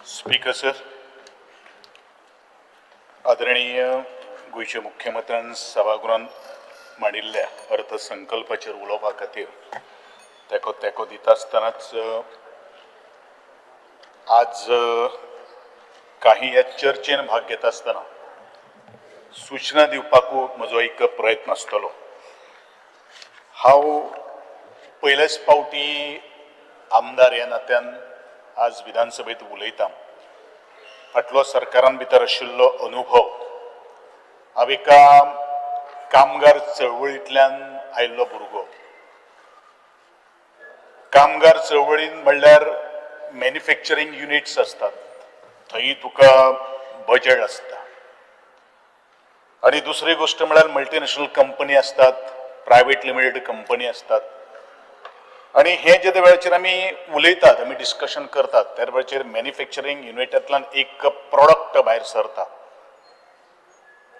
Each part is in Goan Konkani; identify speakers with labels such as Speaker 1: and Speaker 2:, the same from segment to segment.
Speaker 1: स्पीकर सर, आदरणीय गोंयच्या मुख्यमंत्र्यान सभागृहांत मांडिल्ल्या अर्थसंकल्पाचेर उलोवपा खातीर तेको तेको दिता आसतनाच आज काही ह्या चर्चेन भाग घेता आसतना सूचना दिवपाकू म्हजो एक प्रयत्न आसतलो. हांव पयलेच पावटी आमदार ह्या नात्यान आज विधानसभेत उलयतां. फाटलो सरकारान भितर आशिल्लो अनुभव, हांव एका कामगार चळवळींतल्यान आयिल्लो भुरगो. कामगार चळवळीन म्हणल्यार मॅन्युफॅक्चरींग युनिट्स आसतात, थंय तुका बजेट आसता आनी दुसरी गोश्ट म्हळ्यार मल्टीनॅशनल कंपनी आसतात, प्रायवेट लिमिटेड कंपनी आसतात. आनी हे जे वेळाचेर आमी उलयतात, आमी डिस्कशन करतात, त्या वेळाचेर मॅन्युफॅक्चरींग युनिटांतल्यान एक प्रॉडक्ट भायर सरता,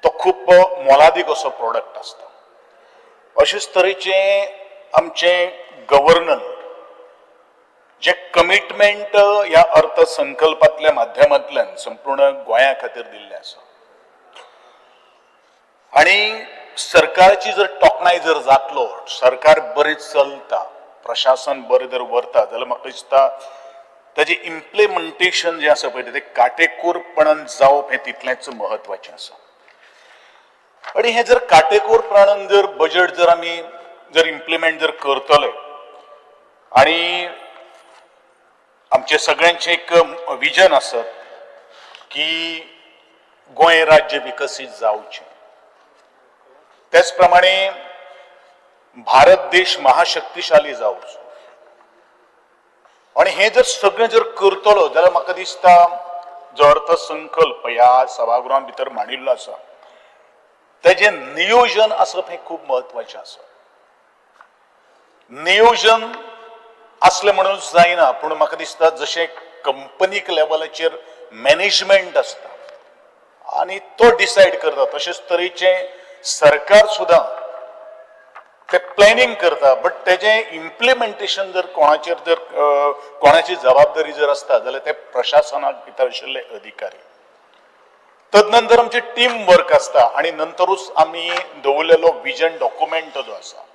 Speaker 1: तो खूब मोलादीक असो प्रॉडक्ट आसता. अशेच तरेचें आमचें गव्हर्नन जे कमिटमेंट ह्या अर्थसंकल्पांतल्या माध्यमांतल्यान संपूर्ण गोंया खातीर दिल्लें आसा आनी सरकाराची जर तोखणाय जर जातलो, सरकार बरें चलता, प्रशासन बरें जर व्हरता जाल्यार म्हाका दिसता ताजें इम्प्लिमेंटेशन जें आसा पळय, तें काटेकोरपणान जावप हें तितलेंच म्हत्वाचें आसा. आनी हें जर काटेकोरपणान जर बजेट जर आमी जर इम्प्लिमेंट जर करतले आनी आमचें सगळ्यांचें एक विजन आसत की गोंय राज्य विकसीत जावचें, त्याच प्रमाणे भारत देश महाशक्तिशाली जावचो आनी हें जर सगळें जर करतलो जाल्यार म्हाका दिसता जो अर्थसंकल्प ह्या सभागृहां भितर मांडिल्लो आसा, तेजें नियोजन आसप हें खूब म्हत्वाचें आसा. नियोजन आसलें म्हणून जायना, पूण म्हाका दिसता जशें कंपनीक लेवलाचेर मॅनेजमेंट आसता आनी तो डिसायड करता, तशेंच तरेचें सरकार सुद्दां ते प्लॅनिंग करता, बट तेजें इम्प्लिमेंटेशन जर कोणाचेर जर कोणाची जबाबदारी जर आसता जाल्यार ते प्रशासनाक भितर आशिल्ले अधिकारी. तदनंतर आमचें टीम वर्क आसता आनी नंतरूच आमी दवरलेलो विजन डॉक्युमेंट जो आसा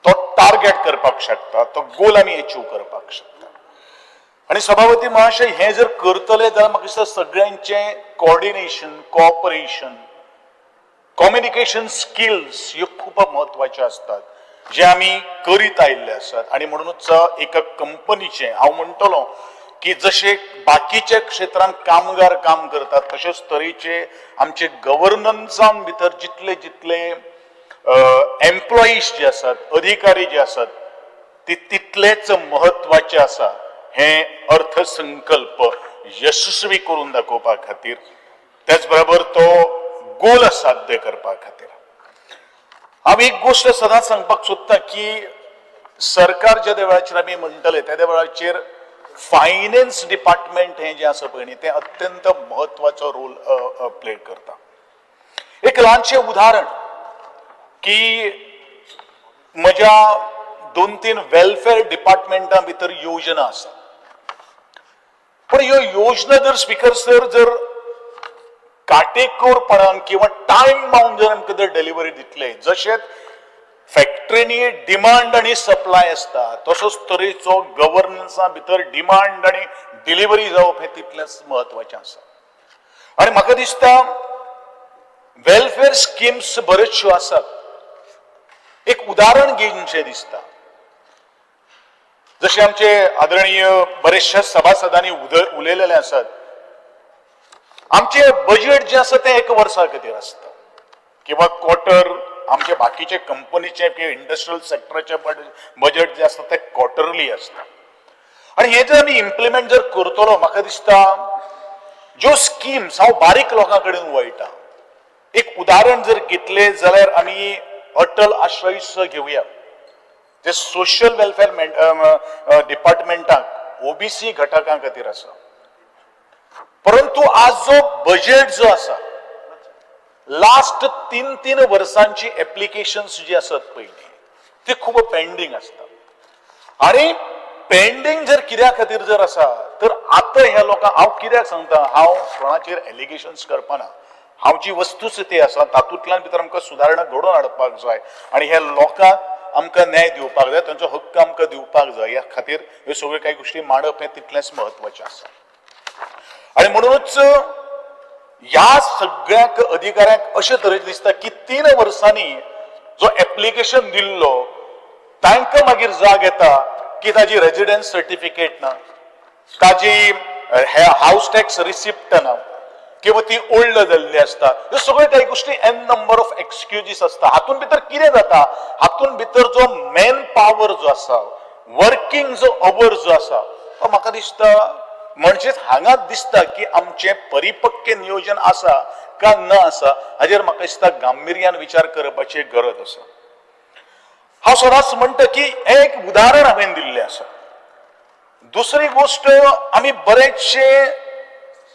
Speaker 1: तो टार्गेट करपाक शकता, तो गोल आमी एचीव करपाक शकता. आनी सभापती महाशय, हें जर करतले जाल्यार म्हाका दिसता सगळ्यांचें कॉर्डिनेशन, कॉपरेशन, कम्युनिकेशन स्किल्स ह्यो खूब म्हत्वाच्यो आसतात, जे आमी करीत आयिल्ले आसात. आनी म्हणूनच एका कंपनीचें हांव म्हणटलो की जशे बाकीच्या क्षेत्रांत कामगार काम करतात, तशेंच तरेचे आमचे गव्हर्नन्सान भितर जितले जितले एम्प्लॉईज जे आसात, अधिकारी जे आसात, ते तितलेच म्हत्वाचे आसा हें अर्थसंकल्प यशस्वी करून दाखोवपा खातीर, त्याच बरोबर तो गोल साध्य करपा खातीर. हांव एक गोश्ट सदांच सांगपाक सोदता की सरकार ज्या वेळाचेर आमी म्हणटले, त्या वेळाचेर फायनान्स डिपार्टमेंट हें जें आसा पळय न्ही, तें अत्यंत म्हत्वाचो रोल प्ले करता. एक ल्हानशें उदाहरण की म्हज्या दोन तीन वेलफेअर डिपार्टमेंटा भितर योजना आसा, पण ह्यो योजना जर स्पीकर सर जर काटेकोरपणान किंवा टायम बाउंड जर आमकां जर डिलिव्हरी दितले, जशें फॅक्टरीनी डिमांड आनी सप्लाय आसता, तसोच तरेचो गव्हर्नन्सा भितर डिमांड आनी डिलिव्हरी जावप हें तितलेंच म्हत्वाचें आसा. आनी म्हाका दिसता वेलफेअर स्किम्स बऱ्योचश्यो आसात. एक उदाहरण घेवचें दिसता, जशे आमचे आदरणीय बरेचशे सभासदांनी उलयलेले आसात, आमचे बजेट जें आसा तें एक वर्सा खातीर आसता किंवा क्वॉर्टर. आमचे बाकीचे कंपनीचे किंवा इंडस्ट्रियल सेक्टराचे बजेट जे आसता तें क्वॉर्टरली आसता. आनी हें जर आमी इम्प्लिमेंट जर करतलो, म्हाका दिसता ज्यो स्किम्स, हांव बारीक लोकां कडेन वळटा. एक उदाहरण जर घेतले जाल्यार आमी अटल आश्रय घेवया, जे सोशल वेलफेअर डिपार्टमेंटाक ओबीसी घटकां खातीर आसा. परंतु आज जो बजेट जो आसा, लास्ट तीन तीन वर्सांची एप्लिकेशन्स जी आसत पयलीं, ती खूब पेंडींग आसता. आनी पेंडींग जर कित्या खातीर जर आसा तर आतां ह्या लोकांक हांव कित्याक सांगता, हांव कोणाचेर एलिगेशन्स करपाना. हांव जी वस्तुस्थिती आसा तातूंतल्यान भितर आमकां सुदारणा घडोवन हाडपाक जाय आनी ह्या लोकांक आमकां न्याय दिवपाक जाय, तांचो हक्क आमकां दिवपाक जाय. ह्या खातीर ह्यो सगळ्यो कांय गोश्टी मांडप हें तितलेंच म्हत्वाचें आसा. आनी म्हणूनच ह्या सगळ्याक अधिकाऱ्यांक अशे तरेचें दिसता की 3 वर्सांनी जो एप्लिकेशन दिल्लो तांकां मागीर जाग येता की ताजी रेजिडन्स सर्टिफिकेट ना, ताजी हावस टॅक्स रिसिप्ट ना किंवा ती ओल्ड जाल्ली आसता. ह्यो सगळ्यो काही गोश्टी, एन नंबर ऑफ एक्सक्युजीस आसता. हातून भितर कितें जाता, हातून भितर जो मॅन पावर जो आसा, वर्किंग जो our जो आसा, तो म्हाका दिसता म्हणजेच हांगा दिसता की आमचें परिपक्व नियोजन आसा का ना आसा, हाजेर म्हाका दिसता गांभिर्यान विचार करपाची गरज आसा. हांव सदांच म्हणटा की एक उदाहरण हांवें दिल्लें आसा. दुसरी गोश्ट, आमी बरेचशे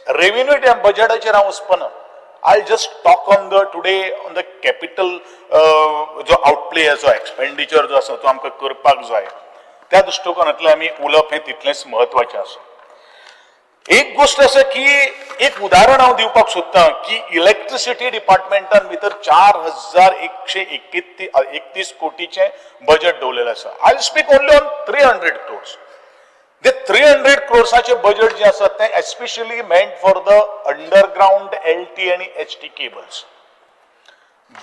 Speaker 1: रेव्हेन्यू बजेटाचेर हांव वचपाना. I just talk on the today on the capital जो आउटप्ले, जो एक्सपेंडिचर जो आसा तो आमकां करपाक जाय, त्या दृश्टिकोनांतल्यान आमी उलोवप हें तितलेंच म्हत्वाचें आसा. एक गोश्ट आसा की एक उदाहरण हांव दिवपाक सोदतां की इलेक्ट्रिसिटी डिपार्टमेंटान भितर 4131 कोटीचें बजेट दवरलेलें आसा. I speak only on 300 crores. ते 300 क्रोर्साचे बजेट जे आसा तें especially meant for the underground LT आनी एचटी केबल्स.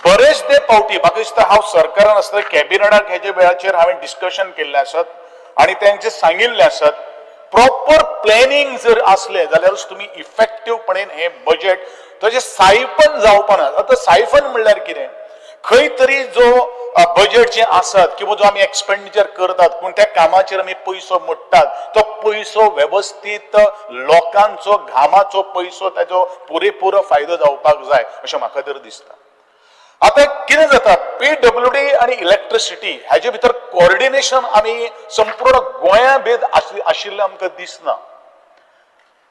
Speaker 1: बरेच ते पावटी म्हाका दिसता हांव सरकारान आसतना कॅबिनेटाक हेजे वेळाचेर हांवें डिस्कशन केल्लें आसत आनी तांचे सांगिल्लें आसत, प्रॉपर प्लॅनिंग जर आसलें जाल्यारूच तुमी इफेक्टिवपणेन हें बजेट तशें सायफन जावपाना. आतां सायफन म्हणल्यार कितें? खंय तरी जो बजेट जे आसात किंवा जो आमी एक्सपेंडिचर करतात, पूण त्या कामाचेर आमी पयसो मोडटात, तो पयसो वेवस्थीत लोकांचो घामाचो पयसो, ताजो पुरेपूर फायदो जावपाक जाय अशें म्हाका तर दिसता. आता कितें जाता, पीडब्ल्यूडी आनी इलेक्ट्रिसिटी हाजे भितर कोऑर्डिनेशन आमी संपूर्ण गोंया भेद आशिल्लें आमकां दिसना.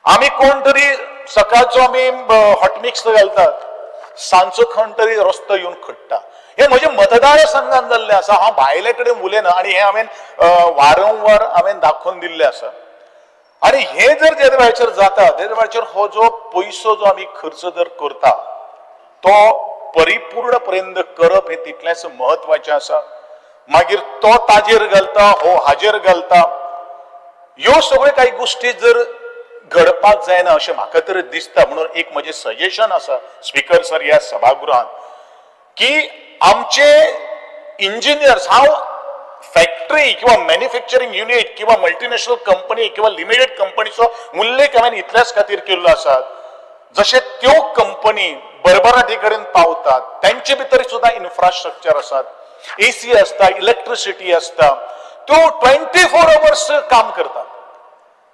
Speaker 1: आमी कोण तरी सकाळचो आमी हॉटमिक्स घालतात, सांजचो कोण तरी रस्तो येवन खडटा. हे म्हजे मतदारसंघान जाल्लें आसा. हांव भायले कडेन उलयना आनी हें हांवें वारंवार हांवें दाखोवन दिल्लें आसा. आनी हे जर जे वेळाचेर जाता, ते वेळाचेर हो जो पयसो जो आमी खर्च जर करता तो परिपूर्ण पर्यंत करप हें तितलेंच म्हत्वाचें आसा. मागीर तो ताजेर घालता, हो हाजेर घालता, ह्यो सगळ्यो काही गोश्टी जर घडपाक जायना अशें म्हाका तरी दिसता. म्हणून एक म्हजें सजेशन आसा स्पीकर सर ह्या सभागृहात की आमचे इंजिनियर्स, हांव फॅक्टरी किंवा मॅन्युफॅक्चरिंग युनिट किंवा मल्टीनॅशनल कंपनी किंवा लिमिटेड कंपनीचो उल्लेख हांवें इतल्याच खातीर केल्लो आसा, जशे त्यो कंपनी भरभराटी कडेन पावतात, तेंचे भितर सुद्दां इन्फ्रास्ट्रक्चर आसात, एसी आसता, इलेक्ट्रिसिटी आसता, त्यो 24 अवर्स काम करतात.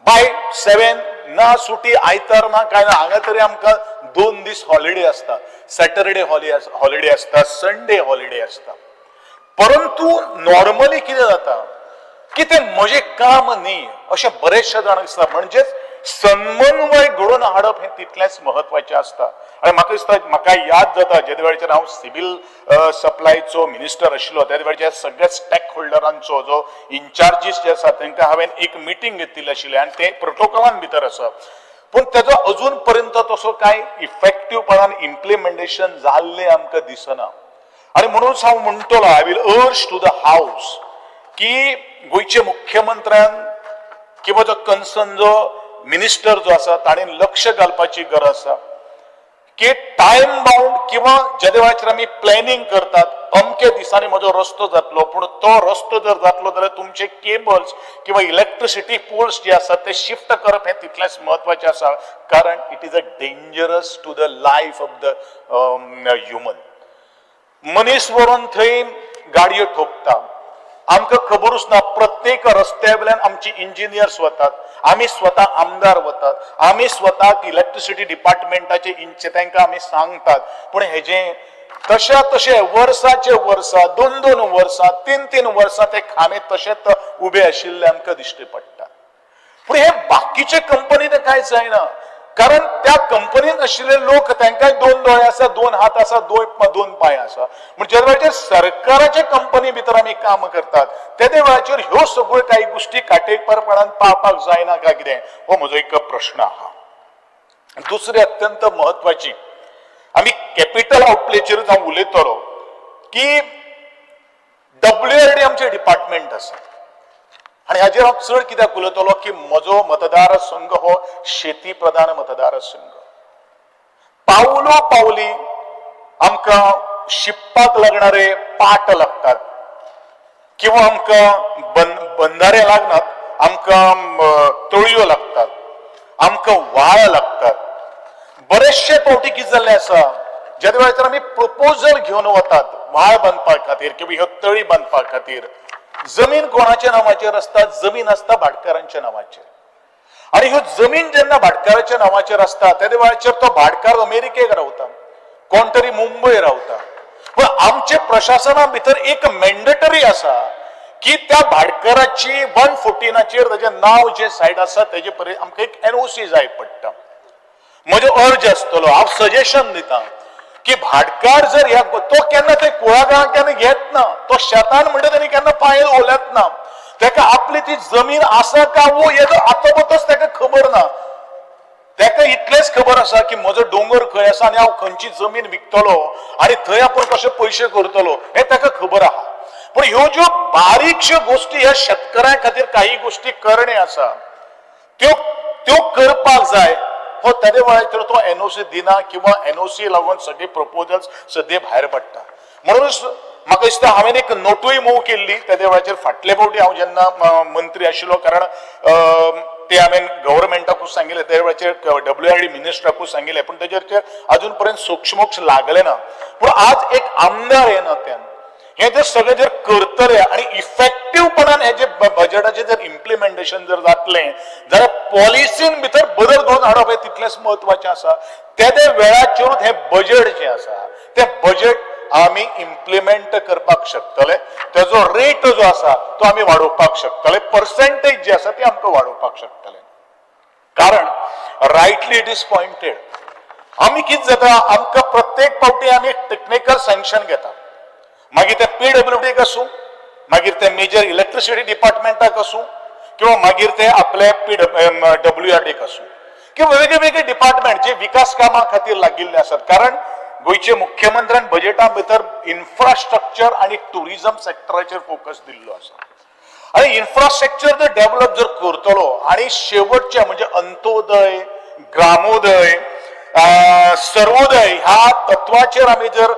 Speaker 1: बाय 7 ना सुटी, आयतार ना, काय ना. हांगा तरी आमकां 2 दीस हॉलिडे आसता, सॅटरडे हॉलिडे आसता, संडे हॉलिडे आसता. परंतु नॉर्मली कितें जाता की ते म्हजें काम न्ही अशें बरेचशे जाणांक दिसता. म्हणजेच समन्वय घडोवन हाडप हें तितलेंच म्हत्वाचें आसता. आनी म्हाका दिसता, म्हाका याद जाता, जे वेळाचेर हांव सिवील सप्लायचो मिनिस्टर आशिल्लो, त्या वेळाचेर सगळ्या स्टेक होल्डरांचो जो इन्चार्जीस जे आसा तांकां हांवें एक मिटींग घेतिल्ली आशिल्ली आनी ते प्रोटोकॉलान भितर आसा, पूण तेजो अजून पर्यंत तसो कांय इफेक्टिवपणान इम्प्लिमेंटेशन जाल्लें आमकां दिसना. आनी म्हणूनच हांव म्हणटलो, I will urge to the house की गोंयचे मुख्यमंत्र्यान किंवा जो कन्सर्न जो मिनिस्टर जो आसा ताणें लक्ष घालपाची गरज आसा की टायम बाउंड किंवा जेदे वेळाचेर आमी प्लॅनिंग करतात, अमके दिसांनी म्हजो रस्तो जातलो, पूण तो रस्तो जर जातलो जाल्यार तुमचे केबल्स किंवा इलेक्ट्रिसिटी पोल्स जे आसात ते शिफ्ट करप हें तितलेंच म्हत्वाचें आसा, कारण it is a dangerous to the life of the human. मनीस व्हरून थंय गाडयो ठोकता, आमकां खबरूच ना. प्रत्येक रस्त्या वयल्यान आमची इंजिनियर्स वतात, आमी स्वता आमदार वतात, आमी स्वताक इलेक्ट्रिसिटी डिपार्टमेंटाचे इंचे तांकां आमी सांगतात, पूण हेजें तशा तशे वर्साचे वर्सा, दोन दोन वर्सां, तीन तीन वर्सां ते खांबे तशेच उबे आशिल्ले आमकां दिश्टी पडटा. पूण हे बाकीचे कंपनीन कांय जायना. कारण त्या कंपनीन आशिल्ले लोक तांकांय दोन दोळे आसा, दोन हात आसा, दोन पांय आसा. म्हणजे ज्या वेळाचेर सरकाराच्या कंपनी भितर आमी काम करतात तेदे वेळाचेर ह्यो सगळ्यो काही गोष्टी काटेकोरपणान पाळपाक जायना काय कितें, हो म्हजो एक प्रश्न आहा. दुसरी अत्यंत महत्वाची, आमी कॅपिटल आउटलेचेरूच हांव उलयतलो की डब्ल्यूआरडी आमचें डिपार्टमेंट आसा आनी हाजेर हांव चड कित्याक उलयतलो की म्हजो मतदारसंघ हो शेती प्रधान मतदारसंघ. पावलो पावली आमकां शिंपपाक लागणारे पाट लागतात किंवा आमकां बंधारे लागनात, आमकां तळयो लागतात, आमकां व्हाळ लागतात. बरेचशे फावटी कितें जाल्लें आसा, ज्या वेळार आमी प्रपोजल घेवन वतात व्हाळ बांदपा खातीर किंवा ह्यो तळी बांदपा खातीर, जमीन कोणाच्या नांवाचेर आसता? जमीन आसता भाटकारांच्या नांवाचेर. आनी ह्यो जमीन जेन्ना भाटकाराच्या नांवाचेर आसता तेदे वेळाचेर तो भाटकार अमेरिकेक रावता, कोण तरी मुंबय रावता. पूण आमचे प्रशासना भितर एक मॅन्डेटरी आसा की त्या भाटकाराची 114चेर ताजें नांव जे सायड आसा तेजे पर्यंत आमकां एक एनओसी जाय पडटा. म्हजो अर्ज आसतलो, हांव सजेशन दिता की भाटकार जर ह्या तो केन्ना ते कुळागरां केन्ना घेत ना, तो शेतान म्हणटा तेणी केन्ना पांय ओलत ना, तेका आपली ती जमीन आसा का वो हेजो आतां तेका खबर ना. तेका इतलेंच खबर आसा की म्हजो दोंगर खंय आसा आनी हांव खंयची जमीन विकतलो आनी थंय आपूण कशे पयशे करतलो हें तेका खबर आहा. पूण ह्यो ज्यो बारीकश्यो गोश्टी ह्या शेतकऱ्यां खातीर काही गोश्टी करणे आसा त्यो त्यो करपाक जाय. हो तेदे वेळाचेर तो एनओसी दिना किंवा एनओसी लागून सगळे प्रपोजल्स सद्या भायर पडटा. म्हणूनच म्हाका दिसता हांवें एक नोटूय मूव केल्ली तेदे वेळाचेर. फाटले फावटी हांव जेन्ना मंत्री आशिल्लो, कारण ते हांवें गव्हर्मेंटाकूच सांगिल्लें, त्या वेळाचेर डब्ल्यूआरडी मिनिस्टराकूच सांगिल्लें, पूण तेजेर अजून पर्यंत सोक्षमोक्ष लागले ना. पूण आज एक आमदार हे नात्यान हे जर सगळें जर करतले आनी इफेक्टिवपणान हे जे बजेटाचें जर इम्प्लिमेंटेशन जर जातलें जाल्यार पॉलिसीन भितर बदल घडोवन हाडप हें तितलेंच म्हत्वाचें आसा. तेदे वेळाचेरूच हें बजेट जें आसा तें बजेट आमी इम्प्लिमेंट करपाक शकतले, तेजो रेट जो आसा तो आमी वाडोवपाक शकतले, पर्सेंटेज जी आसा ती आमकां वाडोवपाक शकतले. कारण रायटली it is pointed, आमी कितें जाता, आमकां प्रत्येक फावटी आमी टेक्निकल सँक्शन घेता, मागीर ते पीडब्ल्यूडीक आसूं, मागीर ते मेजर इलेक्ट्रिसिटी डिपार्टमेंटाक आसूं किंवा मागीर ते आपले पी डब्ल्यूआरडीक आसूं किंवा वेगळे वेगळे डिपार्टमेंट जे विकास कामां खातीर लागिल्ले आसात. कारण गोंयचे मुख्यमंत्र्यान बजेटा भितर इन्फ्रास्ट्रक्चर आनी टुरिझम सेक्टराचेर फोकस दिल्लो आसा आनी इन्फ्रास्ट्रक्चर जर डेव्हलप जर करतलो आनी शेवटचे म्हणजे अंत्योदय, ग्रामोदय, सर्वोदय ह्या तत्वाचेर आमी जर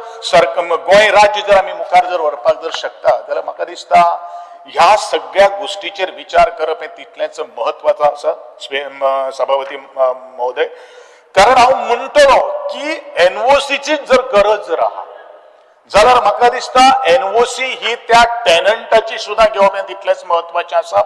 Speaker 1: गोंय राज्य जर आमी मुखार जर व्हरपाक जर शकता जाल्यार म्हाका दिसता ह्या सगळ्या गोश्टीचेर विचार करप हें तितलेंच म्हत्वाचो आसा. सभापती महोदय, कारण हांव म्हणटलो की एनओसीची जर गरज जर आहा जाल्यार म्हाका दिसता एनओसी ही त्या टेनंटाची सुद्दां घेवप हें तितलेंच म्हत्वाचें आसा.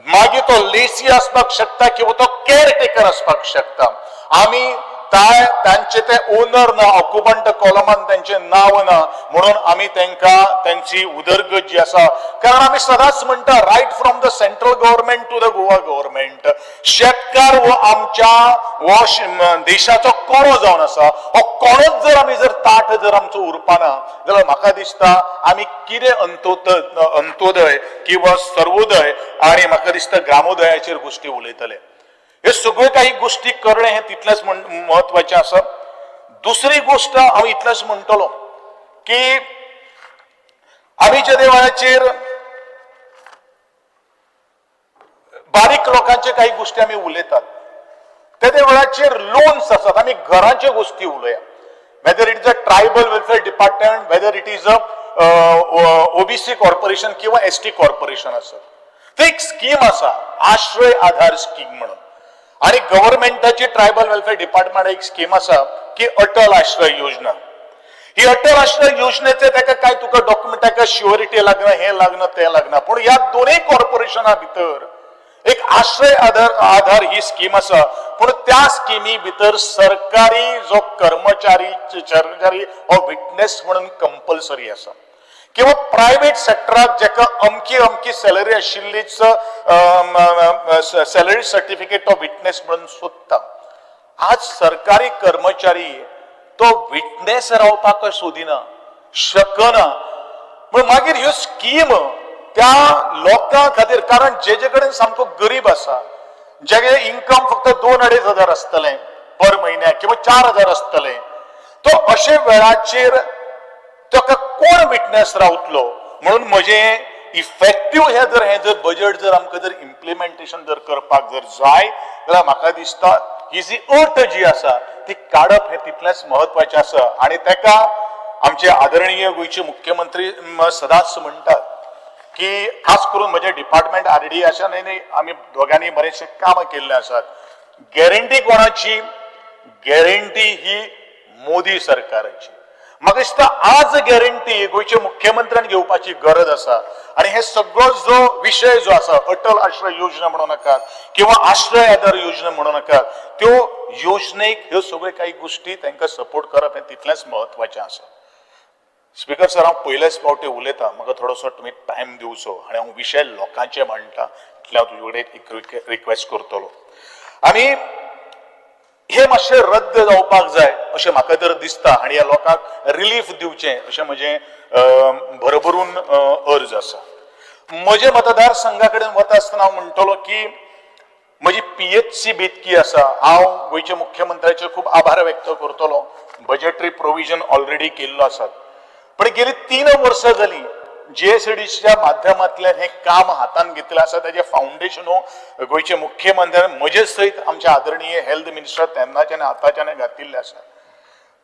Speaker 1: मागीर तो लेसी आसपाक शकता किंवा तो केअर टेकर आसपाक शकता. आमी तांचे ते ओनर ना, ऑक्युपंट कॉलमान त्यांचे नाव ना, म्हणून आमी तांकां त्यांची उदरगत जी आसा, कारण आमी सदांच म्हणटा right from the central government to the Goa government, शेतकार हो आमच्या हो देशाचो कोणो जावन आसा. हो कोणोच जर आमी जर ताट जर आमचो उरपाना जाल्यार म्हाका दिसता आमी कितें अंत्योदय किंवा सर्वोदय आनी म्हाका दिसता ग्रामोदयाचेर गोश्टी उलयतले. हे सगळ्यो काही गोश्टी करणे हें तितलेंच म्हत्वाचें आसा. दुसरी गोश्ट हांव इतलेंच म्हणटलो की आमी ज्या वेळाचेर बारीक लोकांचे काही गोश्टी आमी उलयतात तेदे वेळाचेर लोन्स आसात, आमी घरांच्यो गोश्टी उलया, whether it is a tribal welfare department, whether it is a OBC corporation किंवा एसटी कॉर्पोरेशन आसत, ते एक स्कीम आसा आश्रय आधार स्कीम म्हणून. आनी गव्हर्मेंटाची ट्रायबल वेलफेअर डिपार्टमेंट एक स्कीम आसा की अटल आश्रय योजना. ही अटल आश्रय योजनेचे ताका काय तुका डॉक्युमेंट, ताका शुअरिटी लागना, हें लागना, तें लागना. पूण ह्या दोनूय कॉर्पोरेशना भितर एक आश्रय आधार आधार ही स्कीम आसा, पूण त्या स्किमी भितर सरकारी जो कर्मचारी सरकारी हो विटनेस म्हणून कंपल्सरी आसा किंवा प्रायव्हेट सेक्टराक जेका अमकी अमकी सॅलरी आशिल्लीच सॅलरी सर्टिफिकेट तो विटनेस म्हणून सोदता. आज सरकारी कर्मचारी तो विटनेस रावपाक सोदिना, शकना. म्हण मागीर ह्यो स्कीम त्या लोकां खातीर, कारण जेजे कडेन सामको गरीब आसा, जेगे इन्कम फक्त 2-2.5 हजार आसतलें पर म्हयन्याक किंवा 4,000 आसतलें, तो अशे वेळाचेर ताका कोण विटनेस रावतलो? म्हणून म्हजें इफेक्टीव हे जर बजेट जर आमकां जर इम्प्लिमेंटेशन जर करपाक जर जाय जाल्यार म्हाका दिसता ही जी अट जी आसा ती काडप हें तितलेंच म्हत्वाचें आसा. आनी ताका आमचे आदरणीय गोंयचे मुख्यमंत्री सदांच म्हणटात की खास करून म्हजें डिपार्टमेंट आरडी आसा न्ही, आमी दोगांनी बरेचशे कामां केल्ले आसात. गॅरंटी कोणाची? गॅरंटी ही मोदी सरकाराची. म्हाका दिसता आज गॅरंटी गोंयच्या मुख्यमंत्र्यान घेवपाची गरज आसा. आनी हे सगळो जो विशय जो आसा, अटल आश्रय योजना म्हणू नाकात किंवा आश्रय आधार योजना म्हणू नाकात, त्यो योजनेक ह्यो सगळ्यो काही गोष्टी तांकां सपोर्ट करप हें तितलेंच म्हत्वाचें आसा. स्पीकर सर, हांव पयलेच फावटी उलयतां, म्हाका थोडोसो तुमी टायम दिवचो आनी हांव विशय लोकांचे मांडटा, इतलें हांव तुजे कडेन एक रिक्वेस्ट करतलो. आनी हे मातशें रद्द जावपाक जाय अशें म्हाका तर दिसता आनी ह्या लोकांक रिलीफ दिवचें अशें म्हजें भरभरून अर्ज आसा. म्हजे मतदारसंघा कडेन वता आसतना हांव म्हणटलो की म्हजी पीएचसी बेतकी आसा. हांव गोंयच्या मुख्यमंत्र्याचे खूब आभार व्यक्त करतलो, बजेटरी प्रोविजन ऑलरेडी केल्लो आसा. पण गेली 3 वर्सां जाली जीएसआयडीसीच्या माध्यमांतल्यान हें काम हातान घेतलें आसा. ताजें फावंडेशन गोंयचे मुख्यमंत्र्यान म्हजे सयत आमचे आदरणीय हेल्थ मिनिस्टर तेन्नाच्यान आतांच्यान घातिल्लें आसा.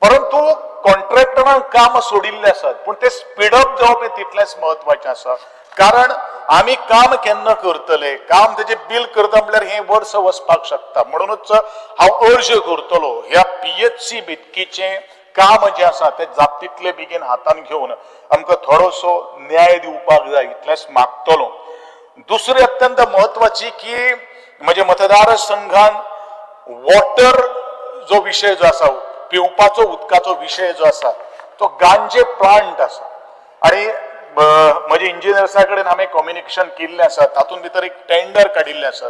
Speaker 1: परंतु कॉन्ट्रॅक्टरान काम सोडिल्लें आसात, पूण ते स्पीडअप जावप हें तितलेंच म्हत्वाचें आसा. कारण आमी काम केन्ना करतले, काम तेजें बील करता म्हळ्यार हें वर्स वचपाक शकता. म्हणूनच हांव अर्ज करतलो, ह्या पीएचसी बेतकीचें काम जें आसा तें जाता तितले बेगीन हातान घेवन आमकां थोडोसो न्याय दिवपाक जाय, इतलेंच मागतलो. दुसरी अत्यंत म्हत्वाची की म्हज्या मतदारसंघान वॉटर जो विशय जो आसा, पिवपाचो उदकाचो विशय जो आसा, तो गांजे प्लांट आसा. आनी म्हजे इंजिनियर्सा कडेन हांवें कम्युनिकेशन केल्लें आसा. तातूंत भितर एक टेंडर काडिल्लें आसा,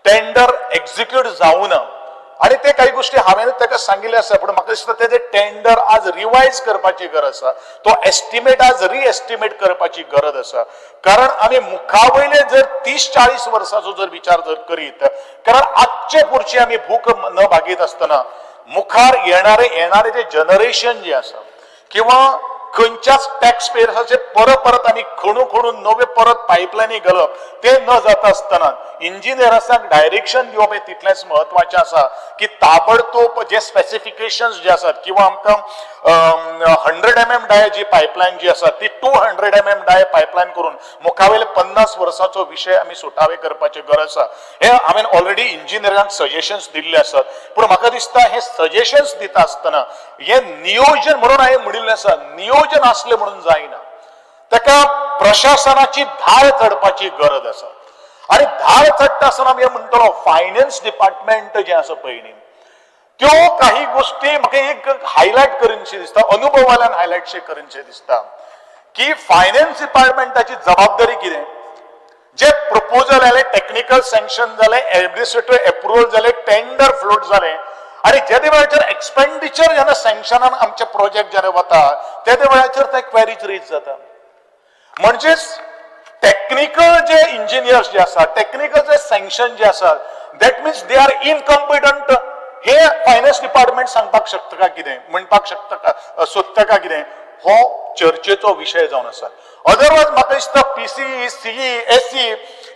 Speaker 1: टेंडर एक्झिक्यूट जावना आनी ते काही गोष्टी हांवें ताका सांगिल्लें आसा. पूण म्हाका दिसता तेजें टेंडर आज रिवायज करपाची गरज आसा, तो एस्टिमेट आज रिएस्टिमेट करपाची गरज आसा. कारण आमी मुखावयले जर 30-40 वर्साचो जर विचार जर करीत, कारण आजचे पुरची आमी भूक न भागयत आसतना मुखार येणारे येणारे जे जनरेशन जे आसा किंवा खंयच्याच टॅक्स पेयर्साचे परत परत आमी खणू खणून नवे परत पायपलायनी घालप ते न जाता आसतना इंजिनियर्सांक डायरेक्शन दिवप हें तितलेंच म्हत्वाचें आसा की ताबडतोब जे स्पेसिफिकेशन्स जे आसात किंवा आमकां 100 mm डाय जी पायपलायन जी आसा ती 200 mm dia pipeline करून मुखावेले 50 वर्साचो विशय आमी सुटावे करपाची गरज आसा. हे हांवें ऑलरेडी इंजिनियरांक सजेशन्स दिल्ले आसात. पूण म्हाका दिसता हे सजेशन्स दिता आसतना हे नियोजन म्हणून हांवें म्हणिल्लें आसा, नियोजन आसलें म्हणून जायना, ताका प्रशासनाची धार चडपाची गरज आसा. आनी धार चडटा आसतना आमी म्हणटलो फायनान्स डिपार्टमेंट जें आसा पळय न्ही, त्यो काही गोष्टी म्हाका एक हायलायट करीनशें दिसता, अनुभवाल्यान हायलायटशें करीनशें दिसता की फायनान्स डिपार्टमेंटाची जबाबदारी कितें? जे प्रपोजल आले, टेक्निकल सँक्शन जालें, एडमिनिस्ट्रेटिव्ह अप्रुव्हल जालें, टेंडर फ्लोट जालें आनी जेदे वेळाचेर एक्सपेंडिचर जेन्ना सँक्शनान आमचे प्रोजेक्ट जेन्ना वता तेदे वेळाचेर ते क्वेरीज रेज जाता. म्हणजेच टेक्निकल जे इंजिनियर्स जे आसा, टेक्निकल जे सँक्शन जे आसा, that means they are incompetent. हे फायनान्स डिपार्टमेंट सांगपाक शकता का कितें, म्हणपाक शकता का, सोदता का कितें, हो चर्चेचो विशय जावन आसा. अदरवायज म्हाका दिसता पीसी, सीई, एसई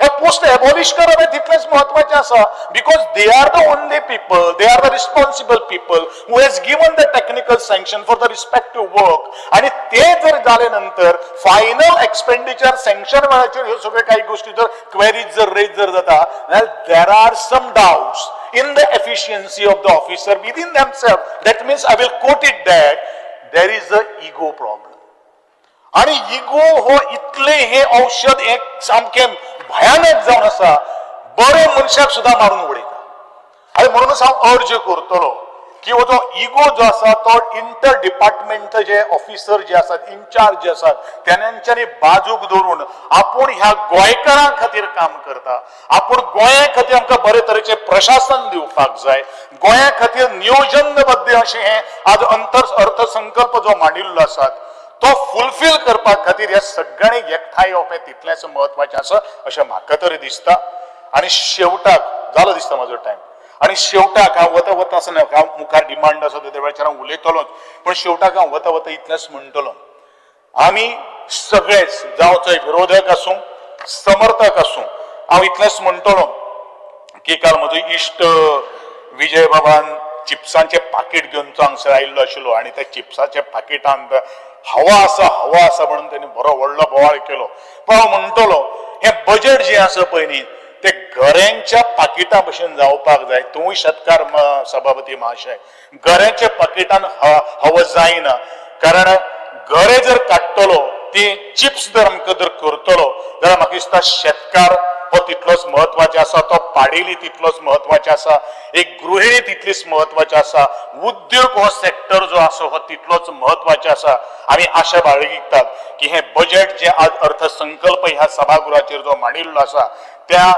Speaker 1: हे पोस्ट एबॉलिश करप हें तितलेंच म्हत्वाचें आसा, because they are the only people, they are the responsible people who has given the technical sanction for the respective work. आणि ते जर जाले नंतर फायनल एक्सपेंडिचर सँक्शन वेळाचेर ह्यो सगळ्यो काही गोष्टी जर क्वेरीज जर रेज जर जाता जाल्यार there are some doubts in the efficiency of the officer within themselves. That means I will quote it that there is a ego problem. आणि इगो हो इतले हे औषध एक सामकें भयानक जावन आसा, बरे मनशाक सुद्दां मारून उडयता. आनी म्हणूनच हांव अर्ज करतलो की हो जो इगो जो आसा तो इंटर डिपार्टमेंट जे ऑफिसर जे आसात, इन्चार्ज जे आसात, तेंच्यांनी बाजूक दवरून आपूण ह्या गोंयकारां खातीर काम करता, आपूण गोंया खातीर आमकां बरे तरेचें प्रशासन दिवपाक जाय, गोंया खातीर नियोजनबद्ध अशें हें आज अंतर अर्थसंकल्प जो मांडिल्लो आसा तो फुलफील करपा खातीर ह्या सगळ्यांनी एकठांय येवप हें तितलेंच म्हत्वाचें आसा अशें म्हाका तरी दिसता. आनी शेवटाक जालो दिसता म्हाजो टायम. आनी शेवटाक हांव वता वता आसतना हांव मुखार डिमांड आसा त्या वेळाचेर हांव उलयतलोच, पूण शेवटाक हांव वता वता इतलेंच म्हणटलो, आमी सगळेच जावं चोय विरोधक आसूं समर्थक आसूं, हांव इतलेंच म्हणटलो की काल म्हजो इश्ट विजय बाबान चिप्सांचें पाकीट घेवन तो हांगसर आयिल्लो आशिल्लो आनी त्या चिप्साच्या पाकिटांत हवा आसा हवा आसा म्हणून तेणी बरो व्हडलो बोवाळ केलो. पूण हांव म्हणटलो हें बजेट जें आसा पळय न्ही तें गऱ्यांच्या पाकिटा भशेन जावपाक जाय. तूंय शेतकार सभापती महाशय, गऱ्यांच्या पाकिटान हवा जायना, कारण गरे जर काडटलो ती चिप्स जर आमकां जर करतलो जाल्यार म्हाका दिसता शेतकार हो तितलोच म्हत्वाचो आसा, तो पाडेली तितलोच म्हत्वाचो आसा, एक गृहिणी तितलीच म्हत्वाची आसा, उद्योग हो सेक्टर जो आसा हो तितलोच म्हत्वाचो आसा. आमी आशा बाळगितात की हें बजेट जें आज अर्थसंकल्प ह्या सभागृहाचेर जो मांडिल्लो आसा त्या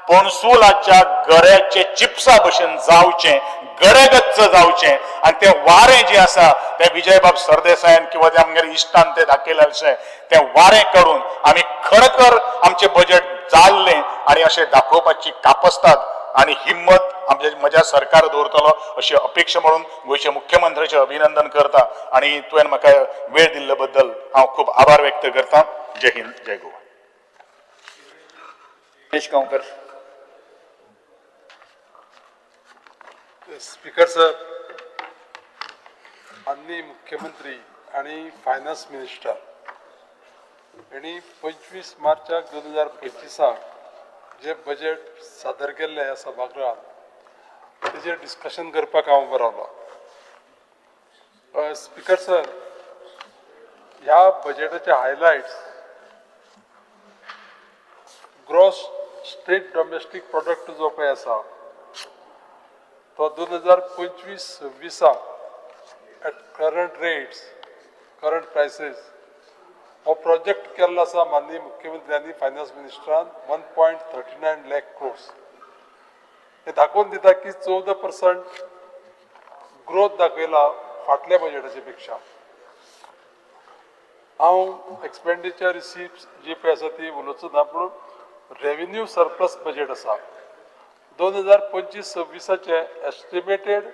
Speaker 1: पणसुलाच्या गऱ्याचे चिप्सा भशेन जावचें, गरे गच्च जावचें आनी तें वारें जें आसा तें विजयबाब सरदेसायान किंवा त्या आमगेल्या इश्टान तें दाखयलें अशें तें वारें काडून आमी खरोखर आमचें बजेट जाल्लें आनी अशें दाखोवपाची कापस्ताद आनी हिम्मत आमच्या म्हज्या सरकार दवरतलो अशी अपेक्षा म्हणून गोंयच्या मुख्यमंत्र्याचें अभिनंदन करता आनी तुवें म्हाका वेळ दिल्ले बद्दल हांव खूब आभार व्यक्त करता. जय हिंद, जय गोवा.
Speaker 2: रमेश गांवकर.
Speaker 3: स्पीकर सर, माननीय मुख्यमंत्री आणि फायनान्स मिनिस्टर यांनी 25 मार्चाक 2025 जे बजेट सादर केल्लें ह्या सभागृहात तेजेर डिस्कशन करपाक हांव उबो रावलो. स्पीकर सर, ह्या बजेटाचे highlights, gross state domestic product जो पळय आसा तो 2025-26 at current rates, current prices हो प्रोजेक्ट केल्लो आसा माननीय मुख्यमंत्र्यांनी, फायनान्स मिनिस्टरान, 1.39 lakh crores. हे दाखोवन दिता की 14% ग्रोथ दाखयला फाटल्या बजेटाच्या पेक्षा. हांव एक्सपेंडिचर, रिसिप्ट जी पळय आसा ती उलोवचो ना, पूण रेविन्यू सरप्लस बजेट आसा. 2025-26 एस्टिमेटेड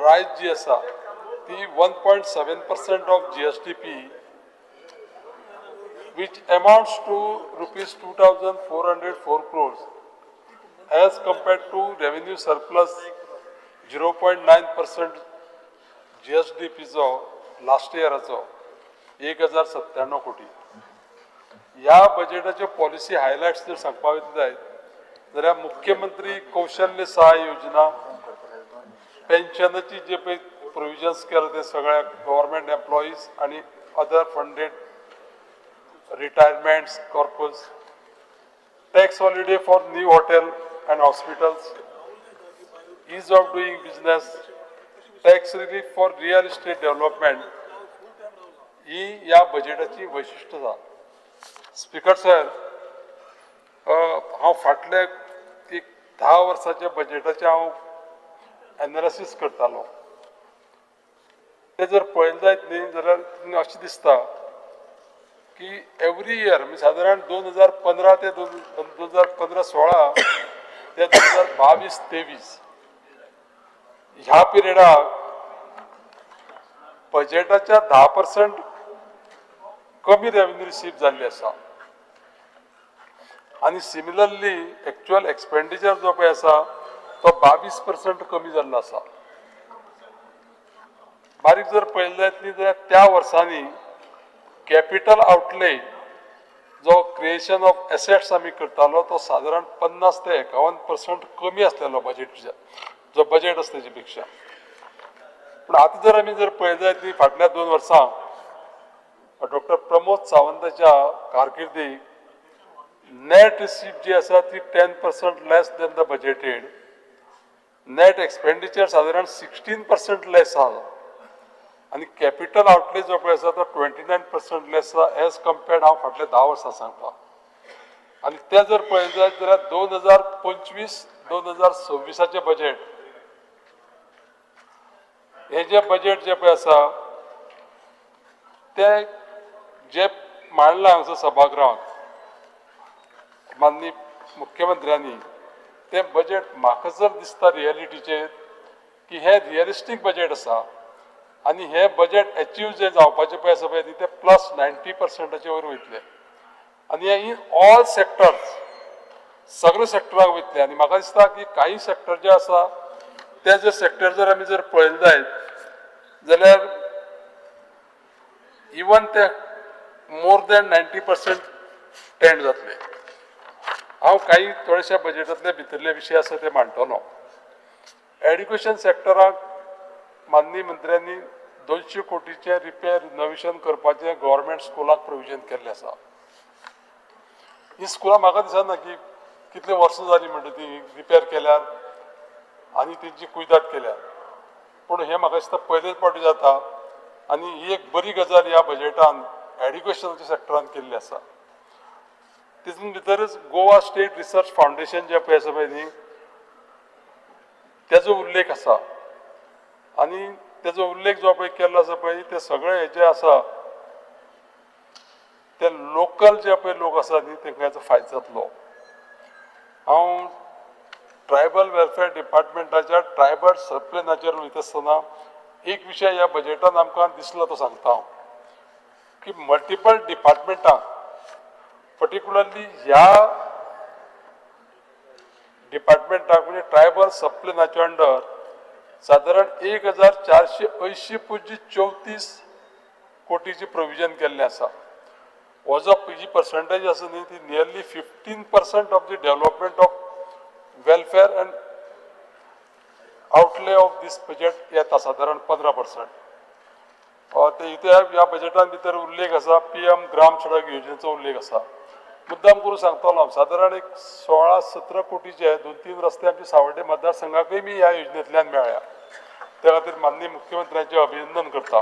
Speaker 3: रायज जी आसा ती 1.7% of GSDP, which amounts to rupees 2,404 crores as compared to revenue surplus 0.9% GSDP चो लास्ट इयराचो 1097 कोटी. ह्या बजेटाच्यो पॉलिसी हायलायट्स जर सांगपा वयता जायत जाल्यार मुख्यमंत्री कौशल्य सहाय योजना, पेन्शनाची जे पळय प्रोविजन्स केला ते सगळ्या गव्हर्मेंट एम्प्लॉईज आणि other funded retirements corpus, tax holiday for new hotel and hospitals, ease of doing business, tax relief for real estate development ही ह्या बजेटाची वैशिश्ट आसा. स्पीकर सर, हांव फाटल्या एक 10 वर्साच्या बजेटाचें हांव एनालिसीस करतालो. ते जर पळयलें जायत न्ही जाल्यार अशें दिसता की एवरी इयर, म्हणजे सादारण 2015 ते 2015-16 ते 2022-23 ह्या पिरियडाक बजेटाच्या 10% कमी रेव्हेन्यू रिसीव जाल्ली आसा आनी सिमिलरली एक्चुअल एक्सपेंडिचर जो पळय आसा तो 22% कमी जाल्लो आसा. बारीक जर पळयलें जायत न्ही जाल्यार त्या वर्सांनी कॅपिटल आउटले जो क्रिएशन ऑफ एसेट्स आमी करतालो तो सादारण 50 ते 51% कमी आसलेलो बजेट जो बजेट आसा तेजे पेक्षा. पूण आतां जर आमी जर पळयलें जायत न्ही, फाटल्या 2 वर्सां डॉक्टर प्रमोद सावंताच्या कारकिर्दीक नेट रिसीप्ट जी आसा ती 10% less than the budgeted. Net expenditure सादारण 16% लेस आसा आनी कॅपिटल आउटले जो पळय आसा तो 29% लेस आसा एज कम्पेर्ड हांव फाटले 10 वर्सां सांगता. आनी तें जर पळयलें जायत जाल्यार 2025 2026 बजेट, हे जे बजेट जे पळय आसा तें जे मांडलां हांगासर सभागृहांत माननीय मुख्यमंत्र्यांनी, तें बजेट म्हाका जर दिसता रियलिटीचेर की हें रियलिस्टीक बजेट आसा आनी हें बजेट एचीव जें जावपाचें पळय आसा पळय तें प्लस 90%चे वयर वयतलें आनी हें इन ऑल सेक्टर्स सगळे सेक्टराक वयतलें. आनी म्हाका दिसता की काही सेक्टर जे आसा ते जे सेक्टर जर आमी जर पळयले जायत जाल्यार इवन ते मोर दॅन 90% टेंड जातले. हांव काही थोडेशा बजेटांतले भितरले विशय आसा ते मांडटलो. एड्युकेशन सेक्टराक माननीय मंत्र्यांनी 200 कोटीचें रिपेर रिनोवेशन करपाचें गव्हर्मेंट स्कुलाक प्रोविजन केल्लें आसा. ही स्कुलां म्हाका दिसना की कितलीं वर्सां जालीं म्हणटा ती रिपेर केल्यार आनी तेंची कुयदाद केल्यार, पूण हें म्हाका दिसता पयलेच फावटी जाता आनी ही एक बरी गजाल ह्या बजेटान एड्युकेशनाच्या सेक्टरान केल्ली आसा. तितून भितरच गोवा स्टेट रिसर्च फावंडेशन जें पळय आसा पळय न्ही तेजो उल्लेख आसा आनी तेजो उल्लेख जो पळय केल्लो आसा पळय ते सगळे हे जे आसा ते लोकल जे पळय लोक आसा न्ही तेंकां हेचो फायदो जातलो. हांव ट्रायबल वेलफेअर डिपार्टमेंटाच्या ट्रायबल सबप्लॅनाचेर वयता आसतना एक विशय ह्या बजेटान आमकां दिसलो तो सांगता हांव की मल्टिपल डिपार्टमेंटांक पर्टिक्युलरली ह्या डिपार्टमेंटाक म्हणजे ट्रायबल सबप्लॅनाच्या अंडर सादारण 1480.34 कोटीची प्रोविजन केल्लें आसा. हो जो जी पर्संटेज आसा न्ही ती nearly 15% of the development of welfare and outlay of this budget येता सादारण 15%. ते इथे ह्या बजेटान भितर उल्लेख आसा PM ग्राम सडक योजनेचो उल्लेख आसा. मुद्दाम करून सांगतलो हांव सादारण एक 16-17 कोटीचे 2-3 रस्ते आमचे सावड्डे मतदारसंघाकूय बी ह्या योजनेंतल्यान मेळ्ळ्या. त्या खातीर माननीय मुख्यमंत्र्यांचें अभिनंदन करता.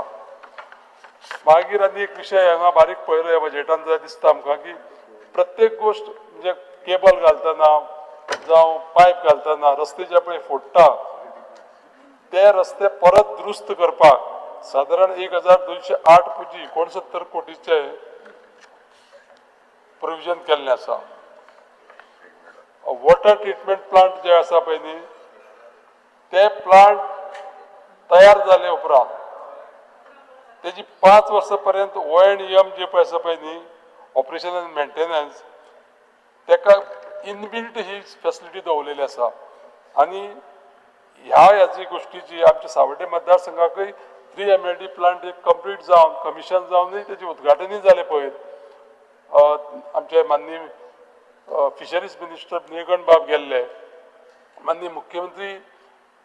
Speaker 3: मागीर आनी एक विशय हांगा बारीक पळयलो ह्या बजेटान जाल्यार दिसता आमकां की प्रत्येक गोश्ट म्हणजे केबल घालतना जावं पायप घालतना रस्ते जे पळय फोडटा ते रस्ते परत दुरुस्त करपाक सादारण 1208.69 कोटीचे प्रोविजन केल्लें आसा. वॉटर ट्रिटमेंट प्लांट जे आसा पळय न्ही ते प्लांट तयार जाले उपरांत तेजी 5 वर्सां पर्यंत ओ एंड एम जे पळय आसा पळय न्ही ऑपरेशन एंड मेंटेनन्स तेका इनबिल्ट ही फेसिलिटी दवरलेली आसा. आनी ह्या ह्याची गोश्टीची आमच्या सावड्डे मतदारसंघाकूय 3 MLD plant एक कंप्लीट जावन कमिशन जावनूय तेजें उद्घाटनूय जालें पळय. आमचे माननीय फिशरीज मिनिस्टर निळकंठ बाब गेल्ले, माननीय मुख्यमंत्री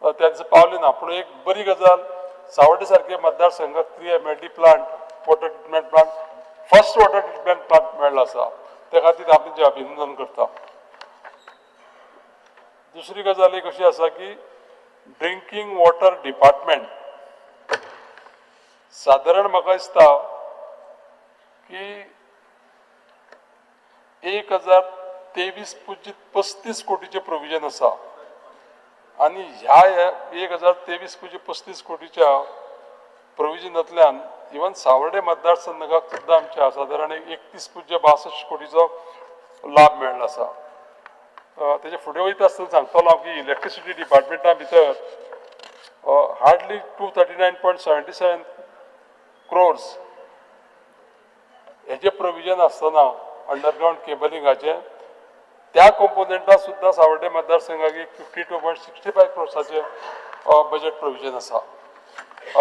Speaker 3: त्या दिसा पावले ना, पूण एक बरी गजाल सावड्डे सारके मतदारसंघाक 3 MLD plant water treatment plant first water treatment plant मेळ्ळो आसा. त्या खातीर आमी तेंचें अभिनंदन करता. दुसरी गजाल एक अशी आसा की ड्रिंकींग वॉटर डिपार्टमेंट सादारण म्हाका दिसता की 1023.35 कोटीचें प्रोविजन आसा आनी ह्या 1023.35 कोटीच्या प्रोविजनांतल्यान इवन सावर्डे मतदारसंघाक सुद्दां आमच्या सादारण 31.62 कोटीचो लाभ मेळ्ळो आसा. तेजे फुडें वयता आसतना सांगतलो हांव की इलेक्ट्रिसिटी डिपार्टमेंटा भितर हार्डली 239.77 क्रोर्स हेजें प्रोविजन आसतना अंडरग्रावंड केबलिंगाचें त्या कंपोनेंटाक सुद्दां सावर्डे मतदारसंघाक एक 52.65 क्रोर्साचें बजेट प्रोविजन आसा.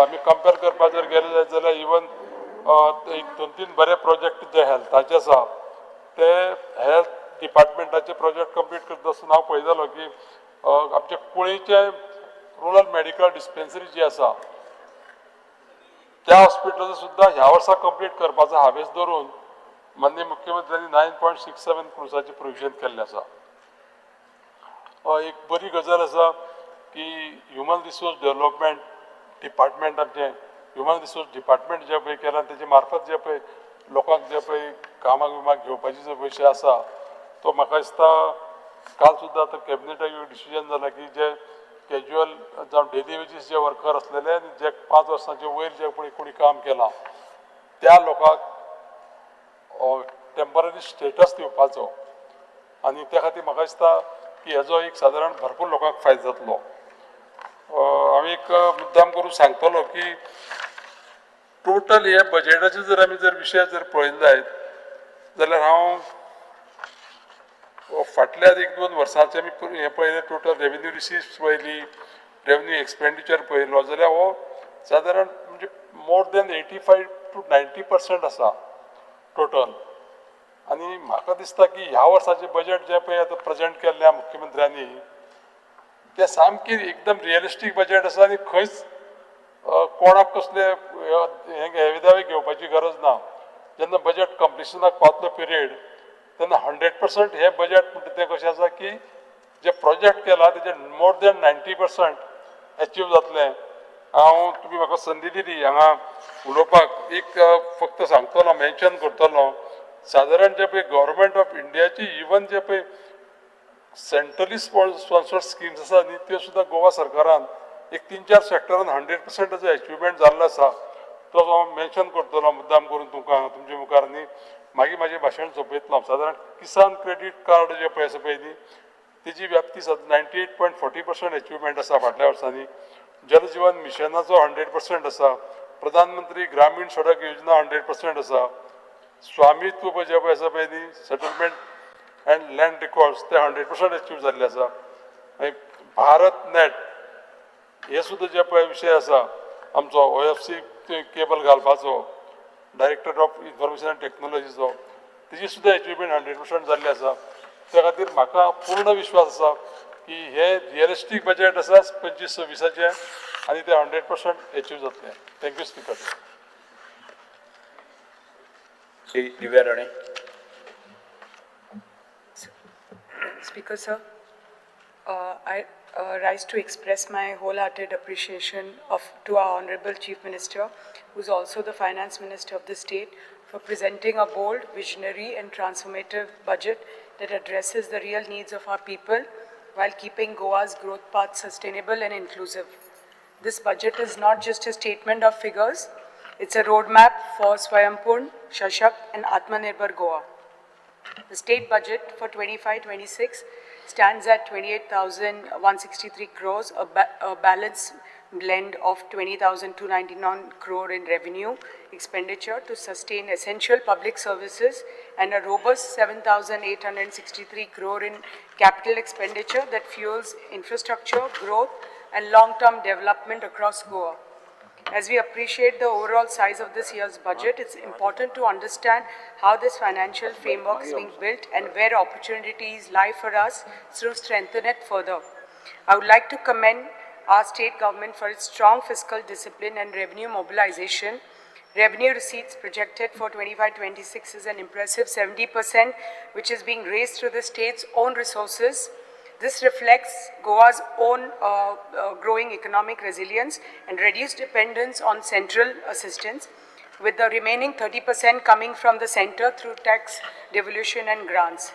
Speaker 3: आमी कंपेर करपाक जर गेले जायत जाल्यार इवन एक 2-3 बरे प्रोजेक्ट जे हेल्थाचे आसा ते हेल्थ डिपार्टमेंटाचे प्रोजेक्ट कंप्लीट करता आसतना हांव पळयतालो की आमच्या कुळेचे रुरल मेडिकल डिस्पेन्सरी जी आसा त्या हॉस्पिटलाचो सुद्दां ह्या वर्सा कंप्लीट करपाचो हावेस धरून माननीय मुख्यमंत्र्यांनी 9.67 क्रोर्साचें प्रोविजन केल्लें आसा. एक बरी गजाल आसा की ह्युमन रिसोर्स डेव्हलपमेंट डिपार्टमेंट, आमचें ह्युमन रिसोर्स डिपार्टमेंट जें पळय केलां, तेजे मार्फत जे पळय लोकांक जे पळय कामाक बिमाक घेवपाची जो विशय आसा तो म्हाका दिसता काल सुद्दां आतां कॅबिनेटाक डिसिजन जाला की जे कॅज्युअल जावं डेली वेजीस जे वर्कर आसलेले आनी जे 5 वर्सांचे वयर जे पळय कोणी काम केलां त्या लोकांक टेंपररी स्टेटस दिवपाचो, आनी त्या खातीर म्हाका दिसता की हेजो एक सादारण भरपूर लोकांक फायदो जातलो. हांव एक मुद्दाम करून सांगतलो की टोटल हे बजेटाचे जर आमी जर विशय जर पळयले जायत जाल्यार हांव फाटल्या 1-2 वर्सांचे आमी हें पळयलें, टोटल रेवेन्यू रिसिप्ट्स पळयली, रेवेन्यू एक्सपेंडिचर पळयलो जाल्यार हो सादारण म्हणजे मोर दॅन 85 to 90% आसा टोटल. आनी म्हाका दिसता की ह्या वर्साचें बजेट जें पळय आतां प्रेजेंट केल्लें मुख्यमंत्र्यांनी तें सामकें एकदम रियलिस्टीक बजेट आसा आनी खंयच कोणाक कसले हे दावे घेवपाची गरज ना. जेन्ना बजेट कंप्लिशनाक पावतलो पिरियड तेन्ना 100% हें बजेट म्हणटा तें कशें आसा की जे प्रोजेक्ट केला तेजें मोर दॅन 90% एचीव जातलें. हांव तुमी म्हाका संदी दिली हांगा उलोवपाक, एक फक्त सांगतलो, मेन्शन करतलो, सादारण जे पळय गव्हर्मेंट ऑफ इंडियाची इवन जे पळय सेंट्रली स्पॉन्सर्ड स्किम्स आसा न्ही त्यो सुद्दां गोवा सरकारान एक 3-4 सेक्टरान 100% ताचो एचिवमेंट जाल्लो आसा, तो हांव मेन्शन करतलो मुद्दाम करून तुमकां तुमच्या मुखार आनी मागीर म्हाजें भाशण सोंपयतलो. सादारण किसान क्रेडीट कार्ड जे पळय आसा पळय न्ही तेजी व्याप्ती 98.40% एचिवमेंट आसा फाटल्या वर्सांनी. जल जीवन मिशनाचो 100% आसा, प्रधानमंत्री ग्रामीण सडक योजना 100% आसा, स्वामित्व जे पळय आसा पळय न्ही सेटलमेंट अँड लँड रिकॉर्ड्स ते 100% एचीव जाल्ले आसा. मागीर भारत नॅट हे सुद्दां जे पळय विशय आसा आमचो OFC cable घालपाचो, डायरेक्टर ऑफ इन्फॉर्मेशन अँड टेक्नॉलॉजीचो, तेजी सुद्दां एचिवमेंट 100% जाल्ली आसा. त्या खातीर म्हाका पूर्ण विश्वास आसा की हे रियलिस्टीक बजेट आसा 25-26 आनी ते 100% एचीव जातले. Thank you speaker.
Speaker 2: Shri Divya Rane.
Speaker 4: Speaker sir, I rise to express my wholehearted appreciation to our Honorable Chief Minister, who is also the Finance Minister of the state, for presenting a bold, visionary and transformative budget that addresses the real needs of our people while keeping Goa's growth path sustainable and inclusive. This budget is not just a statement of figures, it's a roadmap for Swayampurn, Shashakt and Atmanirbhar Goa. The state budget for 25-26 stands at 28,163 crores, a balanced blend of 20,299 crore in revenue expenditure to sustain essential public services and a robust 7,863 crore in capital expenditure that fuels infrastructure, growth, and long-term development across Goa. As we appreciate the overall size of this year's budget, it's important to understand how this financial framework is being built and where opportunities lie for us to strengthen it further. I would like to commend our state government for its strong fiscal discipline and revenue mobilization. Revenue receipts projected for 25-26 is an impressive 70%, which is being raised through the state's own resources. This reflects Goa's own growing economic resilience and reduced dependence on central assistance, with the remaining 30% coming from the center through tax devolution and grants.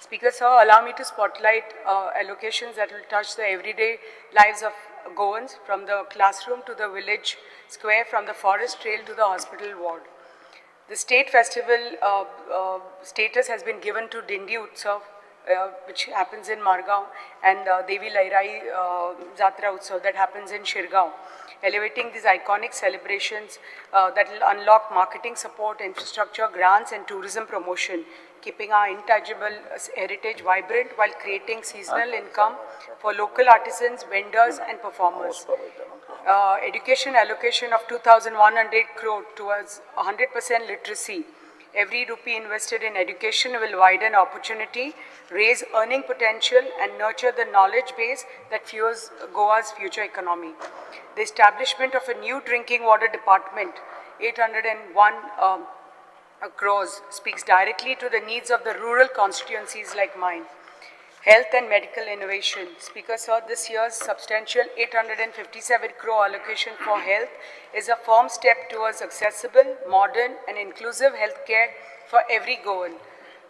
Speaker 4: Speaker sir, allow me to spotlight allocations that will touch the everyday lives of Goans, from the classroom to the village square, from the forest trail to the hospital ward. The state festival status has been given to Dindi Utsav, which happens in Margao, and Devi Lairai Jatra Utsav that happens in Shirgaon, elevating these iconic celebrations that will unlock marketing support, infrastructure, grants, and tourism promotion, keeping our intangible heritage vibrant while creating seasonal income for local artisans, vendors, and performers. Education allocation of 2,100 crore towards 100% literacy. Every rupee invested in education will widen opportunity, raise earning potential, and nurture the knowledge base that fuels Goa's future economy. The establishment of a new drinking water department, 801 crores, speaks directly to the needs of the rural constituencies like mine. Health and medical innovation. Speaker, sir, this year's substantial 857 crore allocation for health is a firm step towards accessible, modern, and inclusive healthcare for every Goan.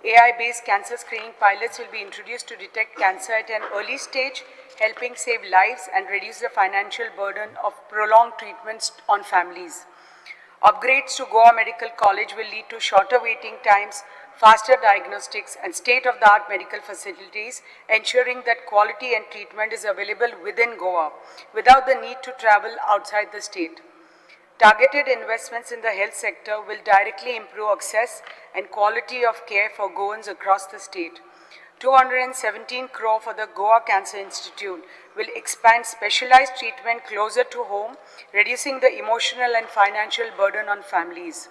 Speaker 4: AI-based cancer screening pilots will be introduced to detect cancer at an early stage, helping save lives and reduce the financial burden of prolonged treatments on families. Upgrades to Goa Medical College will lead to shorter waiting times, faster diagnostics, and state-of-the-art medical facilities, ensuring that quality and treatment is available within Goa without the need to travel outside the state. Targeted investments in the health sector will directly improve access and quality of care for Goans across the state. 217 crore for the Goa Cancer Institute will expand specialized treatment closer to home, reducing the emotional and financial burden on families.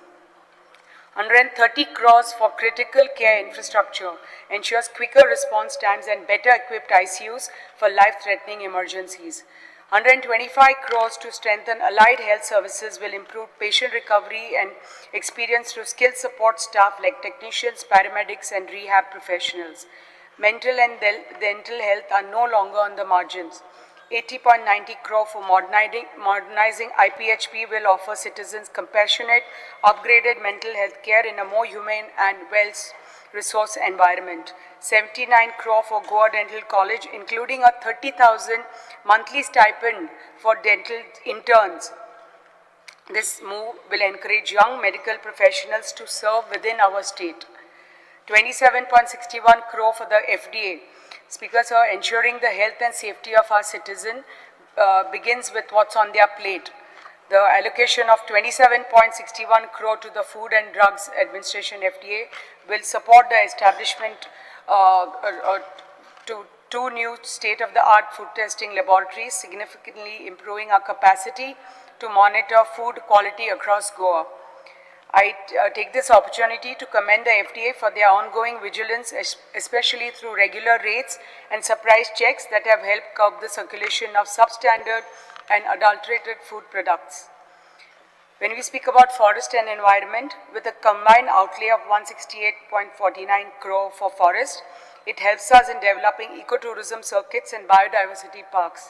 Speaker 4: 130 crores for critical care infrastructure ensures quicker response times and better equipped ICUs for life-threatening emergencies. 125 crores to strengthen allied health services will improve patient recovery and experience through skilled support staff like technicians, paramedics, and rehab professionals. Mental and dental health are no longer on the margins. 80.90 crore for modernizing IPHP will offer citizens compassionate, upgraded mental health care in a more humane and well-resourced environment. 79 crore for Goa Dental College, including a 30,000 monthly stipend for dental interns. This move will encourage young medical professionals to serve within our state. 27.61 crore for the FDA. Speaker, sir, ensuring the health and safety of our citizen begins with what's on their plate. The allocation of 27.61 crore to the Food and Drugs Administration, FDA, will support the establishment to two new state-of-the-art food testing laboratories, significantly improving our capacity to monitor food quality across Goa. I take this opportunity to commend the FDA for their ongoing vigilance, especially through regular raids and surprise checks that have helped curb the circulation of substandard and adulterated food products. When we speak about forest and environment, with a combined outlay of 168.49 crore for forest, it helps us in developing ecotourism circuits and biodiversity parks.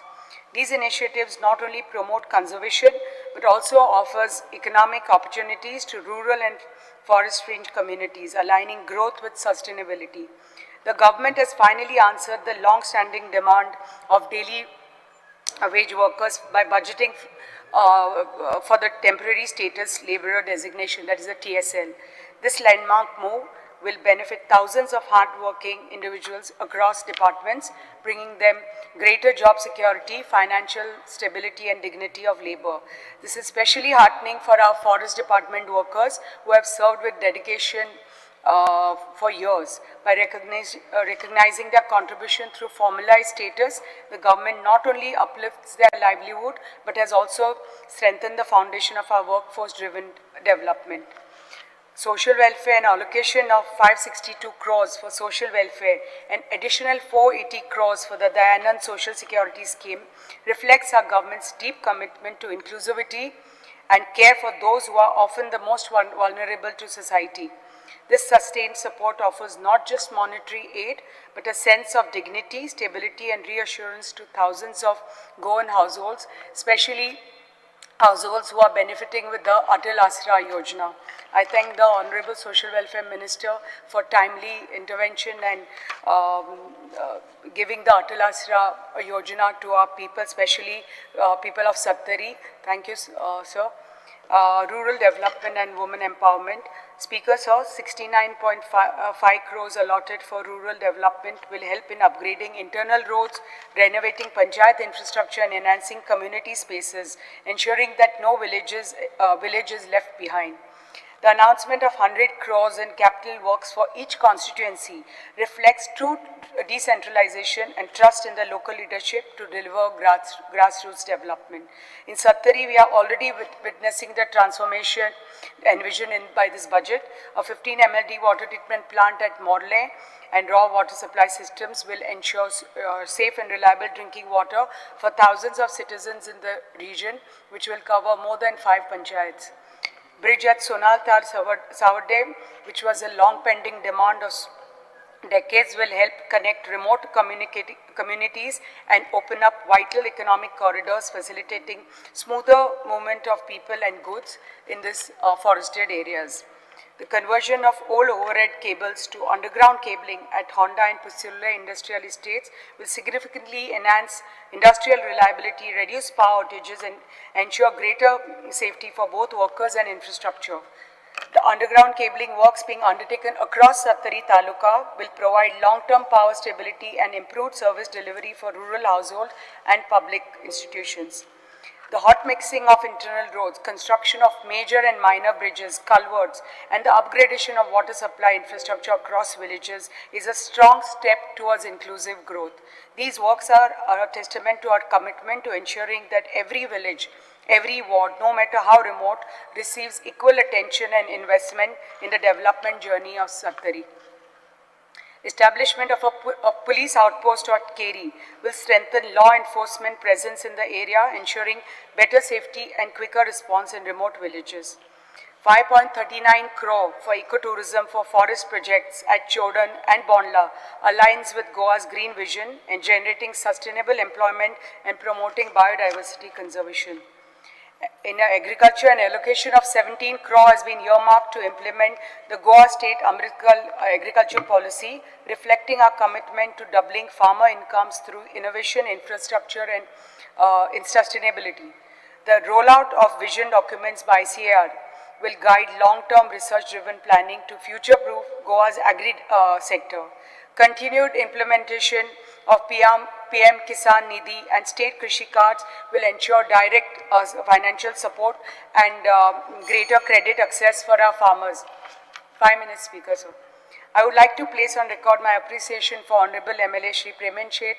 Speaker 4: These initiatives not only promote conservation, but also offers economic opportunities to rural and forest fringe communities, aligning growth with sustainability. The government has finally answered the long-standing demand of daily wage workers by budgeting for the temporary status laborer designation, that is the TSL. This landmark move will benefit thousands of hardworking individuals across departments, bringing them greater job security, financial stability, and dignity of labor. This is especially heartening for our forest department workers who have served with dedication for years. By recognizing their contribution through formalized status, the government not only uplifts their livelihood, but has also strengthened the foundation of our workforce-driven development. Social welfare and allocation of 562 crores for social welfare and additional 480 crores for the Dayanand Social Security Scheme reflects our government's deep commitment to inclusivity and care for those who are often the most vulnerable to society. This sustained support offers not just monetary aid, but a sense of dignity, stability, and reassurance to thousands of Goan households, especially households who are benefiting with the Atal Asra Yojana. I thank the Honorable Social Welfare Minister for timely intervention and giving the Atal Asra Yojana to our people, especially people of Sattari. Thank you, sir. Rural development and women empowerment. Speaker, sir, 69.5 crores allotted for rural development will help in upgrading internal roads, renovating panchayat infrastructure, and enhancing community spaces, ensuring that no village is left behind. The announcement of 100 crores in capital works for each constituency reflects true decentralization and trust in the local leadership to deliver grassroots development. In Sattari, we are already witnessing the transformation envisioned by this budget. A 15 MLD water treatment plant at Morley and raw water supply systems will ensure safe and reliable drinking water for thousands of citizens in the region, which will cover more than 5 panchayats. Bridge at Sonaltar Savarde, which was a long pending demand of decades will help connect remote communities and open up vital economic corridors, facilitating smoother movement of people and goods in these forested areas. The conversion of old overhead cables to underground cabling at Honda and Pissurlem industrial estates will significantly enhance industrial reliability, reduce power outages, and ensure greater safety for both workers and infrastructure. The underground cabling works being undertaken across Sattari Taluka will provide long-term power stability and improved service delivery for rural households and public institutions. The hot mixing of internal roads, construction of major and minor bridges, culverts, and the upgradation of water supply infrastructure across villages is a strong step towards inclusive growth. These works are a testament to our commitment to ensuring that every village, every ward, no matter how remote, receives equal attention and investment in the development journey of Sattari. Establishment of a police outpost at Keri will strengthen law enforcement presence in the area, ensuring better safety and quicker response in remote villages. 5.39 crore for ecotourism for forest projects at Chodan and Bondla aligns with Goa's green vision in generating sustainable employment and promoting biodiversity conservation. In agriculture, an allocation of 17 crore has been earmarked to implement the Goa State Amritkal Agriculture Policy, reflecting our commitment to doubling farmer incomes through innovation, infrastructure, and in sustainability. The rollout of vision documents by ICAR will guide long-term research-driven planning to future-proof Goa's agri sector. Continued implementation of PM Kisan Nidhi and state Krishi cards will ensure direct financial support and greater credit access for our farmers. 5 minutes, Speaker, sir. I would like to place on record my appreciation for Honorable MLA Shri Preman Shet,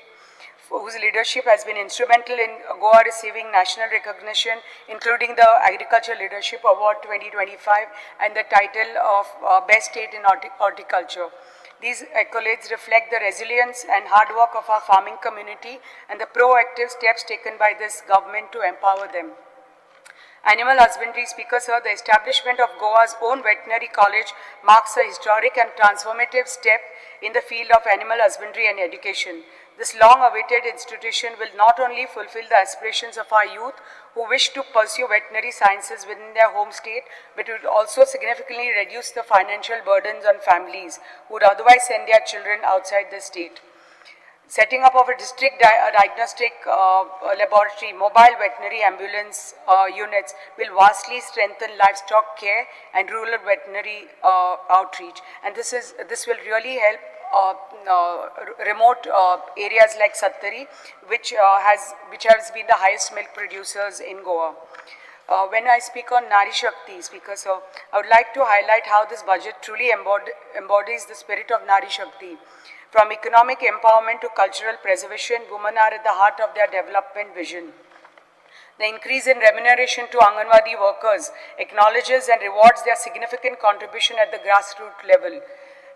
Speaker 4: whose leadership has been instrumental in Goa receiving national recognition, including the Agriculture Leadership Award 2025 and the title of Best State in Horticulture. These accolades reflect the resilience and hard work of our farming community and the proactive steps taken by this government to empower them. Animal husbandry, Speaker, sir, the establishment of Goa's own veterinary college marks a historic and transformative step in the field of animal husbandry and education. This long-awaited institution will not only fulfill the aspirations of our youth who wish to pursue veterinary sciences within their home state, but it will also significantly reduce the financial burdens on families who would otherwise send their children outside the state. Setting up of a district diagnostic laboratory, mobile veterinary ambulance units will vastly strengthen livestock care and rural veterinary outreach. And this will really help remote areas like Sattari, which has been the highest milk producers in Goa. When I speak on Nari Shakti, Speaker, so I would like to highlight how this budget truly embodies the spirit of Nari Shakti. From economic empowerment to cultural preservation, women are at the heart of their development vision. The increase in remuneration to Anganwadi workers acknowledges and rewards their significant contribution at the grassroots level.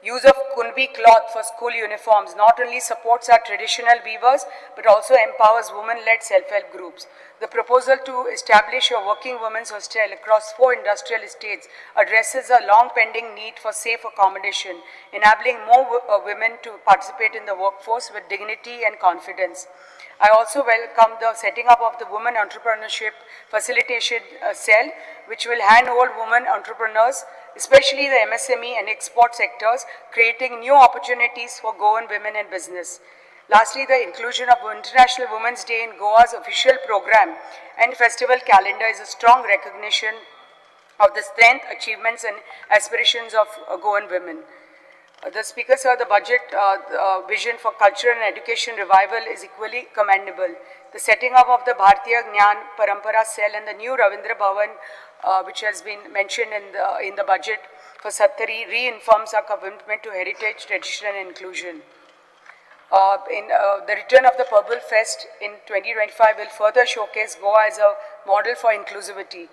Speaker 4: Use of Kunbi cloth for school uniforms not only supports our traditional weavers, but also empowers women-led self-help groups. The proposal to establish a working women's hostel across 4 industrial estates addresses a long-pending need for safe accommodation, enabling more women to participate in the workforce with dignity and confidence. I also welcome the setting up of the Women Entrepreneurship Facilitation Cell, which will handhold women entrepreneurs, especially the MSME and export sectors, creating new opportunities for Goan women in business. Lastly, the inclusion of International Women's Day in Goa's official program and festival calendar is a strong recognition of the strength, achievements, and aspirations of Goan women. The Speaker, sir, the budget vision for culture and education revival is equally commendable. The setting up of the Bharatiya Gnan Parampara Cell and the new Ravindra Bhavan, which has been mentioned in the budget for Sattari, reaffirms our commitment to heritage, tradition, and inclusion. The return of the Purple Fest in 2025 will further showcase Goa as a model for inclusivity.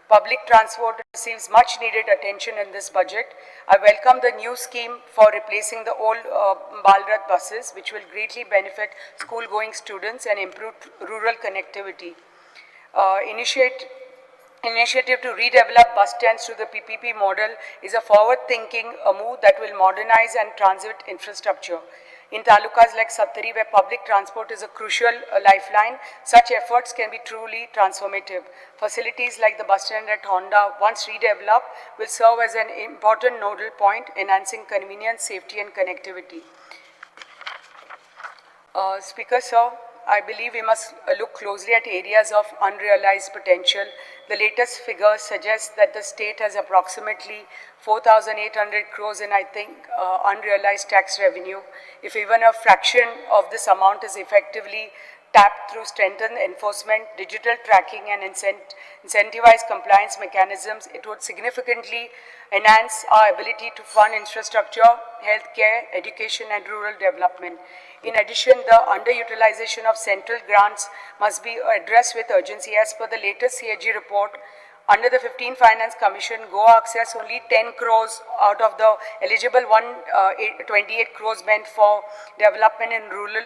Speaker 4: Public transport receives much needed attention in this budget. I welcome the new scheme for replacing the old Balrath buses, which will greatly benefit school-going students and improve rural connectivity. initiative to redevelop bus stands through the PPP model is a forward-thinking move that will modernize and transit infrastructure. In talukas like Sattari, where public transport is a crucial lifeline, such efforts can be truly transformative. Facilities like the bus stand at Honda, once redeveloped, will serve as an important nodal point, enhancing convenience, safety, and connectivity. Speaker, sir, I believe we must look closely at areas of unrealized potential. The latest figures suggest that the state has approximately 4,800 crores in, I think, unrealized tax revenue. If even a fraction of this amount is effectively tapped through strengthened enforcement, digital tracking, and incentivized compliance mechanisms, it would significantly enhance our ability to fund infrastructure, healthcare, education, and rural development. In addition, the underutilization of central grants must be addressed with urgency. As per the latest CAG report, under the 15 Finance Commission, Goa accessed only 10 crores out of the eligible 28 crores meant for development in rural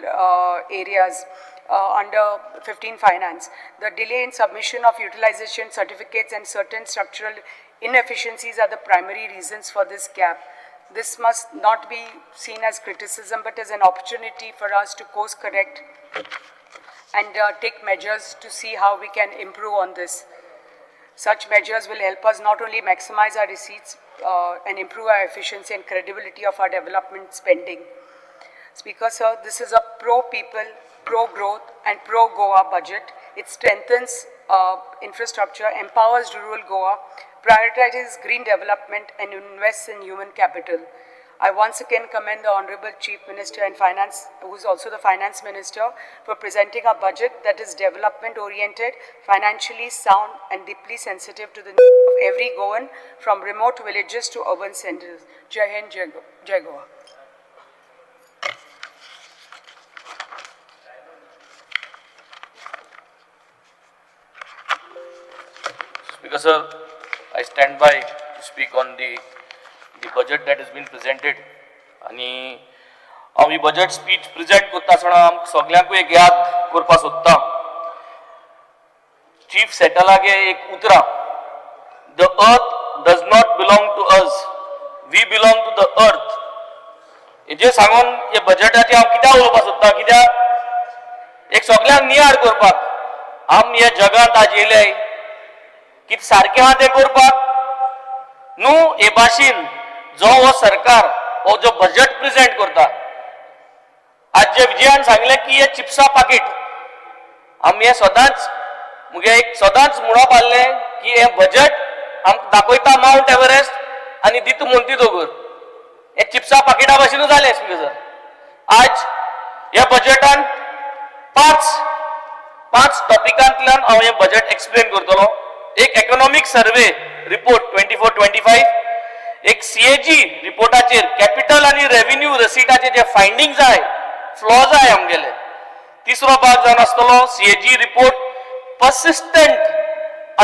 Speaker 4: areas under 15 Finance. The delay in submission of utilization certificates and certain structural inefficiencies are the primary reasons for this gap. This must not be seen as criticism, but as an opportunity for us to course correct and take measures to see how we can improve on this. Such measures will help us not only maximize our receipts and improve our efficiency and credibility of our development spending. Speaker, sir, this is a pro-people, pro-growth and pro-Goa budget. It strengthens infrastructure, empowers rural Goa, prioritizes green development and invests in human capital. I once again commend the Honorable Chief Minister and Finance, who is also the Finance Minister, for presenting a budget that is development-oriented, financially sound and deeply sensitive to the needs of every Goan, from remote villages to urban centers. Jai Hind, Jai Goa.
Speaker 5: Speaker sir, I stand by to speak on the budget that has been presented. आनी हांव ही बजेट स्पीच प्रेजेंट करता आसतना आमकां सगल्यांकूय एक याद करपाक सोदता. चीफ सेटलागे एक उतरां, the earth does not belong to us, we belong to the earth. हेजेर सांगून हे बजेटाचेर हांव कित्याक उलोवपाक सोदता, कित्याक एक सगल्यांक नियाळ करपाक आम ह्या जगांत आज येयले कितें सारकें आहा तें करपाक न्हू. हे भाशेन जो हो सरकार हो जो बजेट प्रेजेंट करता, आज जे विजयान सांगलें की हे चिप्सा पाकीट, आमी हे सदांच मुगे एक सदांच म्हणप आहलें की हें बजेट आमकां दाखयता मावंट एव्हरेस्ट आनी दिता मोंती दोंगर. हे चिप्सा पाकिटा भाशेनूच जालें स्पीकर सर. आज ह्या बजेटान पांच टॉपिकांतल्यान हांव हें बजेट एक्सप्लेन करतलो. एक इकॉनॉमीक सर्वे रिपोर्ट 24-25, एक सीएजी रिपोर्टाचेर कॅपिटल आनी रेव्हेन्यू रसिटाचे जे फायंडींग्स आहाय, फ्लॉज आहाय आमगेले. तिसरो भाग जावन आसतलो CAG report persistent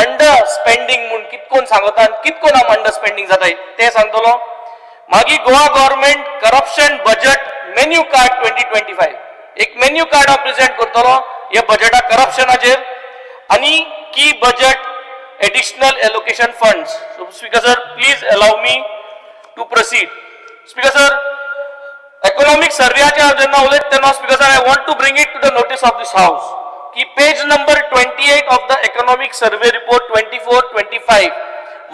Speaker 5: under spending म्हूण कितकोन सांगता आनी कितकोन आम अंडर स्पेंडींग जाता तें सांगतलो. मागीर Goa government corruption budget menu card 2025, एक मेन्यू कार्ड हांव प्रेजेंट करतलो ह्या बजेटा करप्शनाचेर, आनी की budget additional allocation funds. So, Speaker sir, please allow me to proceed. Speaker sir, economic survey जेन्ना उलयत तेन्ना Speaker sir, I want to bring it to the notice of this house की page number 28 of the economic survey report 24-25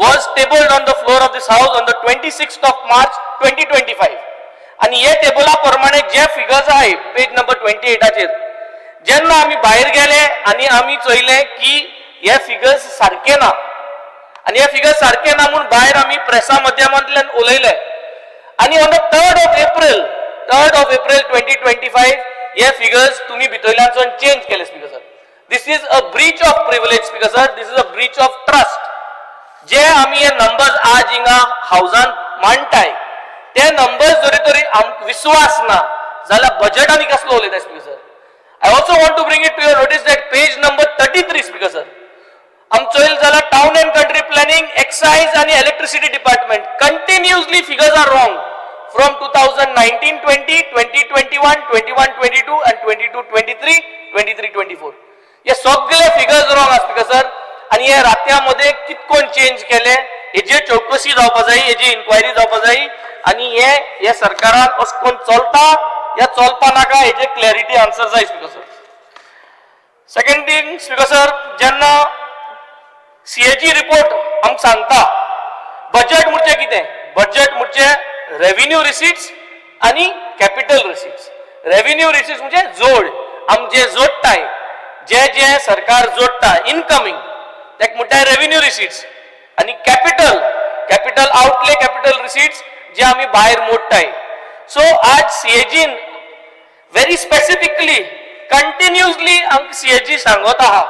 Speaker 5: was tabled on the floor of this house on the 26th of March 2025. आनी हे टेबला प्रमाणे जे फिगर्स आहाय पेज नंबर 28 जेन्ना आमी भायर गेले आनी आमी चोयले की हे फिगर्स सारके ना, आनी हे फिगर्स सारके ना म्हूण भायर आमी प्रेसा माध्यमांतल्यान उलयले. आनी on the 3rd of April 2025 हे फिगर्स तुमी भितरल्यानसून चेंज केले. Speaker sir, this is a breach of privilege. Speaker sir, this is a breach of trust. जे आमी हे नंबर्स आज हिंगा हावजान मांडटाय ते नंबर्स जरी तरी आमकां विस्वास ना जाल्यार बजेट आनी कसलो उलयता. Speaker sir, I also want to bring it to your notice that page number 33, speaker sir, आम चोयल जाल्यार town and country planning, excise आनी electricity department continuously figures are wrong from 2019-20, 2021, 21-22 and 22-23, 23-24. हे सगळे फिगर्स रॉंग आसा स्पीकर सर. आनी हे रातया मध्ये कितकोन चेंज केले हेजेर चौकशी जावपा जाय, हेजी इन्क्वायरी जावपा जाय आनी हे हे सरकारान अशें कोण चलता या चलपा नाका हेजे क्लॅरिटी आन्सर जाय, Speaker sir. Second thing, Speaker sir, जेन्ना सीएजी रिपोर्ट आमकां सांगता बजेट म्हणजे कितें, बजेट म्हणजे रेव्हेन्यू रिसिट्स आनी कॅपिटल रिसिट्स. रेव्हेन्यू रिसिट्स म्हणजे जोड, आमचे जोडटाय, जे जे सरकार जोडटा इनकमिंग तेका म्हणटाय रेव्हेन्यू रिसिट्स आनी capital outlay, capital receipts जे आमी भायर मोडटाय. सो आज सीएजीन व्हेरी स्पेसिफिकली कंटिन्युअसली आमकां सीएजी सांगत आहा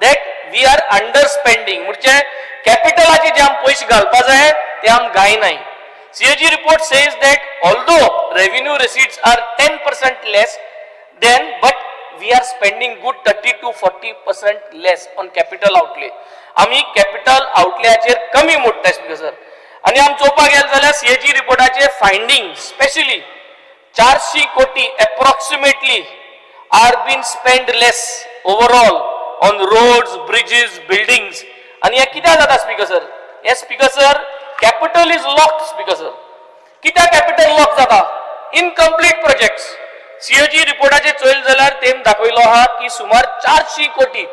Speaker 5: that we are under spending, म्हणजे कॅपिटलाचे जे आमी पयशे घालपा जाय ते आम घायनाय. CAG report says that although revenue receipts are 10% less than, but we are spending good 30 to 40% less on capital outlay. आमी कॅपिटल आउटलेयाचेर कमी मोडटा, स्पीकर सर. आनी आमी चोवपाक गेले जाल्यार सीएजी रिपोर्टाचे फायंडींग स्पेशली 400 कोटी approximately are been spend less overall on roads, bridges, buildings. आनी हें कित्याक जाता, स्पीकर सर? हे, Speaker sir, capital is locked, Speaker sir. कित्याक कॅपिटल लॉक जाता? Incomplete projects. सीएजी रिपोर्टाचेर चोयल जाल्यार तेम दाखयलो आहा की सुमार 400 कोटी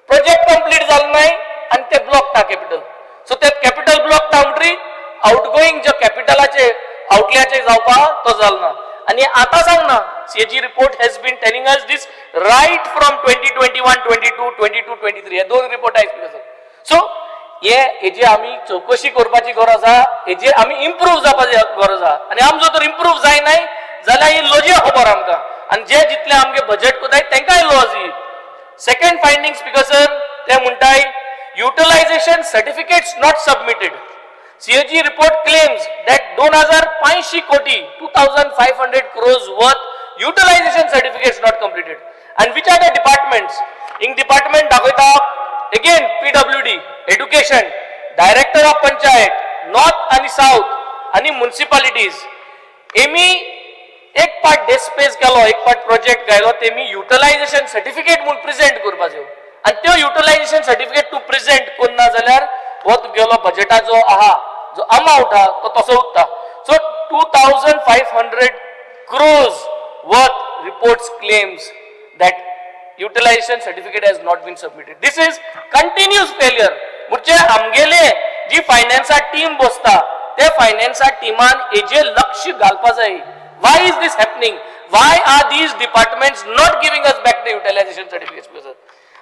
Speaker 5: प्रोजेक्ट कंप्लीट जालो नाय आनी ते ब्लॉक कॅपिटल. सो ते कॅपिटल ब्लॉक म्हणटरी आउटगोईंग जो कॅपिटलाचे आउटल्याचे जावपा तो जालो ना. आनी आतां सांगना, CAG report has been telling us this right from 2021 22, 22 23, हे दोन रिपोर्ट आहेत. सो हे हेजी आमी चौकशी करपाची गरज आहा, हेजेर आमी इम्प्रूव जावपाची गरज आहा. आनी आमचो जर इम्प्रूव जायनाय जाल्यार ही लॉजी खबर आमकां आनी जे जितले आमगे बजेट कोताय तांकांय लॉज ही. सेकंड फायंडींग, स्पीकर सर, ते म्हणटाय utilization certificates not submitted. CAG report claims that 2500 कोटी, 2500 crores worth utilization certificates not completed. And which are the departments? In department दाखयता again PWD, education, director of panchayat, north आणि साऊथ आणि म्युन्सिपालिटीज. एमी एक पार्ट डिस्पेस केलो, एक पार्ट प्रोजेक्ट घायलो, तेमी युटिलायझेशन सर्टिफिकेट म्हूण प्रेझेंट करपाच्यो आनी त्यो युटिलायझेशन सर्टिफिकेट तूं प्रेझेंट करना जाल्यार हो तुगेलो बजेटाचो आहा जो अमावंट आहा तो तसो उरता. So 2500 crores worth reports claims that utilization certificate has not been submitted. This is continuous failure. म्हणजे आमगेले जी फायनान्सा टीम बसता ते फायनान्सा टिमान हेजेर लक्ष घालपा जाय. Why is this happening? Why are these departments not giving us back the utilization certificate? Sir,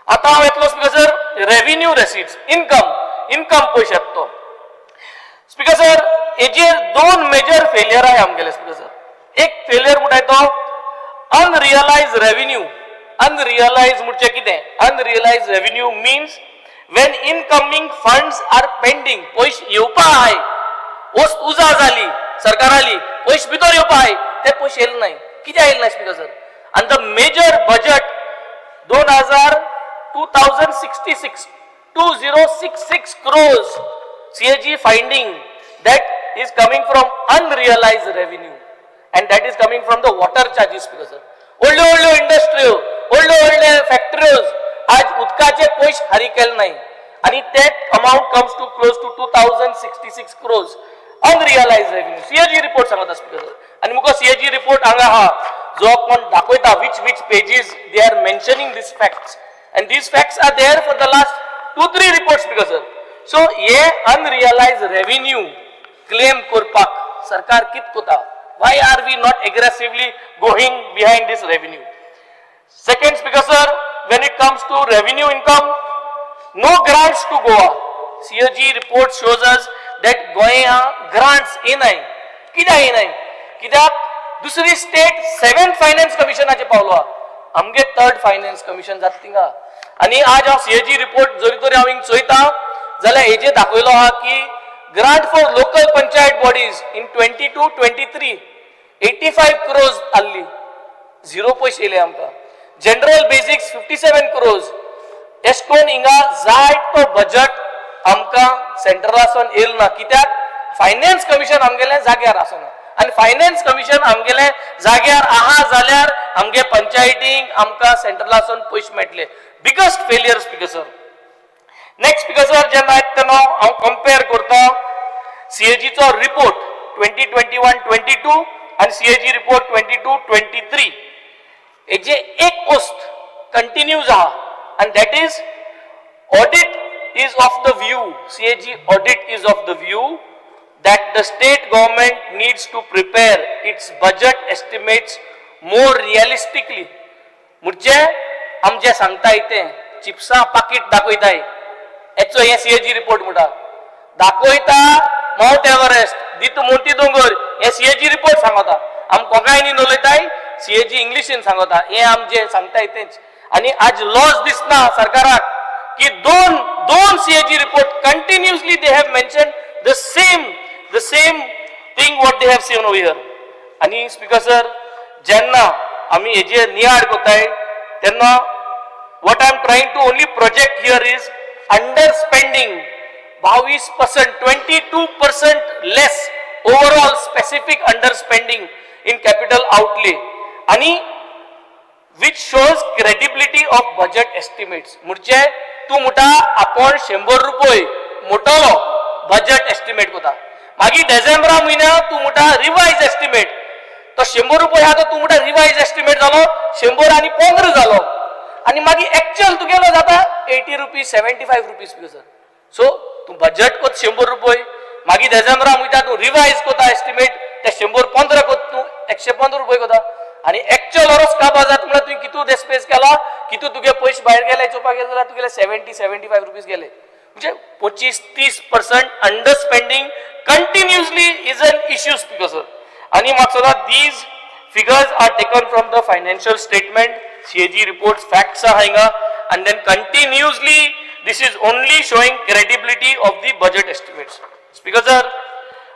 Speaker 5: आता हांव येतलो, Speaker sir, revenue receipts, income पयशे तो. स्पीकर सर, हेजेर दोन मेजर फेलियर आहे आमगेले, स्पीकर सर. एक फेलियर म्हणटाय तो अनरियलाइज रेव्हेन्यू. अनरियलाइज म्हणजे कितें? Unrealised revenue means when incoming funds are pending. पयशे येवपा आहाय, वस्त उजा जाली सरकाराली, पयशे भितर येवपा आहाय, ते पयशे येयले नाय. कित्याक येयले नाय, स्पीकर सर? आनी the major budget दोन हजार 2066, 2066 crores, CAG finding that is coming from unrealized revenue and that is coming from the water charges, because sir, व्हडल्यो व्हडल्यो इंडस्ट्र्यो, व्हडल्यो व्हडले फॅक्टऱ्योज आज उदकाचे पयशे फारीक केले नाही आणि ते amount comes to close to 2066 crores unrealised revenue, CAG report सांगता, स्पीकर सर. आनी मुका सीएजी रिपोर्ट हांगा आहा, जो कोण दाखयता which pages they are mentioning this facts, and these facts are there for the last two three reports, Speaker sir. So हे अनरियलाइज रेव्हेन्यू क्लेम करपाक सरकार कित कोता? Why are we not aggressively going behind this revenue? Second, Speaker sir, when it comes to revenue income, no grants to Goa. CAG report shows us that Goa grants येनाय. कित्याक येनाय? कित्याक दुसरी स्टेट सेव्हन्थ फायनान्स कमिशनाचे पावलो आहा, आमगे थर्ड फायनान्स कमिशन जाता थिंगा. आनी आज हांव सीएजी रिपोर्ट जरी तरी हांव हिंग चोयता जाल्यार हेजेर दाखयलो आहा की grant for local panchayat bodies in 22-23 85 crores आहली, झिरो पयशे येयले आमकां. General basics 57 crores. एश कोन हिंगा जाय तो बजट आमकां सेंट्रलासून येयल ना, कित्याक फायनान्स कमिशन आमगेलें जाग्यार आसना. आनी फायनान्स कमिशन आमगेलें जाग्यार आहा जाल्यार आमगे पंचायतींक आमकां सेंट्रलासून पयशे मेळटले. Biggest failure, Speaker sir. Next speaker sir, जेन्ना येता तेन्ना हांव कंपेर करता सीएजीचो रिपोर्ट 2021-22 आनी CAG report 22-23. हेजे एक वस्त कंटिन्यूज आहा आनी that is audit is of the view, CAG audit is of the view that the state government needs to prepare its budget estimates more realistically. म्हणजे आमचे सांगताय ते चिप्सां पाकीट दाखयताय, हेचो हे सीएजी रिपोर्ट म्हणटा, दाखयता मावंट एव्हरेस्ट, दिता मोती दोंगर. हे सीएजी रिपोर्ट सांगता, आम कोंकणीन उलयताय, सीएजी इंग्लिशीन सांगता. हे आमचे सांगताय तेच. आनी आज लॉस दिसना सरकाराक की दोन दोन CAG report continuously they have mention the same thing what they have seen over here. आनी स्पीकर सर, जेन्ना आमी हेजेर नियाळ करताय तेन्ना what I am trying to only project here is under spending 22%, 22% less overall specific under spending in capital outlay आणि which shows credibility of budget estimates. म्हणजे तूं म्हणटा आपण 100 रुपये मोटलो बजेट एस्टिमेट करता, मागीर डिसेंबरा म्हयन्याक तूं म्हणटा रिवायज एस्टिमेट. तो 100 रुपये आहा तो तूं म्हणटा रिवायज एस्टिमेट जालो 115 जालो आनी मागीर एक्चुअल तुगेलो जाता ₹80, ₹75, sir. सो तूं बजेट कोत 100 रुपये, मागीर डिसेंबरा वयता, तूं रिवायज कोता एस्टिमेट, ते 115 कोत तूं 115 रुपये कोता आनी एक्चुअल ओरोस काबार जाता. म्हणल्यार तुवें कितू डेस्पेस केला, कितू तुगे पयशे भायर गेले चोवपाक गेले जाल्यार तुगेले ₹70-75 गेले. म्हणजे 25-30% under spending continuously is an issue, speaker sir. आनी म्हाका सदां these figures are taken from the financial statement, CAG reports, facts आहा हिंगा and then continuously this is only showing credibility of the budget estimates. Speaker sir,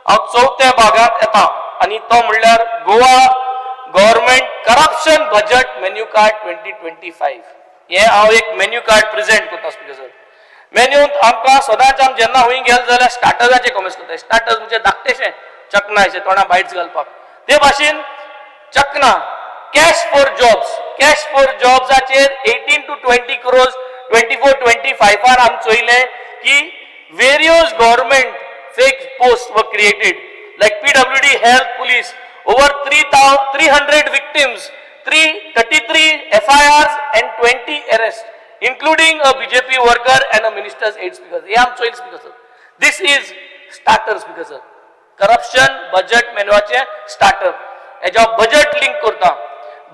Speaker 5: हांव चवथ्या भागांत येता आनी तो म्हणल्यार Goa government corruption budget menu card 2025. हे हांव एक मेन्यू कार्ड प्रेझेंट करता, स्पीकर सर. मेन्यूत आमकां सदांच आम जेन्ना खंय गेले जाल्यार स्टार्टर्साचे कॉमेंट्स करता. स्टार्टर्स म्हणजे धाकटेशे चकना अशें तोंडा बायट्स घालपाक. ते भाशेन चकना cash for jobs, cash for जॉब्साचेर 18 to 20 crores 24-25 आन आमी चोयलें की various government fake post were created like PWD, health, police, over 300 victims, 333 FIRs and 20 arrests, including a BJP worker and a minister's aide, speaker. हे आम Choyal, speaker sir. This is starter, speaker sir. Corruption budget मेन्यूचे starter. हेज्या बजेट लिंक करता.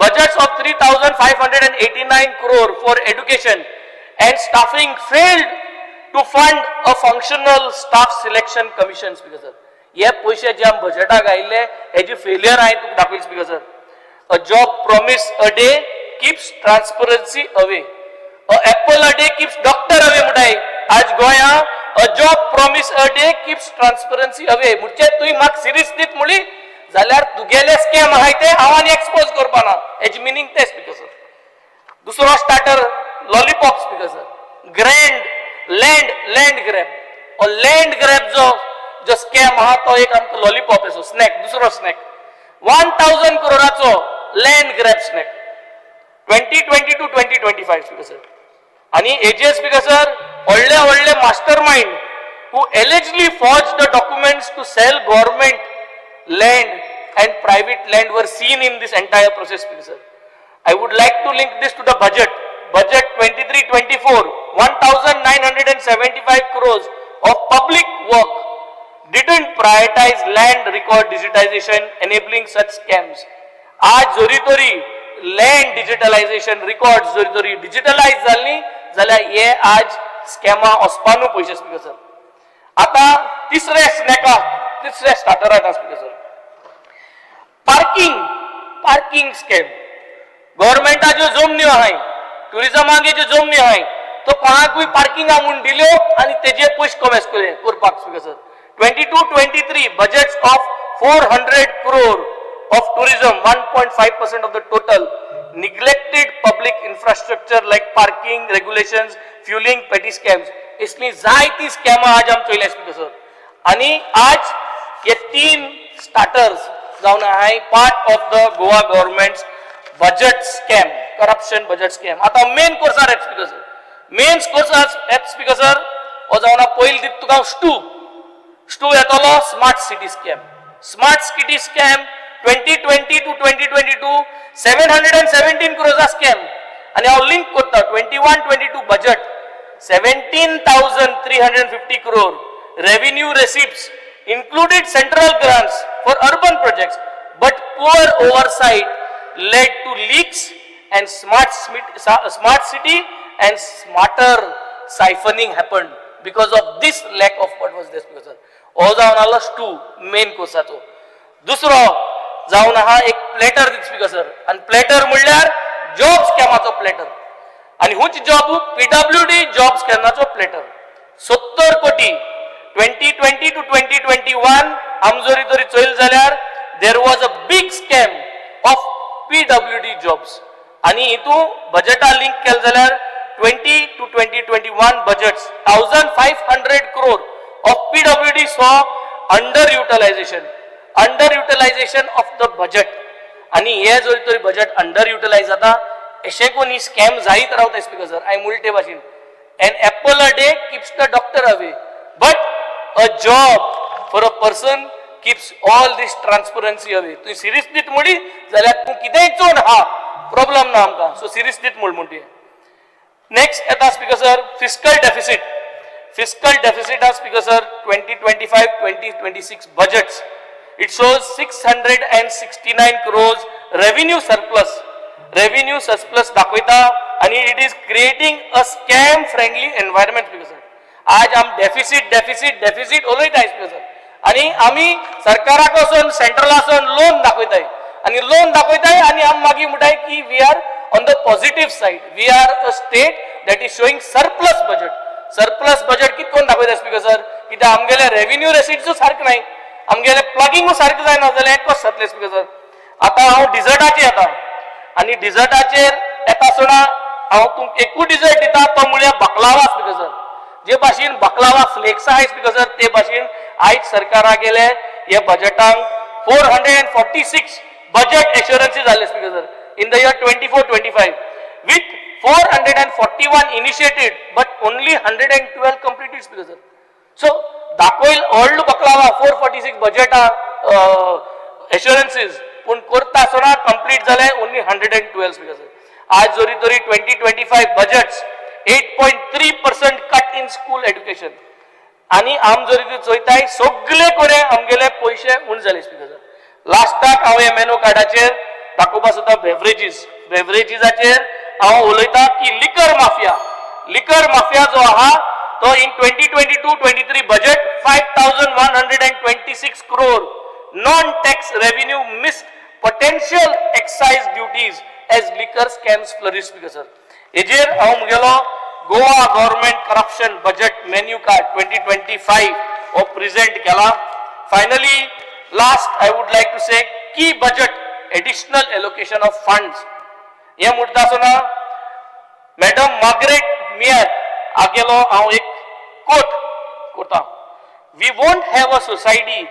Speaker 5: Budgets of 3,589 crore for education and staffing failed to fund a functional staff selection commission, speaker sir. हे पयशे जे आमी बजेटाक आयिल्ले हेजी फेलियर हांवें तुका दाखयली, speaker sir. A job promise a day keeps transparency away. A apple a day keeps doctor away म्हणटाय. आज गोंया a job promise a day keeps transparency away. म्हणजे तुवें म्हाका सिरीज दीत म्हणली जाल्यार तुगेले स्कॅम आहाय ते हांव आनी एक्सपोज करपाना, हेजे मिनींग ते, स्पीकर सर. दुसरो starter, lollipop, speaker sir. Grand land grab ओ लँड ग्रॅब जो जो स्कॅम आहा तो एक आमकां लॉलीपॉप असो स्नॅक. दुसरो snack 1000 करोडाचो land grab snack 2022-2025, speaker sir. आणि एजीएस, स्पीकर सर, व्हडले व्हडले master mind who allegedly forged the documents to sell government land and private land were seen in this entire process, speaker sir. I would like to link this to the budget. Budget 23-24, 1975 crores of public work didn't prioritize land record digitization, enabling such scams. आज जरी तरी लँड डिजिटलायझेशन रिकॉर्ड जरी तरी डिजिटलायज जाल्ली जाल्यार हे आज स्कॅमा वचपा न्हू पयशे, स्पीकर सर. आता तिसऱ्या स्नॅका, तिसऱ्या स्टार्टराक, speaker sir, parking scam. गव्हर्मेंटाच्यो जमन्यो आहाय, टुरिजमागे ज्यो जमन्यो आहाय, तो कोणाकूय पार्किंगा म्हूण दिल्यो आनी तेजे पयशे कमेस करपाक, speaker sir. 22-23 budget of 400 crore of tourism, 1.5% of the total, neglected public infrastructure like parking regulations, fueling petty scams. इसली जायती स्कॅमां आज आम चोयल्या, स्पीकर सर. आणि आज हे तीन स्टार्टर्स जावन आहाय part of the Goa government budget scam, corruption budget scam. आता मेन कोर्सार येत, स्पीकर सर. मेन कोर्सार येत, स्पीकर सर. हो जावन पयलीं दिता तुका स्टू. स्टू येतलो smart city scam. Smart city scam 2020 to 2022, 717 क्रोर्सा scam. आनी हांव लिंक करता 21-22 budget, 17,350 crore revenue receipts included central grants for urban projects, but poor oversight led to leaks and smart city and smarter siphoning happened because of this lack of what was this. Because हो जावन आलो स्टू मेन कोर्साचो. दुसरो जावन आहा एक प्लेटर स्पीकर सर. आनी प्लेटर म्हणल्यार जॉब स्कॅमाचो प्लेटर. आनी हुच जॉब, पीडब्ल्यूडी जॉब स्कॅमाचो प्लेटर, 70 कोटी 2020 to 2021. आम जरी तरी चोयल जाल्यार there was a big scam of PWD jobs. आनी हितू बजेटा लिंक केलें जाल्यार 20 to 2021 budgets, 1500 crore of PWD saw under utilization, under utilization of the budget. आनी हे जरी तरी बजेट अंडर युटिलायज जाता, अशें कोणी स्कॅम जायत रावता. स्पीकर सर, हांवें उलटे भाशेन, an apple a day keeps the doctor away, but a job for a person keeps all this transparency away. तूं सिरीस दीत म्हणली जाल्यार तूं कितेंय चोवन हा, प्रॉब्लम ना आमकां. सो सिरीस दीत म्हूण म्हणटी. नेक्स्ट येता, speaker sir, fiscal deficit. Fiscal deficit हा, speaker sir, 2025-2026 budgets, it shows 669 crores revenue surplus. Revenue surplus दाखयता आणि it is creating a scam friendly environment. Speaker sir, आज आम डेफिसिट, डेफिसिट, डेफिसिट उलयता, स्पीकर सर. आणि आमी सरकाराक वचून, सेंट्रला वचून लोन दाखयताय आणि लोन दाखयताय आणि आम मागीर म्हणटाय की we are on the positive side, we are a state that is showing surplus budget. Surplus budget कित कोण दाखयता, स्पीकर सर? कित्याक आमगेले रेव्हेन्यू रेसिट्सूच सारकें नाय, आमगेले प्लगिंगूय सारकें जायना जाल्यार हें कशें जातलें, स्पीकर सर? आतां हांव डिजर्टाचेर येता. आनी डिजर्टाचेर येता आसतना हांव तुमकां एकूच डिजर्ट दिता, तो म्हळ्यार बकलावा. स्पीकर सर, जे भाशेन बकलावा फ्लेक्स आहाय, स्पीकर सर, ते भाशेन आयज सरकारा गेले हे बजेटांक 446 budget assurances जाले, speaker sir, in the year 24-25, with 441 initiated but only 112 completed, speaker sir. So दाखयल व्हडलो बकलावा, 446 बजेटा एश्युरन्सीज, पूण करता आसतना कंप्लीट जाले only 112, speaker sir. आज जरी तरी 2025 budgets, 8.3% cut in school education. आनी आम जरी ती चोयताय, सगळे कडेन आमगेले पयशे उण जाले, स्पीकर सर. लास्टाक हांव हे मेनू कार्डाचेर दाखोवपा सोदता बेवरेजीस. बेवरेजीसाचेर हांव उलयता की लिकर माफिया. लिकर माफिया जो आहा तो in 2022-23 budget, 5126 crore non tax revenue missed potential excise duties as liquor scams flourish. Speaker sir, हेजेर हांव म्हगेलो Goa government corruption budget menu card 2025 हो प्रेझेंट केला. Finally, last, I would like to say की budget additional allocation of funds हे म्हणटा आसतना मॅडम मार्गरेट मियार आगेलो हांव एक कोट कोता, "We won't have a society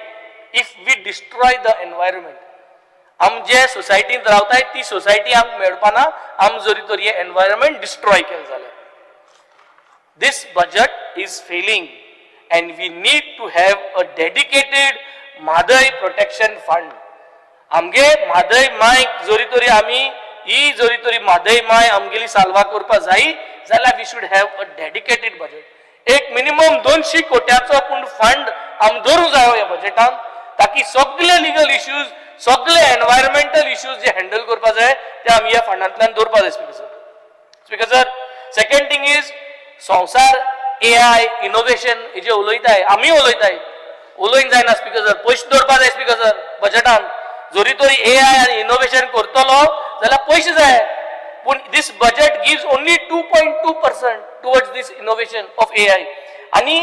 Speaker 5: if we destroy the environment." आम जे सोसायटींत रावताय ती सोसायटी आमकां मेळपाना आम जरी तर हे एनवायरमेंट डिस्ट्रॉय केलें जाल्यार. This budget is failing and we need to have a dedicated Mhadei protection fund. आमगे म्हादय मायक जरी तरी आमी ही जरी तरी म्हादय माय आमगेली साल्वा करपा जाय जाल्यार we should have a dedicated budget. एक मिनिमम 200 कोट्याचो पूण फंड आम दवरूं जायो ह्या बजेटान, ताकी सगळे लिगल इश्यूज, सगळे एनवायरमेंटल इश्यूज जे हँडल करपा जाय ते आमी ह्या फंडांतल्यान दवरपा जाय, speaker sir. Speaker sir, second thing is संवसार एआय इनोव्हेशन हेजे उलयताय, आमी उलयताय. उलोवंक जायना, स्पीकर सर. पयशे दवरपा जाय, स्पीकर सर, बजेटान. जरी तरी एआय आनी इनोव्हेशन करतलो जाल्यार पयशे जाय, पूण this budget gives only 2.2% towards this innovation of AI आनी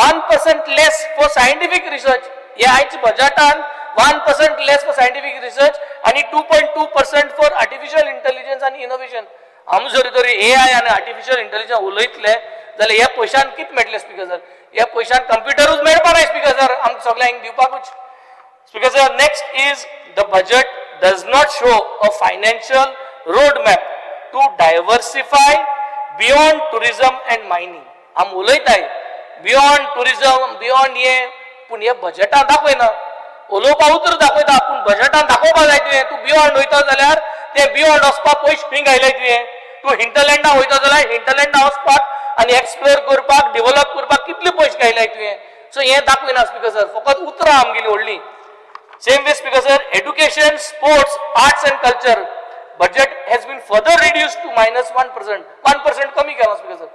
Speaker 5: 1% less for scientific research. हे आयज बजेटान 1% less for scientific research आनी 2.2% for artificial intelligence आनी इनोव्हेशन. आमी जरी तरी एआय आनी आर्टिफिशियल इंटेलिजन्स उलयतले जाल्यार ह्या पयशान कितें मेळटलें, स्पीकर सर? ह्या पयशान कंप्युटरूच मेळपा ना, स्पीकर सर, आमकां सगळ्यांक दिवपाकूच. Speaker sir, next is the budget does not show a financial roadmap to diversify beyond tourism and mining. आम उलयताय. बियॉन्ड टुरिझम, बियॉन्ड हें, पूण हे बजेटान दाखयना. उलोवपा उतर दाखयता, पूण बजेटान दाखोवपा जाय. तुवें तूं बियॉन्ड वयता जाल्यार ते बियॉन्ड वचपाक पयशे खंय घायले तुवें? तूं हिंटरलँडा वयता जाल्यार हिंटरलँडा वचपाक आनी एक्सप्लोर करपाक, डेव्हलप करपाक कितले पयशे घायले तुवें? सो हें दाखयना स्पीकर सर, फकत उतरां आमगेली व्हडली. Same way, Speaker sir, education, sports, arts and culture budget has been further reduced to minus 1%. 1% कमी केला स्पीकर सर.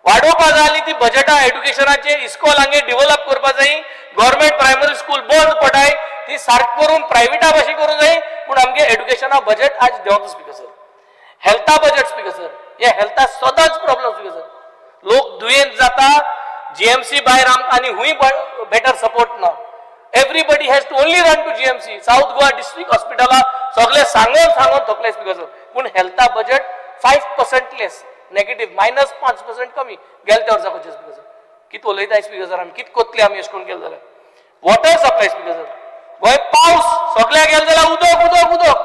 Speaker 5: वाडोवपा जाय आनी ती बजेटां एड्युकेशनाचे इस्कॉल हांगे डेव्हलप करपा जाय. गव्हर्मेंट प्रायमरी स्कूल बंद पडाय, ती सारक करून प्रायव्हेटा भाशेन करूंक जाय, पूण आमगे एड्युकेशना बजेट आज देंवता स्पीकर सर. हेल्था बजेट स्पीकर सर, हे हेल्था सदांच प्रॉब्लम स्पीकर सर. लोक दुयेंत जाता, जीएमसी भायर आमकां आनी हुंय बेटर सपोर्ट ना. Everybody has to only run to GMC, South Goa district हॉस्पिटला सगळे सांगून सांगून थकले स्पीकर सर. पूण हेल्था budget 5% less, negative, minus 5% कमी गेले त्या वर्सा स्पीकर सर. कित उलयता स्पीकर सर आमी, कित कोतले आमी अशें करून केलें जाल्यार? Water supply speaker sir, Goa पावस सगळ्याक गेले जाल्यार उदक उदक उदक,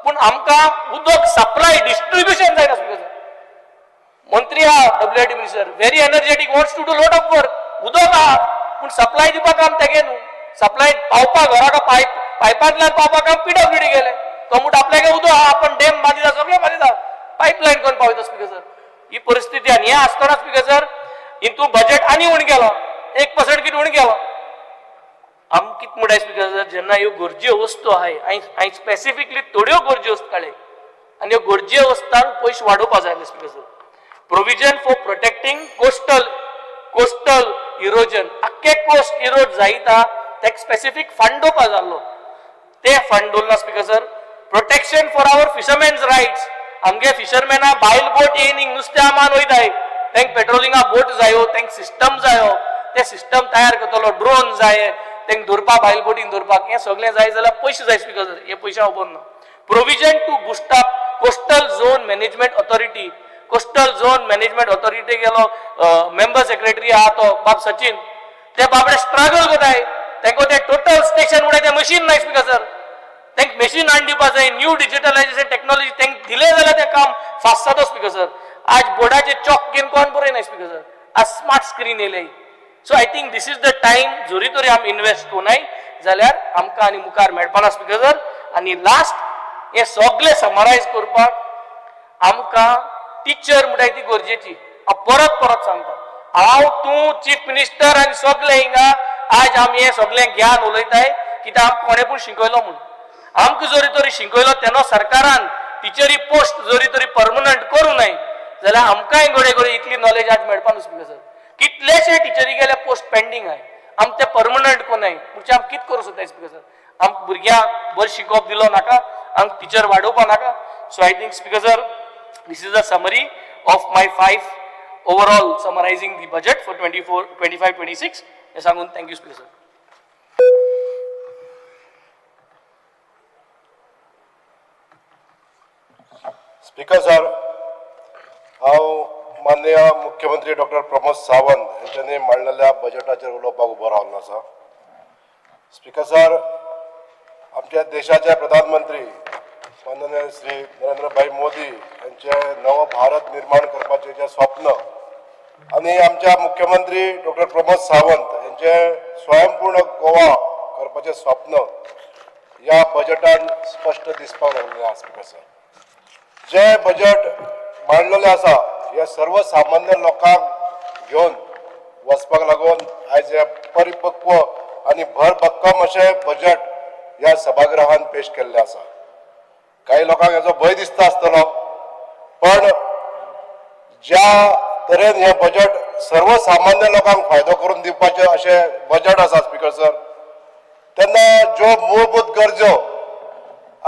Speaker 5: पूण आमकां उदक सप्लाय डिस्ट्रिब्युशन जायना स्पीकर सर. मंत्री आहा, WID minister, very energetic, wants to do lot of work. उदक आहा, पूण सप्लाय दिवपाक काम तेगे न्हू. सप्लाय पावपाक घराक पायप, पायपांतल्यान पावपाक काम पीडब्ल्यूडी गेले. तो म्हणटा आपल्यागे उदक आहा, आपण डॅम बांदिता, सगळें बांदिता, पायपलायन करून पावयता स्पीकर सर. ही परिस्थिती. आनी हें आसतना स्पीकर सर, हितून बजेट आनी उणें केलो, 1% कितें उणें केलो. आम कितें म्हणटाय स्पीकर सर, जेन्ना ह्यो गरजे वस्तू आहाय, हांवें स्पेसिफिकली थोड्यो गरज्यो वस्तू काडले आनी ह्यो गरजे वस्तांक पयशे वाडोवपा जाय speaker sir. Provision for protecting coastal erosion, आख्खे कोस्ट इरोड जायता, तेका स्पेसिफीक फंड दवरपा जाल्लो, ते fund दवरना speaker sir. Protection for our fishermen's rights. आमगे फिशरमॅना बायल बोट येयन नुस्त्या मान वयताय, तांकां पेट्रोलिंगा बोट जायो, तांकां सिस्टम जायो, ते सिस्टम तयार करतलो, ड्रोन जाय तांकां धरपाक, बायल बोटीन धरपाक. हें सगळें जाय जाल्यार पयशे जाय स्पीकर सर. हे पयशे खबर ना. Provision to boost up coastal zone management authority. Coastal zone management authority गेलो मेंबर सेक्रेटरी आहा तो बाब सचिन, ते बाबडे स्ट्रगल करताय. तांकां ते टोटल स्टेशन म्हणल्यार ते मशीन नाय स्पीकर सर. तांकां मशीन हाडून दिवपा जाय. न्यू डिजिटलायझेशन टेक्नॉलॉजी तांकां दिलें जाल्यार तें काम फास्ट जाता स्पीकर सर. आज बोर्डाचे चॉक घेवन कोण बरयना स्पीकर सर, आज स्मार्ट स्क्रीन येयले. So I think this is the time, जरी तरी आमी इन्वेस्ट कोनाय जाल्यार आमकां आनी मुखार मेळपाना स्पीकर सर. आनी लास्ट, हे सगळे समरायज करपाक आमकां टिचर म्हणटाय ती गरजेची. हांव परत परत सांगता, हांव तूं चीफ मिनिस्टर आनी सगळे हिंगा आज आमी हें सगळें ज्ञान उलयताय कित्याक आमकां कोणें पूण शिकयलो म्हूण. आमकां जरी तरी शिकयलो तेन्ना सरकारान टिचरी पोस्ट जरी तरी परमनंट करूं नये जाल्यार आमकांय घडये घडये इतली नॉलेज आज मेळपा न्हू स्पीकर सर. कितलेशे टिचरी गेले पोस्ट पेंडींग आहाय, आम ते परमनंट कोनाय म्हणजे आम कित करूं सोदताय स्पीकर सर? आम भुरग्यांक बरें शिकोवप दिलो नाका? आमकां टिचर वाडोवपा नाका? So I think, Speaker sir, this is a summary of my five overall summarizing the budget for 24 25 26. हे सांगून thank you speaker sir.
Speaker 6: Speaker sir, हांव माननीय मुख्यमंत्री डॉक्टर प्रमोद सावंत हेंच्यांनी मांडलेल्या बजेटाचेर उलोवपाक उबो रावलो आसा. स्पीकर सर, आमच्या देशाचे प्रधानमंत्री माननीय श्री नरेंद्रभाई मोदी यांचे नव भारत निर्माण करपाचें जें स्वप्न आनी आमच्या मुख्यमंत्री डॉक्टर प्रमोद सावंत यांचे स्वयंपूर्ण गोवा करपाचें स्वप्न ह्या बजेटान स्पश्ट दिसपाक लागलेलें आसा. स्पीकर सर, जे बजेट मांडलेलें आसा हे सर्वसामान्य लोकांक घेवन वचपाक लागून आयज हे परिपक्व आनी भरभक्कम अशें बजेट ह्या सभागृहान पेश केल्लें आसा. काही लोकांक हेजो भंय दिसता आसतलो, पण ज्या तरेन हें बजेट सर्वसामान्य लोकांक फायदो करून दिवपाचें अशें बजेट आसा स्पीकर सर, तेन्ना ज्यो मूलभूत गरजो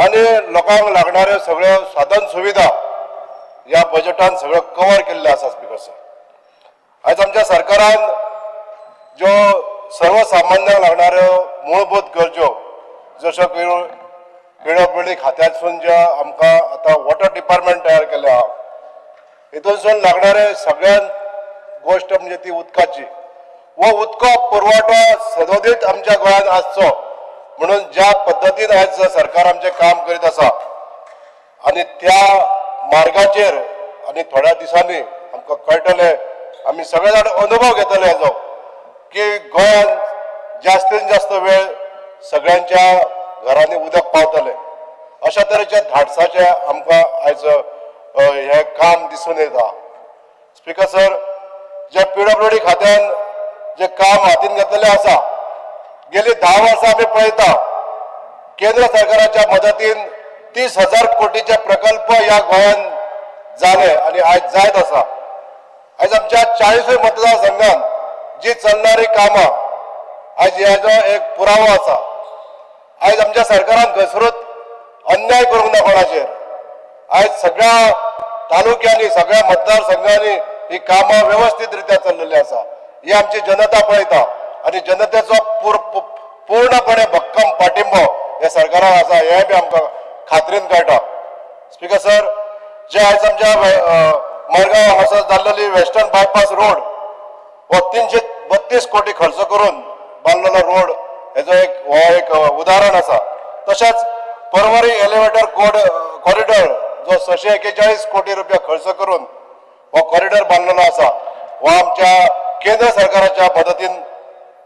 Speaker 6: आनी लोकांक लागणाऱ्यो सगळ्यो साधन सुविधा ह्या बजेटान सगळ्यो कवर केल्ल्यो आसा. स्पीकर सर, आयज आमच्या सरकारान ज्यो सर्वसामान्यांक लागणाऱ्यो मूलभूत गरजो, जश्यो पीडब्ल्यूडी खात्यांतसून ज्या आमकां आतां वॉटर डिपार्टमेंट तयार केलें आहा, हितूनसून लागणारे सगळ्यात गोश्ट म्हणजे ती उदकाची वो उदका पुरवठो सदोदीत आमच्या गोंयांत आसचो म्हणून ज्या पद्दतीन आयज सरकार आमचें काम करीत आसा आनी त्या मार्गाचेर आनी थोड्या दिसांनी आमकां कळटलें, आमी सगळे जाण अनुभव घेतले हेजो. की गोंयांत जास्तीत जास्त वेळ सगळ्यांच्या घरांनी उदक पावतलें. अशा तरेच्या धाडसाचें आमकां आयज हें काम दिसून येता. स्पिकर सर, जे पीडब्ल्यूडी खात्यान जे काम हातीन घेतलेलें आसा, गेली 10 वर्सां आमी पळयता केंद्र सरकाराच्या मदतीन 30,000 कोटीचे प्रकल्प ह्या गोंयांत जाले आनी आयज जायत आसा. आयज आमच्या 40 मतदारसंघात जी चलणारी कामां आयज हेजो एक पुरावो आसा. आयज आमच्या सरकारान घसरूत अन्याय करूंक ना कोणाचेर. आयज सगळ्या तालुक्यांनी, सगळ्या मतदारसंघांनी ही कामां वेवस्थीत रित्या चल्लेली आसा. ही आमची जनता पळयता आनी जनतेचो पूर्णपणे भक्कम पाठिंबो ह्या सरकाराक आसा हें बी आमकां खात्रीन कळटा. स्पिकर सर, जे आयज आमच्या मडगांव हांगासर जाल्लेली वेस्टर्न बायपास रोड हो 332 कोटी खर्च करून बांदलेलो रोड हेजो एक हो एक उदाहरण आसा. तशेंच परवरी एलिवेटर कॉरिडॉर जो 641 कोटी रुपया खर्च करून हो कॉरिडॉर बांदलेलो आसा, हो आमच्या केंद्र सरकाराच्या मदतीन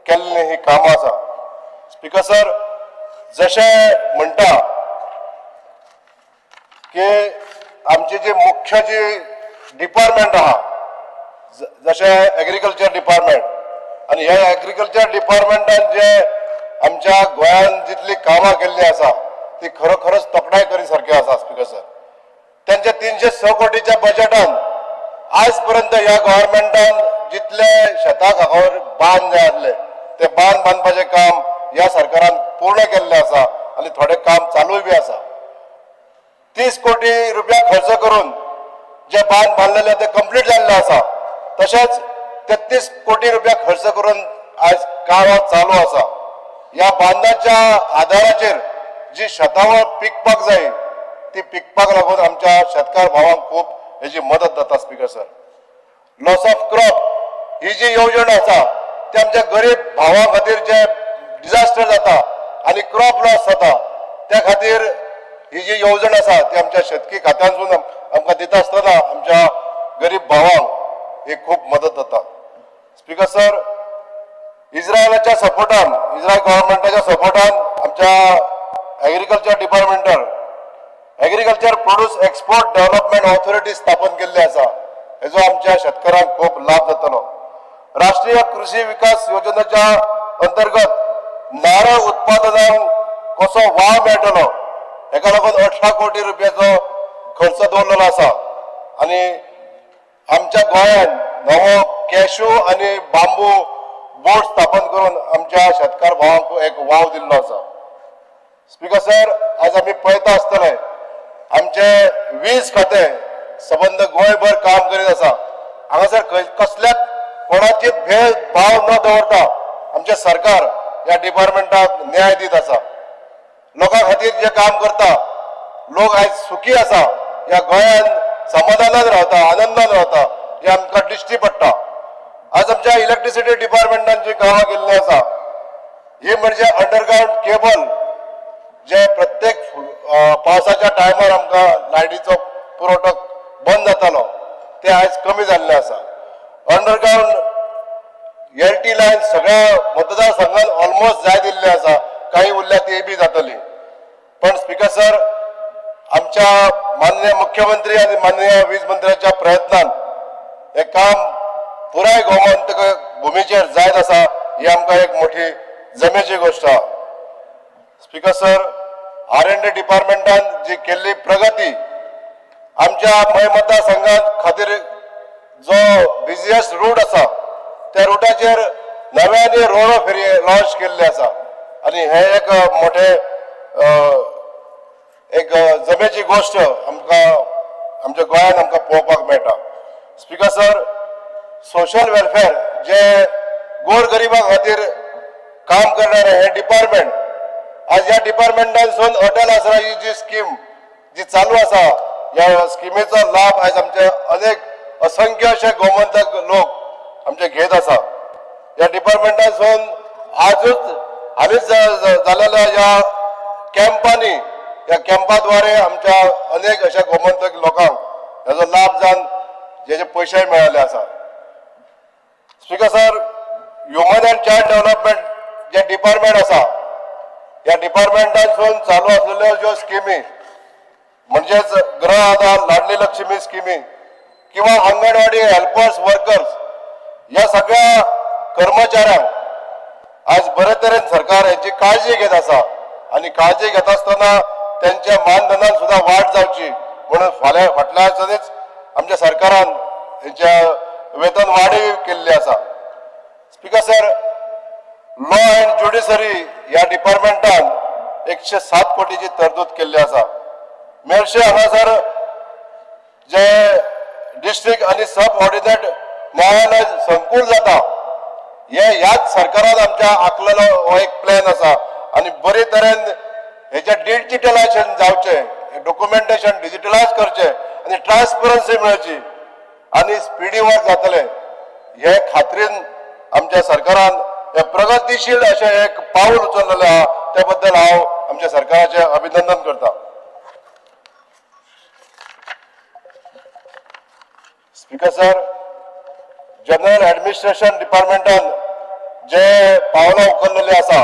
Speaker 6: केल्ली ही कामां आसा. स्पिकर सर, जशें म्हणटा की आमची जी मुख्य जी डिपार्टमेंट आहा, जशें एग्रीकल्चर डिपार्टमेंट, आनी ह्या एग्रीकल्चर डिपार्टमेंटान जे आमच्या गोंयांत जितली कामां केल्ली आसा ती खरोखरच तोखणाय करी सारकी आसा. स्पिकर सर, त्यांच्या 306 कोटीच्या बजेटान आयज पर्यंत ह्या गव्हर्मेंटान जितले शेताक हांगावर बांद जाय आसले ते बांद बांदपाचें काम ह्या सरकारान पूर्ण केल्लें आसा आनी थोडें काम चालूय बी आसा. 30 कोटी रुपया खर्च करून जे बांद बांदलेले ते कंप्लीट जाल्ले आसा. तशेंच 33 कोटी रुपया खर्च करून आयज काम चालू आसा. ह्या बांदाच्या आदाराचेर जी शेतावर पिकपाक जाय ती पिकपाक लागून आमच्या शेतकार भावांक खूब हेजी मदत जाता. Speaker sir, loss of crop ही जी येवजण आसा ती आमच्या गरीब भावां खातीर जे डिजास्टर जाता आनी क्रॉप लॉस जाता त्या खातीर ही जी येवजण आसा ती आमच्या शेतकी खात्यांतसून आमकां दिता आसतना आमच्या गरीब भावांक ही खूब मदत जाता. स्पिकर सर, इस्रायलाच्या सपोर्टान, इस्रायल गव्हर्मेंटाच्या सपोर्टान आमच्या agriculture डिपार्टमेंटान agriculture produce export development authority स्थापन केल्ली आसा. हेजो आमच्या शेतकारांक खूब लाभ जातलो. राष्ट्रीय कृषी विकास योजनेच्या अंतर्गत नारळ उत्पादनाक कसो वाव मेळटलो हेका लागून 18 कोटी रुपयाचो खर्च दवरलेलो आसा. आनी आमच्या गोंयांत नवो कॅशू आनी बांबू बोर्ड स्थापन करून आमच्या शेतकार भावांक एक वाव दिल्लो आसा. स्पिकर सर, आयज आमी पळयता आसतले आमचे वीज खातें सबंद गोंयभर काम करीत आसा. हांगासर कसल्याच कोणाची भेदभाव न दवरता आमचें सरकार ह्या डिपार्टमेंटाक न्याय दीत आसा. लोकां खातीर जे काम करता लोक आयज सुखी आसा, ह्या गोंयांत समाधानान रावता, आनंदान रावता, हें आमकां दिश्टी पडटा. आज आमच्या इलेक्ट्रिसिटी डिपार्टमेंटान जी कामां केल्लीं आसा ही म्हणजे अंडरग्रावंड केबल जे प्रत्येक पावसाच्या टायमार आमकां लायटीचो पुरवठो बंद जातालो ते आयज कमी जाल्ले आसा. अंडरग्रावंड एल टी लायन सगळ्या मतदारसंघात ऑलमोस्ट जाय दिल्ले आसा, काही उरल्या ती बी जातली. पण स्पिकर सर, आमच्या माननीय मुख्यमंत्री आनी माननीय वीज मंत्र्याच्या प्रयत्नान हे काम पुराय गोमंतक भुमीचेर जायत आसा, ही आमकां एक मोठी जमेची गोश्ट आहा. स्पिकर सर, R&D डिपार्टमेंटान जी केल्ली प्रगती आमच्या मय मतदारसंघात खातीर जो बिजिएस्ट रूट आसा त्या रुटाचेर नव्याने रोरो फेरी लॉन्च केल्ले आसा आनी हे एक मोठे एक जमेची गोश्ट आमकां आमच्या गोंयांत आमकां पळोवपाक मेळटा. स्पिकर सर, सोशल वेलफेअर जे गोर गरिबां खातीर काम करणारे हे डिपार्टमेंट, आज ह्या डिपार्टमेंटांसून अटल आसरा ही जी स्कीम जी चालू आसा, ह्या स्किमेचो लाभ आयज आमचे अनेक असंख्य अशे गोमंतक लोक आमचे घेत आसा. ह्या डिपार्टमेंटांसून आजूच हालींच जालेल्या ह्या कॅम्पांनी, ह्या कॅम्पाद्वारे आमच्या अनेक अशा गोमंतक लोकांक हेजो लाभ जावन जेजे पयशेय मेळ्ळेले आसा. Speaker sir, human and child development J department आसा, ह्या डिपार्टमेंटांसून चालू आसलेल्यो ज्यो स्किमी, म्हणजेच गृह आधार, लाडली लक्ष्मी स्किमी किंवा अंगणवाडी हेल्पर्स, वर्कर्स ह्या सगळ्या कर्मचाऱ्यांक आज बरे तरेन सरकार हेची काळजी घेत आसा आनी काळजी घेत आसतना त्यांच्या मानधनान सुद्दां वाड जावची म्हणून फाल्यां फाटल्या वर्सांनीच आमच्या सरकारान हेच्या वेतन वाडय केल्ली आसा. Speaker sir, law and judiciary ह्या डिपार्टमेंटान 107 कोटीची तरतूद केल्ली आसा. मेरशे हांगासर जे डिस्ट्रिक्ट आनी सब ऑर्डिनेट न्यायालय संकूल जाता, हे ह्याच सरकारान आमच्या आखलेलो हो एक प्लॅन आसा आनी बरे तरेन हेचे डिजिटलायजेशन जावचें, डॉक्युमेंटेशन डिजिटलायज करचें आनी ट्रान्सपरन्सी मेळची आनी स्पिडी वर्क जातलें हे खात्रीन आमच्या सरकारान हे प्रगतीशील अशें एक पावल उचललेलें आहा. त्या बद्दल हांव आमच्या सरकाराचें अभिनंदन करता. स्पीकर सर, जनरल ऍडमिनिस्ट्रेशन डिपार्टमेंटान जे पावलां उखललेली आसा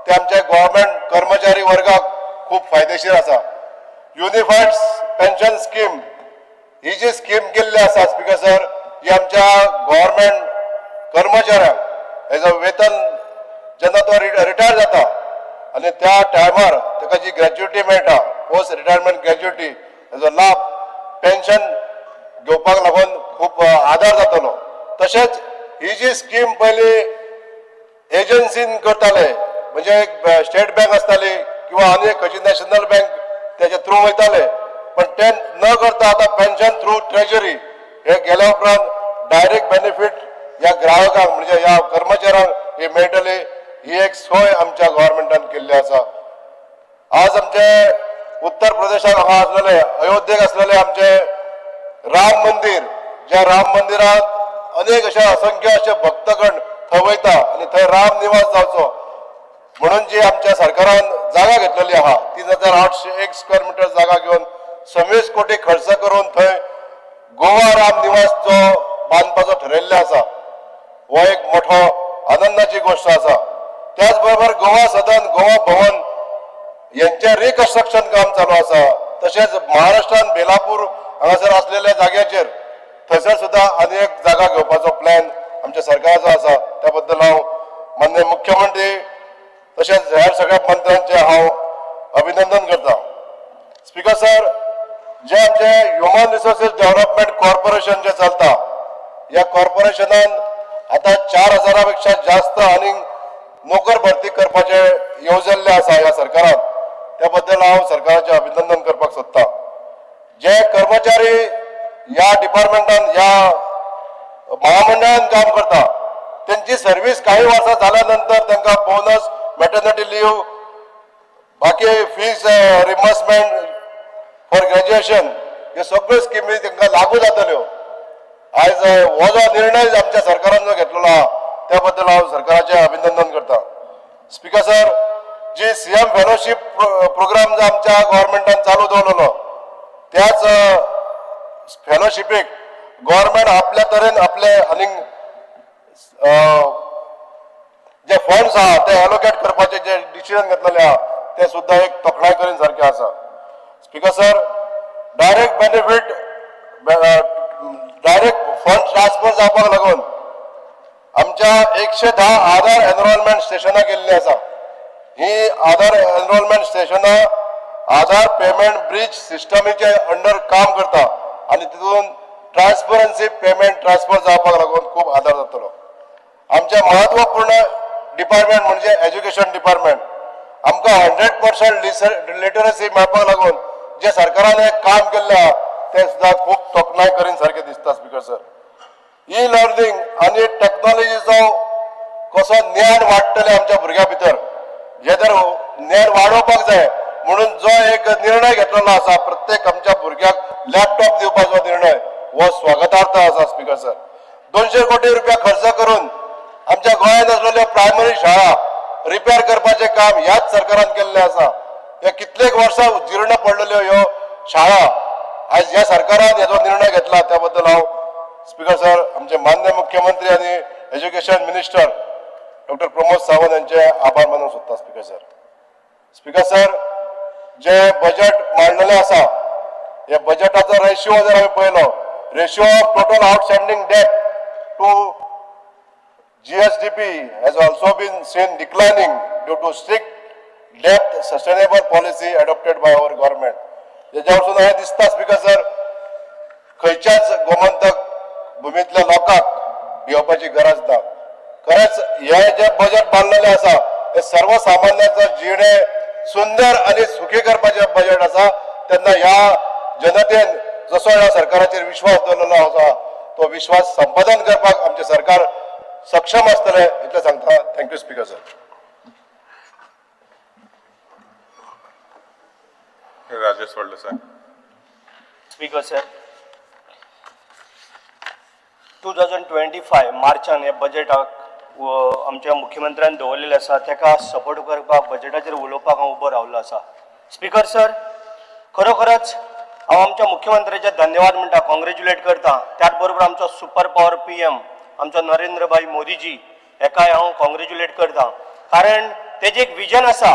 Speaker 6: ते आमच्या गव्हर्मेंट कर्मचारी वर्गाक खूब फायदेशीर आसा. युनिफायड पेन्शन स्कीम ही जी स्कीम केल्ली आसा, स्पीकर सर, ही आमच्या गव्हर्मेंट कर्मचाऱ्यांक हेजो वेतन जेन्ना तो रिटायर जाता आनी त्या टायमार ताका जी ग्रॅच्युटी मेळटा, पोस्ट रिटायरमेंट ग्रॅच्युटी, हेजो लाभ पेन्शन घेवपाक लागून खूब आदार जातलो. तशेंच ही जी स्कीम पयली एजन्सीन करताले, म्हणजे एक स्टेट बँक आसताली किंवा आनी एक खंयची नॅशनल बँक तेच्या थ्रू वयताले, पण ते न करता आतां पेन्शन थ्रू ट्रेजरी हे गेल्या उपरांत डायरेक्ट बेनिफीट ह्या ग्राहकांक, म्हणजे ह्या कर्मचाऱ्यांक ही मेळटली, ही एक सोय आमच्या गव्हर्मेंटान केल्ली आसा. आज आमचे उत्तर प्रदेशाक हांगा आसलेले, अयोध्येक आसलेले आमचे राम मंदिर, ज्या राम मंदिरात अनेक अशे असंख्य अशे भक्तगण थंय वयता आनी थंय राम निवास जावचो म्हणून जी आमच्या सरकारान जागा घेतलेली आहा, 3801 स्क्वेअर मिटर जागा घेवन 26 कोटी खर्च करून थंय गोवा राम निवास जो बांदपाचो ठरयल्ले आसा, हो एक मोठो आनंदाची गोश्ट आसा. त्याच बरोबर गोवा सदन, गोवा भवन यांचे रिकन्स्ट्रक्शन काम चालू आसा. तशेंच महाराष्ट्रान बेलापूर हांगासर आसलेल्या जाग्याचेर थंयसर सुद्दां आनी एक जागा घेवपाचो प्लॅन आमच्या सरकाराचो आसा. त्या बद्दल हांव माननीय मुख्यमंत्री तशेंच हेर सगळ्या मंत्र्यांचे हांव अभिनंदन करता. स्पीकर सर, जे आमचे ह्युमन रिसोर्सीस डेव्हलपमेंट कॉर्पोरेशन जे चलता, ह्या कॉर्पोरेशनान आतां 4000 पेक्षा जास्त आनी नोकर भरती करपाचे येवजल्ले आसा ह्या सरकारान. त्या बद्दल हांव सरकाराचें अभिनंदन करपाक सोदता. जे कर्मचारी ह्या डिपार्टमेंटान, ह्या महामंडळान काम करता, त्यांची सर्वीस काही वर्सां जाल्या नंतर तांकां बोनस, मॅटर्निटी लीव, बाकी फीज रिम्बर्समेंट फॉर ग्रॅज्युएशन ह्यो सगळ्यो स्किमी तांकां लागू जातल्यो. आयज हो जो निर्णय आमच्या सरकारान जो घेतलेलो आहा, त्या बद्दल हांव सरकाराचें अभिनंदन करता. स्पीकर सर, जी सीएम फेलोशीप प्रोग्राम जो आमच्या गव्हर्मेंटान चालू दवरलेलो, त्याच फेलोशिपीक गव्हर्मेंट आपल्या तरेन आपले आनीक जे फंड्स आहा ते एलोकेट करपाचे जे डिसिजन घेतलेले आहा, ते सुद्दां एक तोखणाय करीन सारकें आसा. Speaker sir, direct benefit, direct fund transfer जावपाक लागून आमच्या 110 आधार एनरोलमेंट स्टेशनां केल्ली आसा. ही आधार एनरोलमेंट स्टेशनां आधार पेमेंट ब्रिज सिस्टमीचे अंडर काम करता आनी तितून ट्रान्सपरन्सी पेमेंट ट्रान्सफर जावपाक लागून खूब आदार जातलो. आमचे महत्वपूर्ण डिपार्टमेंट म्हणजे एज्युकेशन डिपार्टमेंट. आमकां 100% लिटरसी मेळपाक लागून जे सरकारान एक काम केल्लें आहा, तें सुद्दां खूब तोखणाय करीन सारकें दिसता. स्पीकर सर, ई लर्निंग आनी टेक्नॉलॉजीचो कसो ज्ञान वाडटलें आमच्या भुरग्यां भितर, हे जर ज्ञान वाडोवपाक जाय म्हणून जो एक निर्णय घेतलेलो आसा, प्रत्येक आमच्या भुरग्याक लॅपटॉप दिवपाचो निर्णय हो स्वागतार्थ आसा. स्पीकर सर, 200 कोटी रुपया खर्च करून आमच्या गोंयांत आसलेल्यो प्रायमरी शाळा रिपेर करपाचें काम ह्याच सरकारान केल्लें आसा. ह्या कितलेक वर्सां जीर्ण पडलेल्यो ह्यो शाळा आयज ह्या सरकारान हेजो निर्णय घेतला, त्या बद्दल हांव, स्पीकर सर, आमचे मान्य मुख्यमंत्री आनी education minister doctor Pramod Sawant यांचे आभार मानूंक सोदता स्पीकर सर. स्पीकर सर, जे बजेट मांडलेलें आसा, हे बजेटाचो रेशियो जर आमी पळयलो, ratio of total outstanding debt to GSDP has also been seen declining due to strict debt sustainable policy adopted by our government. जेज्या वरसून हें दिसता स्पीकर सर, खंयच्याच गोमंतक भुमींतल्या लोकांक भिवपाची गरज ना. खरेंच हे जे बजेट बांदलेलें आसा, हे सर्वसामान्याचो जिणे सुंदर आनी सुखी करपाचें बजेट आसा. तेन्ना ह्या जनतेन जसो ह्या सरकाराचेर विश्वास दवरलेलो आसा, तो विश्वास संपादन करपाक आमचें सरकार सक्षम आसतलें, इतलें सांगता. Thank you, Speaker sir.
Speaker 7: Rajesh Phaldesai.
Speaker 8: Speaker sir, 2025 मार्चान हे बजेटाक आमच्या मुख्यमंत्र्यान दवरलेलें आसा, ताका सपोर्ट करपाक, बजेटाचेर उलोवपाक हांव उबो रावलो आसा. स्पीकर सर, खरोखरच हांव आमच्या मुख्यमंत्र्याचे धन्यवाद म्हणटा, कॉंग्रेच्युलेट करता. त्याच बरोबर आमचो सुपर पावर पीएम, आमचो नरेंद्रभाई मोदीजी, हेकाय हांव कॉंग्रेच्युलेट करता, कारण तेजें एक विजन आसा.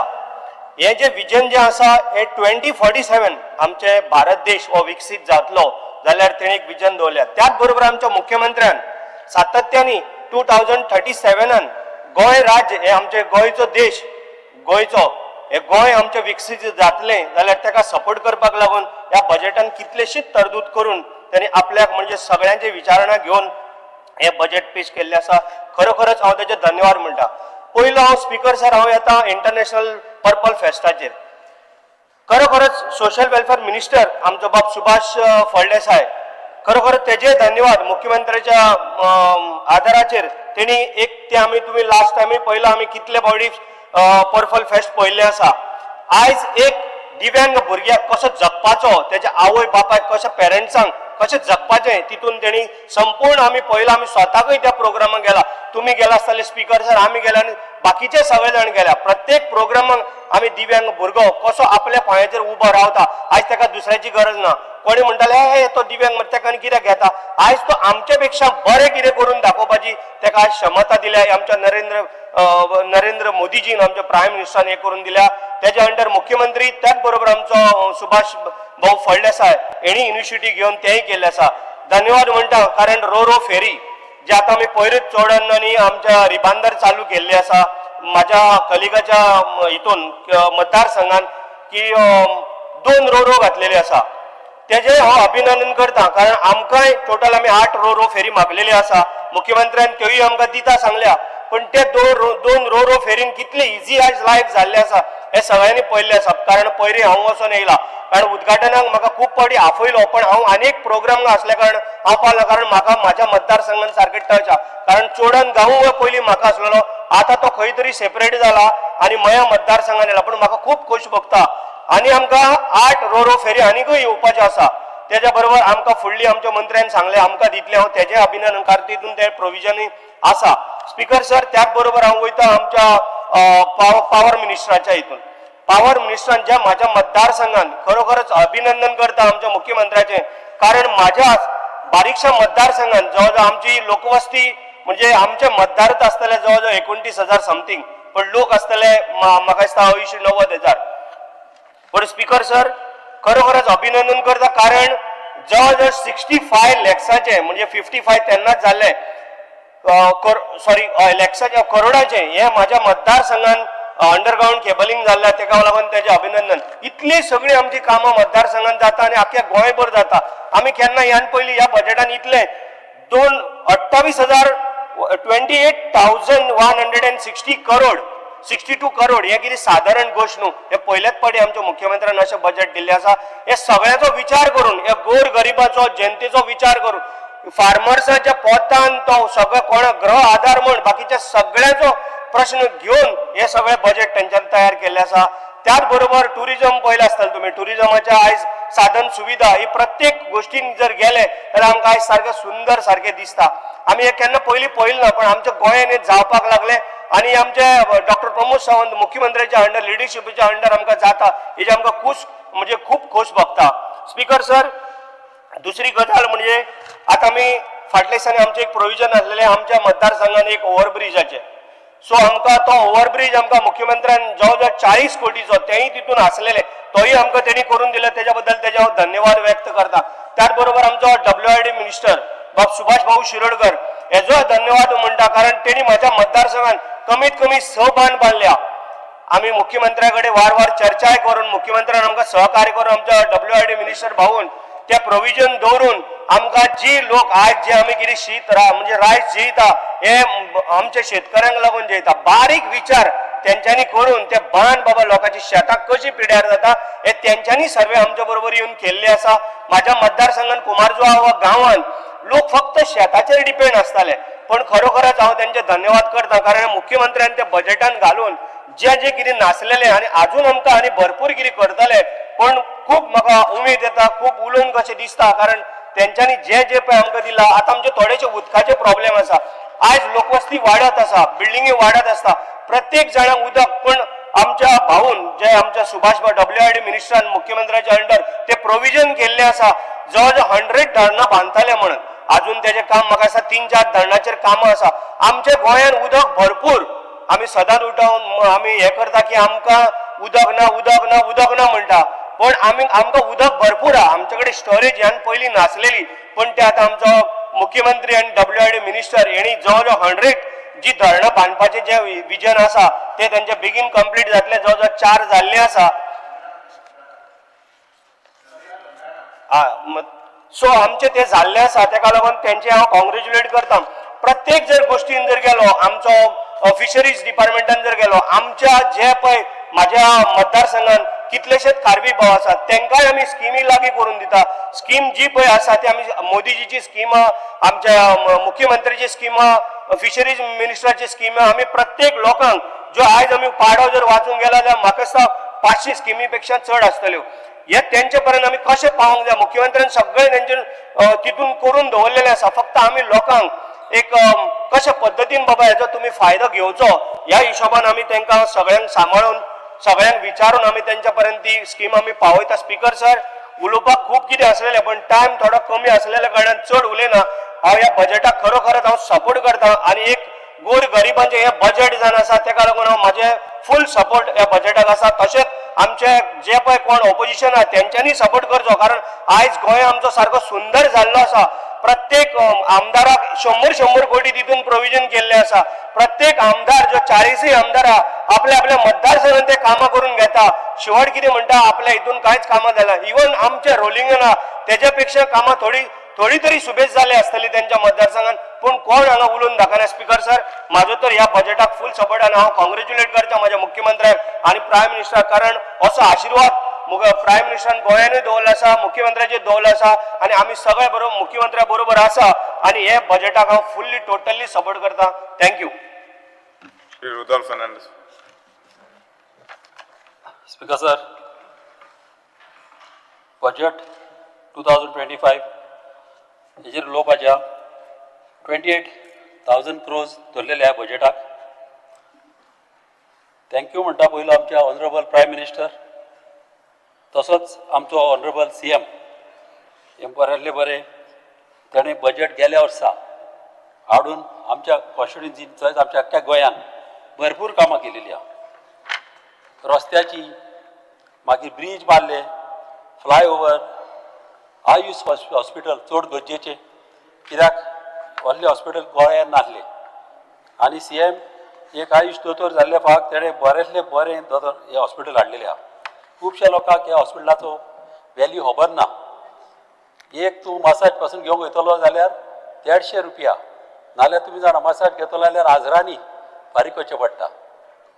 Speaker 8: हे जे विजन जे आसा, हे 2047 आमचे भारत देश हो विकसीत जातलो जाल्यार तेणी एक विजन दवरल्या. त्याच बरोबर आमच्या मुख्यमंत्र्यान सातत्यानी 2037न गोंय राज्य हे आमचे गोंयचो देश, गोंयचो हे गोंय आमचें विकसीत जातलें जाल्यार ताका सपोर्ट करपाक लागून ह्या बजेटान कितलेशीच तरतूद करून तेणी आपल्याक म्हणजे सगळ्यांची विचारणा घेवन हे बजेट पेश केल्लें आसा. खरोखरच हांव तेजे धन्यवाद म्हणटा. पयलो हांव, स्पीकर सर, हांव येता इंटरनॅशनल पर्पल फेस्टाचेर. खरोखरच सोशल वेलफेअर मिनिस्टर आमचो बाब सुभाष फळदेसाय, खरोखर तेजे धन्यवाद. मुख्यमंत्र्याच्या आदाराचेर तेणी एक ते आमी, तुमी लास्ट टायमूय पळयला, आमी कितले फावटी पर्पल फेस्ट पळयल्लें आसा. आयज एक दिव्यांग भुरग्याक कसो जगपाचो, तेच्या आवय बापायक कशें, पेरंट्सांक कशें जगपाचें, तितून तेणी संपूर्ण आमी पळयलां. आमी स्वताकूय त्या प्रोग्रामाक गेला, तुमी गेला आसतले स्पीकर सर, आमी गेला आनी बाकीचे सगळे जाण गेल्या. प्रत्येक प्रोग्रामाक आमी दिव्यांग भुरगो कसो आपल्या पांयाचेर उबो रावता, आयज ताका दुसऱ्याची गरज ना. कोणी म्हणटाले, हे तो दिव्यांग मरे, ताका आनी कित्याक घेता? आयज तो आमचे पेक्षा बरें कितें करून दाखोवपाची ताका आयज क्षमता दिल्या. आमच्या नरेंद्र मोदीजीन, आमच्या प्रायम मिनिस्टरान हे करून दिल्या. तेच्या अंडर मुख्यमंत्री, त्याच बरोबर आमचो सुभाष भाऊ फळदेसाय हेणी इनिशिएटीव घेवन तेंय केल्लें आसा. धन्यवाद म्हणटा, कारण रो रो फेरी जे आतां आमी पयरूच चोडण आनी आमच्या रिबांदर चालू केल्ली आसा, म्हाज्या कलिगाच्या हितून मतदारसंघान की दोन रो रो घातलेली आसा, तेजें हांव अभिनंदन करता. कारण आमकांय टोटल आमी आठ रो रो फेरी मागलेली आसा. मुख्यमंत्र्यान त्योय आमकां दिता सांगल्या, पण ते दोन रो रो फेरीन कितले इजी आयज लायफ जाल्लें आसा, हें सगळ्यांनी पळयल्लें आसा. कारण पयलीं हांव वचोन येयला, कारण उद्घाटनाक म्हाका खूब फावटी आफयलो, पण हांव आनी एक प्रोग्राम आसल्या कारण हांव पावना, कारण म्हाका म्हाज्या मतदारसंघान सारकें टच आहा. कारण चोडण गांव पयलीं म्हाका आसलेलो, आतां तो खंय तरी सेपरेट जाला आनी मया मतदारसंघान येयला, पण म्हाका खूब खोश भोगता. आनी आमकां आठ रो रो फेरी आनीकूय येवपाच्यो आसा. तेज्या बरोबर आमकां फुडली आमच्या मंत्र्यान सांगलें आमकां दितलें, हांव तेजें अभिनंदन, कारण तितून ते प्रोविजनूय आसा. स्पीकर सर, त्याच बरोबर हांव वयता आमच्या पावर मिनिस्टराच्या हितून. पावर मिनिस्टरान ज्या म्हाज्या मतदारसंघान, खरोखरच अभिनंदन करता आमच्या मुख्यमंत्र्याचें, कारण म्हाज्या बारीकशा मतदारसंघान जवळ जवळ आमची लोकवस्ती म्हणजे आमचे मतदारच आसतले जवळ जवळ 29,000 समथींग, पण लोक आसतले म्हाका दिसता 80-90 हजार. पण स्पीकर सर, खरोखरच अभिनंदन करता, कारण जवळ जवळ 65 लॅक्साचे, म्हणजे 55 तेन्नाच जाल्ले, सॉरी, लॅक्साचे, करोडाचे हे म्हाज्या मतदारसंघान अंडरग्रावंड केबलिंग जाल्लें, तेका लागून तेजें अभिनंदन. इतली सगळी आमची कामां मतदारसंघान जाता आनी आख्या गोंयभर जाता. आमी केन्ना ह्यान पयलीं ह्या बजेटान इतले दोन 28,000, 28,160 crore, 62 crore, हे कितें सादारण गोश्ट न्हू. हे पयलेच फावटी आमच्या मुख्यमंत्र्यान अशें बजेट दिल्लें आसा. हे सगळ्याचो विचार करून, हे गोर गरिबाचो जनतेचो विचार करून, फार्मर्साच्या पोटान तो सगळो कोण गृह आधार म्हण बाकीच्या सगळ्याचो प्रश्न घेवन हे सगळे बजेट तेंच्यान तयार केल्लें आसा. त्याच बरोबर टुरिजम पळयलें आसतलें तुमी. टुरिजमाच्या आयज साधन सुविधा ही प्रत्येक गोश्टीन जर गेले जाल्यार आमकां आयज सारकें सुंदर सारकें दिसता. आमी हे केन्ना पयलीं पळयलें ना, पण आमच्या गोंयान हे जावपाक लागले आनी आमचे डॉक्टर प्रमोद सावंत मुख्यमंत्र्याच्या अंडर, लिडरशिपीच्या अंडर आमकां जाता, हेजी आमकां खूश म्हणजे खूब खोस भोगता. स्पीकर सर, दुसरी गजाल म्हणजे आतां आमी फाटल्या दिसांनी आमचें एक प्रोविजन आसलेलें आमच्या मतदारसंघान एक ओव्हरब्रिजाचें. सो आमकां तो ओवरब्रीज आमकां मुख्यमंत्र्यान जवळ जवळ 40 कोटीचो तेंय तितून आसलेले, तोय आमकां तेणी करून दिले, तेज्या बद्दल तेजे हांव धन्यवाद व्यक्त करता. त्याच बरोबर आमचो डब्ल्यू आर डी मिनिस्टर बाब सुभाष भाऊ शिरोडकर हेजो धन्यवाद म्हणटा, कारण तेणी म्हाज्या मतदारसंघात कमीत कमी 6 बांद बांदल्या. आमी मुख्यमंत्र्या कडेन वारंवार चर्चाय करून, मुख्यमंत्र्यान आमकां सहकार्य करून, आमच्या डब्ल्यू आर डी मिनिस्टर भाऊन ते प्रोविजन दवरून आमकां जी लोक आयज जे आमी कितें शीत म्हणजे रायस जेयता हे आमच्या शेतकऱ्यांक लागून जेयता. बारीक विचार तेंच्यांनी करून ते बांद बाबा लोकांची शेतां कशी पिड्यार जाता हे तेंच्यांनी सर्वे आमच्या बरोबर येवन केल्ले आसा. म्हाज्या मतदारसंघात कुमारजुआ वा गांवांत लोक फक्त शेताचेर डिपेंड आसताले, पण खरोखरच हांव तेंचे धन्यवाद करता, कारण मुख्यमंत्र्यान ते बजेटान घालून जे जे कितें नासलेले आनी आजून आमकां आनी भरपूर कितें करतले, पण खूब म्हाका उमेद येता, खूब उलोवन कशें दिसता, कारण तेंच्यांनी जे जे पळय आमकां दिलां. आतां आमचे थोडेशे उदकाचे प्रॉब्लेम आसा. आयज लोकवस्ती वाडत आसा, बिल्डिंगी वाडत आसता, प्रत्येक जाणांक उदक, पण आमच्या भाऊन जे आमच्या सुभाष डब्ल्यू आर डी मिनिस्टरान मुख्यमंत्र्याच्या अंडर ते प्रोविजन केल्ले आसा, जवळ जवळ 100 धरणां बांदतले म्हणून. आजून तेजें काम म्हाका दिसता 3-4 धरणाचेर कामां आसा. आमच्या गोंयान उदक भरपूर. आमी सदांच उठोवन आमी हें करता की आमकां उदक ना, उदक ना, उदक ना म्हणटा, पण आमी आमकां उदक भरपूर आहा. आमचे कडेन स्टोरेज ह्यान पयलीं नासलेली, पण ते आतां आमचो मुख्यमंत्री आनी डब्ल्यू आर डी मिनिस्टर हेणी जवळ जवळ 100 जी धरणां बांदपाचें जें विजन आसा ते तेंचे बेगीन कंप्लीट जातले. जवळ जवळ 4 जाल्ले आसा. सो आमचे ते जाल्ले आसा, तेका लागून तेंचे हांव कॉंग्रेच्युलेट करता. प्रत्येक जर गोश्टीन जर गेलो, आमचो फिशरीज डिपार्टमेंटान जर गेलो, आमच्या जे पळय म्हाज्या मतदारसंघात कितलेशेच खारवी भाव आसात, तेंकांय आमी स्किमी लागीं करून दिता. स्कीम जी पळय आसा ती आमी मोदीजीची स्किमां, आमच्या मुख्यमंत्र्याची स्किमां, फिशरीज मिनिस्टराची स्किमां आमी प्रत्येक लोकांक, जो आयज आमी पाडो जर वाचूंक गेला जाल्यार म्हाका दिसता 500 स्किमी पेक्षा चड आसतल्यो. हे तेंचे पर्यंत आमी कशें पावोंक जाय, मुख्यमंत्र्यान सगळें तेंचे तितून करून दवरलेलें आसा. फक्त आमी लोकांक एक कशा पद्दतीन बाबा हेजो तुमी फायदो घेवचो ह्या हिशोबान आमी तेंकां सगळ्यांक सांबाळून, सगळ्यांक विचारून आमी तेंच्या पर्यंत ती स्कीम आमी पावयता. स्पीकर सर, उलोवपाक खूब कितें आसलेलें, पण टायम थोडो कमी आसलेल्या कारणान चड उलयना. हांव ह्या बजेटाक खरोखरच हांव सपोर्ट करता आनी एक गोर गरिबांचें हें बजेट जावन आसा, तेका लागून हांव म्हाजें फूल सपोर्ट ह्या बजेटाक आसा. तशेंच आमचे जे पळय कोण ओपोजिशन आहा तेंच्यांनी सपोर्ट करचो, कारण आयज गोंय आमचो सारको सुंदर जाल्लो आसा. प्रत्येक आमदाराक 100-100 कोटी तितून प्रोविजन केल्लें आसा. प्रत्येक आमदार जो 40 आमदार आहा आपल्या आपल्या मतदारसंघात ते कामां करून घेता. शेवट कितें म्हणटा, आपल्या हितून कांयच कामां जालें. इवन आमचे रोलिंगान आहा तेज्या पेक्षा कामां थोडी थोडी तरी सुबेज जाली आसतली तेंच्या मतदारसंघात, पूण कोण हांगा उलोवन दाखयना. स्पीकर सर, म्हाजो तर ह्या बजेटाक फूल सपोर्ट आनी हांव कॉंग्रेच्युलेट करता म्हाज्या मुख्यमंत्र्याक आनी प्रायम मिनिस्टराक, कारण असो आशिर्वाद प्रायम मिनिस्टरान गोंयानूय दवरलो आसा, मुख्यमंत्र्याचेर दवरलो आसा आनी आमी सगळे बरोबर मुख्यमंत्र्या बरोबर आसा आनी हे बजेटाक हांव फुल्ली टोटली सपोर्ट करता. Thank you.
Speaker 7: Shri Rudolf Fernandes.
Speaker 9: Speaker sir, budget 2025 हेजेर उलोवपाचें आहा. 28,000 क्रोर्स धरलेले आहा बजेटाक. Thank you म्हणटा पयलो आमच्या ऑनरेबल प्रायम मिनिस्टर, तसोच आमचो ऑनरेबल सीएम हे बरयल्ले बरें ताणें बजेट गेल्या वर्सा हाडून आमच्या कॉन्स्टिट्युन्सीन तशेंच आमच्या अख्ख्या गोंयान भरपूर कामां केलेली आहा. रस्त्याची, मागीर ब्रीज बांदले, फ्लायओवर, आयुष हॉस्पिटल चड गरजेचें, कित्याक व्हडलें हॉस्पिटल गोंयांत नासलें आनी सीएम एक आयुष दोतोर जाल्ले फावट तेणें बरेंतलें बरें दोतोर हें हॉस्पिटल हाडलेलें आहा. खुबश्या लोकांक ह्या हॉस्पिटलाचो वेल्यू खबर ना. एक तूं मसाज पासून घेवंक वयतलो जाल्यार 150 रुपया, नाल्यार तुमी जाणा मसाज घेतलो जाल्यार हजारांनी फारीक करचें पडटा.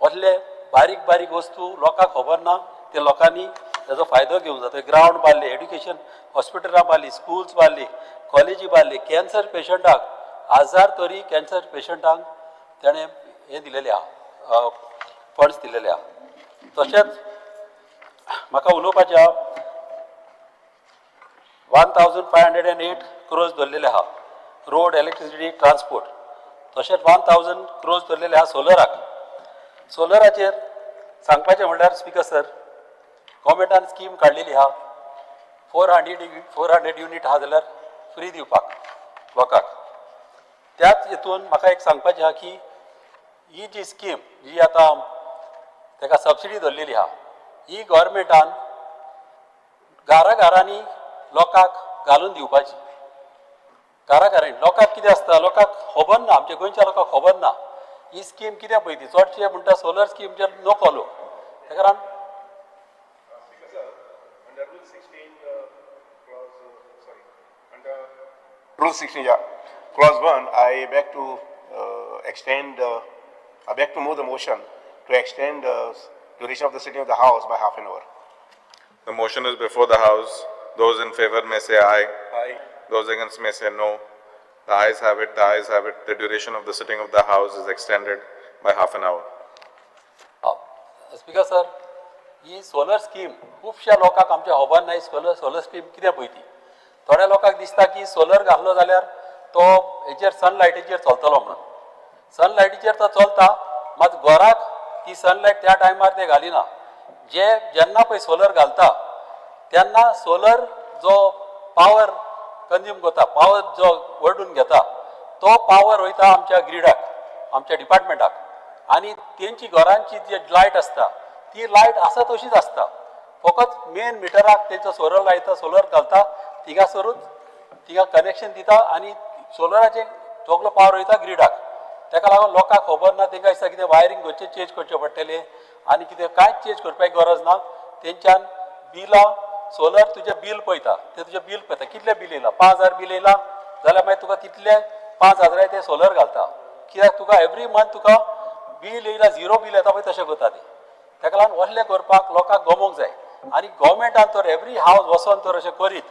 Speaker 9: असले बारीक बारीक वस्तू लोकांक खबर ना, ते लोकांनी तेजो फायदो घेवंक जाता. ग्रावंड बांदले, एड्युकेशन हॉस्पिटलां बांदली, स्कुल्स बांदली, कॉलेजी बांदली. कॅन्सर पेशंटाक हजार तरी कॅन्सर पेशंटांक तेणें हें दिलेलें आहा, फंड्स दिलेले आहा. तशेंच म्हाका उलोवपाचें आहा, 1508 crores धरलेले आहा रोड, इलेक्ट्रिसिटी, ट्रान्सपोर्ट. तशेंच 1000 क्रोर्स धरलेले आहा सोलराक. सोलराचेर सांगपाचें म्हणल्यार स्पिकर सर, गव्हर्मेंटान स्कीम काडलेली आहा, 400 युनीट आहा जाल्यार फ्री दिवपाक लोकांक. त्याच हितून म्हाका एक सांगपाचें आहा की ही जी स्कीम जी आतां ताका सबसिडी धरलेली आहा, ही गव्हर्मेंटान घरा घरांनी लोकांक घालून दिवपाची. घरा घरांनी लोकांक कितें आसता, लोकांक खबर ना, आमच्या गोंयच्या लोकांक खबर ना ही स्कीम कितें पळय ती. चडशे म्हणटा सोलर स्कीमचेर नको लोक, ताका लागून
Speaker 7: Under Rule 16, clause, sorry, under Rule 16, yeah, clause 1, I beg to extend, I beg to move the motion to extend duration of the sitting of the House by half an hour.
Speaker 10: The motion is before the House. Those in favor may say aye.
Speaker 7: Aye.
Speaker 10: Those against may say no. The ayes have it, the ayes have it. The duration of the sitting of the House is extended by half an hour.
Speaker 9: Speaker sir, he solar scheme खुबश्या लोकांक आमच्या खबर ना ही सोलर स्कीम कितें पळय ती. थोड्या लोकांक दिसता की सोलर घातलो जाल्यार तो हेचेर सनलायटीचेर चलतलो म्हणून. सनलायटीचेर तो चलता, मात घराक ती सनलायट त्या टायमार ते घालिना. जे जेन्ना पळय सोलर घालता तेन्ना सोलर जो पावर कंज्यूम करता, पावर जो वडून घेता, तो पावर वयता आमच्या ग्रिडाक, आमच्या डिपार्टमेंटाक, आनी तेंची घरांची जी लायट आसता ती लायट आसा तशीच आसता. फकत मेन मिटराक तेंचो सोलर लायता, सोलर घालता, थिंगासरूच थिंगा कनेक्शन दिता आनी सोलराचें सगलो पावर वयता ग्रिडाक. तेका लागून लोकांक खबर ना, तेंकां दिसता कितें वायरींग खंयचें चेंज करचें पडटलें आनी कितें, कांयच चेंज करपाची गरज ना. तेंच्यान बिलां सोलर तुजें बील पळयता, ते तुजें बील पळयता कितलें बील येयलां, 5,000 बील येयलां जाल्यार मागीर तुका तितले 5,000 ते सोलर घालता. कित्याक तुका एवरी मंथ तुका बील येयला, झिरो बील येता पळय तशें करता ते. तेका लागून असलें करपाक लोकांक गमोवंक जाय. आनी गव्हर्मेंटान तर एवरी हावज वचोन तर अशें करीत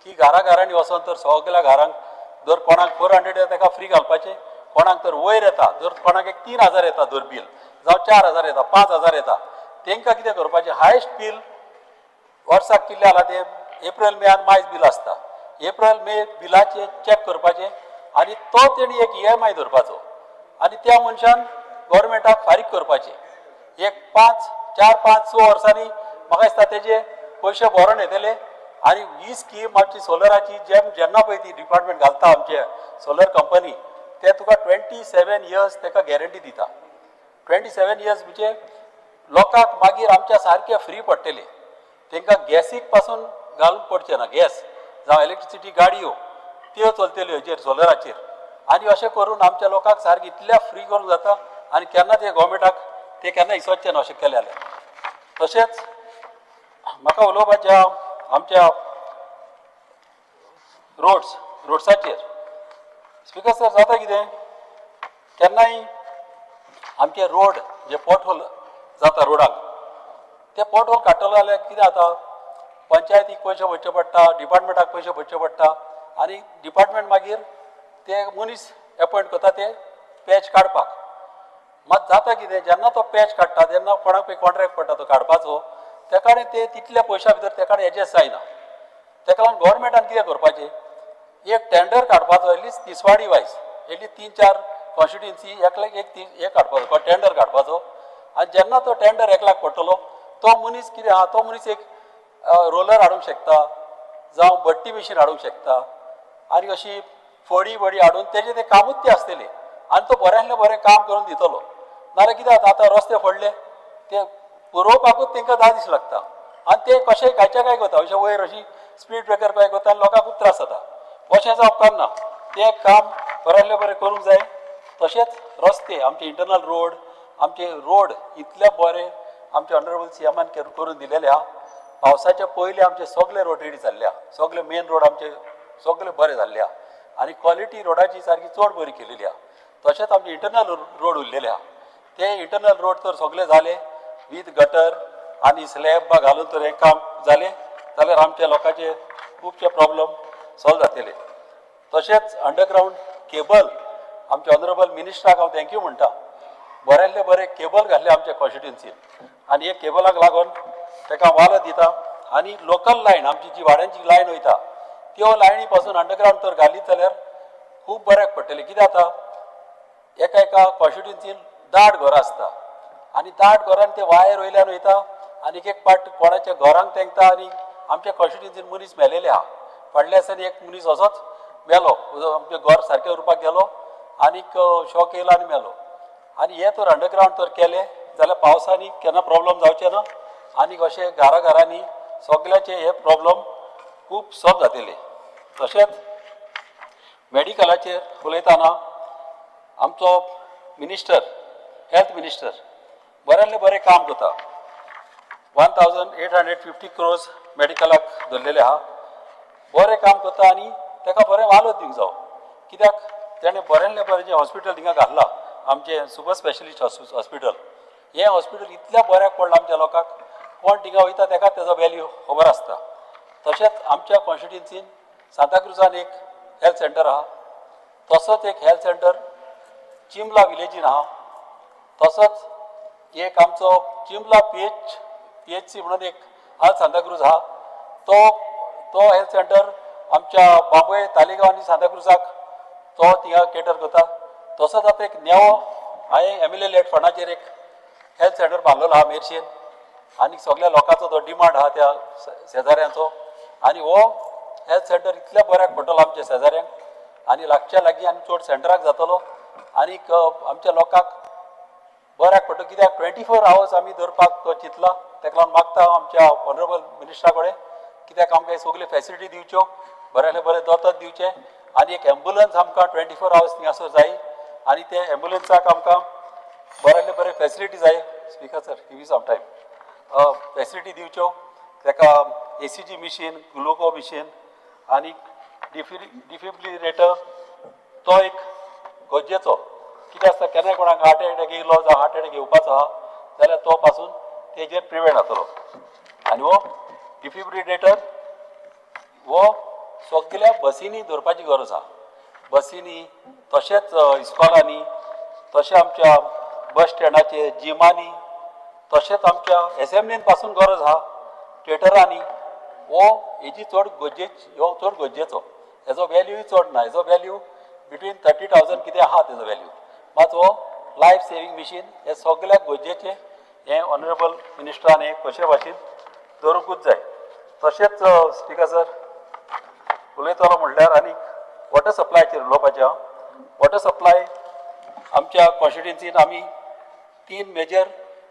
Speaker 9: की घरा घरांनी वचोन तर सगल्या घरांक जर कोणाक 400 येता तेका फ्री घालपाचें, कोणाक तर वयर येता, जर कोणाक एक 3,000 येता जर बील, जावं 4,000 येता, 5,000 येता, तेंकां कितें करपाचें, हायस्ट बील वर्साक कितलें जालां तें एप्रिल मे आनी मार्च बील आसता, एप्रिल मे बिलाचें चॅक करपाचें आनी तो तेणी एक EMI धरपाचो आनी त्या मनशान गव्हर्मेंटाक फारीक करपाचें. एक 5, 4, 5, 6 वर्सांनी म्हाका दिसता तेजे पयशे भरोन येतले. आनी ही स्कीम आमची सोलराची जेन्ना पळय ती डिपार्टमेंट घालता आमचे सोलर कंपनी, ते तुका 27 इयर्स तेका गॅरंटी दिता. 27 इयर्स म्हणजे लोकांक मागीर आमच्या सारके फ्री पडटले. तेंकां गॅसीक पासून घालूंक पडचें ना, गॅस जावं इलेक्ट्रिसिटी गाडयो त्यो चलतल्यो हेचेर सोलराचेर. आनी अशें करून आमच्या लोकांक सारकें इतल्या फ्री करूंक जाता आनी केन्ना ते गव्हर्मेंटाक ते केन्ना इसवचें ना अशें केलें जाल्यार. तशेंच म्हाका उलोवपाचें आहा आमच्या रोड्साचेर. स्पिकर सर, जाता कितें केन्नाय आमचे रोड जे पोटहोल जाता रोडाक, ते पोटहोल काडटलो जाल्यार कितें जाता, पंचायतीक पयशे भरचे पडटा, डिपार्टमेंटाक पयशे भरचे पडटा, आनी डिपार्टमेंट मागीर ते मनीस एपॉयंट करता ते पॅच काडपाक. मात जाता कितें, जेन्ना तो पॅच काडटा तेन्ना कोणाक पळय कॉन्ट्रॅक्ट पडटा तो काडपाचो, तेका ते तितल्या पयशां भितर तेका एडजस्ट जायना. तेका लागून गव्हर्मेंटान कितें करपाचें, एक टेंडर काडपाचो at least Tiswadi wise, at least 3-4 constituency एकल्याक एक एक काडपाचो टेंडर काडपाचो. आनी जेन्ना तो टेंडर एकल्याक पडटलो तो मनीस कितें आहा, तो मनीस एक रोलर हाडूंक शकता, जावं बट्टी मशीन हाडूंक शकता, आनी अशी फडी बडी हाडून तेजें तें कामूच तें आसतलें आनी तो बऱ्यांतलें बरें काम करून दितलो. नाजाल्यार कितें जाता, आतां रस्ते फोडले ते पुरोवपाकूच तेंकां 10 दीस लागता आनी ते कशें कांयच्या काय करता, अशें वयर अशी स्पीड ब्रेकर काय करता आनी लोकांक खूब त्रास जाता. अशें जावप कारना, तें काम बऱ्यांतलें बरें करूंक जाय. तशेंच रस्ते आमचे इंटरनल रोड, आमचे रोड इतले बरे आमचे ऑनरेबल सीएमान करून दिलेले आहा. पावसाच्या पयलीं आमचे सगळे रोड रेडी जाल्ले आहा, सगळे मेन रोड आमचे सगळे बरे जाल्ले आहा आनी क्वॉलिटी रोडाची सारकी चड बरी केलेली आहा. तशेंच आमचे इंटरनल रोड उरलेले आहा, ते इंटरनल रोड तर सगळे जाले वीथ गटर आनी स्लॅब घालून तर हें काम जालें जाल्यार आमच्या लोकांचे खुबशे प्रॉब्लम सॉल्व जातले. तशेंच अंडरग्रावंड केबल आमच्या ऑनरेबल मिनिस्टराक हांव thank you म्हणटा, बऱ्यांतले बरे केबल घातले आमच्या कॉन्स्टिट्युन्सीन आनी हे केबलाक लागून तेका वालो दिता. आनी लोकल लायन आमची जी वाड्यांची लायन वयता त्यो लायनी पासून अंडरग्रावंड तर घालीत जाल्यार खूब बऱ्याक पडटलें. कितें जाता, एका एका कॉन्स्टिट्युन्सीन दाट घरां आसता आनी दाट घरान ते वायर वयल्यान वयता आनी एक पाट कोणाच्या घरांक तेंकता आनी आमच्या कॉन्स्टिट्युन्सीन मनीस मेलेले आहा. फाटल्या दिसांनी एक मनीस असोच मेलो, आमचें घर सारकें उरपाक गेलो आनीक शॉक येयलो आनी मेलो. आनी हे तर अंडरग्रावंड तर केले जाल्यार पावसांनी केन्ना प्रॉब्लम जावचे ना आनी अशें घरा घरांनी सगळ्यांचे हे प्रॉब्लम खूब सॉल्व जातले. तशेंच मेडिकलाचेर उलयतना आमचो मिनिस्टर, हेल्थ मिनिस्टर बऱ्यांतलें बरें काम करता. 1850 क्रोर्स मेडिकलाक धरलेले आहा. बरें काम करता आनी ताका बरें वालोर दिवंक जावो, कित्याक तेणें बऱ्यांतलें बरें जें हॉस्पिटल थिंगा घातलां, आमचें सुपर स्पेशलिस्ट हॉस्पिटल, हें हॉस्पिटल इतल्या बऱ्याक पडलां आमच्या लोकांक. कोण थिंगा वयता ताका तेजो वेल्यू खबर आसता. तशेंच आमच्या कॉन्स्टिट्युन्सीन सांताक्रुजान एक हेल्थ सेंटर आहा, तसोच एक हेल्थ सेंटर चिंबला विलेजीन आहा, तसोच एक आमचो चिंबला PHC म्हणून एक आहा सांताक्रूज आहा, तो तो हेल्थ सेंटर आमच्या बांबोळे, तालिगांव आनी सांताक्रुजाक तो थिंगा केटर करता. तसोच आतां एक नेवो हांवें MLA late फंडाचेर एक हेल्थ सेंटर बांदलेलो आहा मेरशेन आनी सगल्या लोकांचो तो डिमांड आहा त्या शेजाऱ्यांचो आनी हो हेल्थ सेंटर इतल्या बऱ्याक पडटलो आमच्या शेजाऱ्यांक आनी लागच्या लागीं आनी चड सेंटराक जातलो आनीक आमच्या लोकांक बऱ्याक पडटलो, कित्याक 24 आवर्स आमी दवरपाक तो चिंतला. ताका लागून मागता हांव आमच्या ऑनरेबल मिनिस्टरा कडेन, कित्याक आमकां सगल्यो फेसिलिटी दिवच्यो, बऱ्यांतलें बरें दोतोर दिवचें आनी एक एम्बुलन्स आमकां 24 आवर्स थिंगासर जाय आनी ते एम्बुलन्साक आमकां बऱ्यांतले बरें फेसिलिटी जाय. Speaker sir, give some time. Facility दिवच्यो ताका, ECG machine, Gluco machine आनी डिफिब्रिलेटर तो एक गरजेचो. कितें आसता, केन्नाय कोणाक हार्ट एटॅक येयलो जावं हार्ट एटॅक येवपाचो आहा जाल्यार तो पासून तेजेर प्रिवेंट जातलो. आनी हो डिफिब्रिलेटर हो सगल्या बसींनी दवरपाची गरज आहा, बसींनी, तशेंच इस्कॉलांनी, तशें आमच्या बस स्टँडाचेर, जिमांनी, तशेंच आमच्या एसेंब्लीन पासून गरज आहा, थिएटरांनी. हो हेजी चड गरजेची, हो चड गरजेचो. हेजो वेल्यूय चड ना, हेजो वेल्यू बिटवीन 30,000 कितें आहा तेजो वेल्यू. मात हो लायफ सेवींग मिशीन हें सगल्याक गरजेचें. हें ऑनरेबल मिनिस्टरान हें कशे भाशेन दवरूंकूच जाय. तशेंच स्पिकर सर, उलयतलो म्हणल्यार आनी वॉटर सप्लायचेर उलोवपाचें हांव. वॉटर सप्लाय आमच्या कॉन्स्टिट्युन्सीन आमी 3 मेजर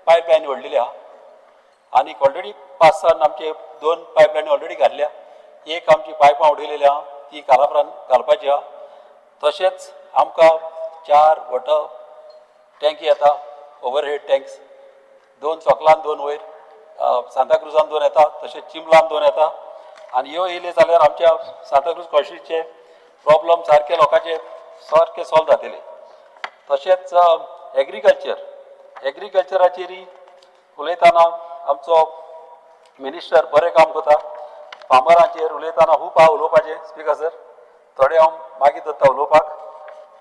Speaker 9: पायप लायन व्हडलेली आहा आनी ऑलरेडी पांच सान आमचे 2 पायप लायनी ऑलरेडी घातल्या. एक आमची पायपां उडयलेली आहा, ती कालापरान घालपाची आहा. तशेंच आमकां 4 वॉटर टँकी येता, ओवरहेड टँक्स, 2 सोकलान, 2 वयर सांताक्रुजान 2 येता, तशेंच चिंबलान 2 येता. आनी ह्यो येयल्यो जाल्यार आमच्या सांताक्रूज कॉन्स्टिट्युन्सीचे प्रॉब्लम सारके लोकांचे सारके सॉल्व जातले. तशेंच एग्रीकल्चराचेरय उलयतना आमचो मिनिस्टर बरें काम करता. फार्मरांचेर उलयतना खूब आहा उलोवपाचें स्पिकर सर, थोडे हांव मागीर दवरता उलोवपाक.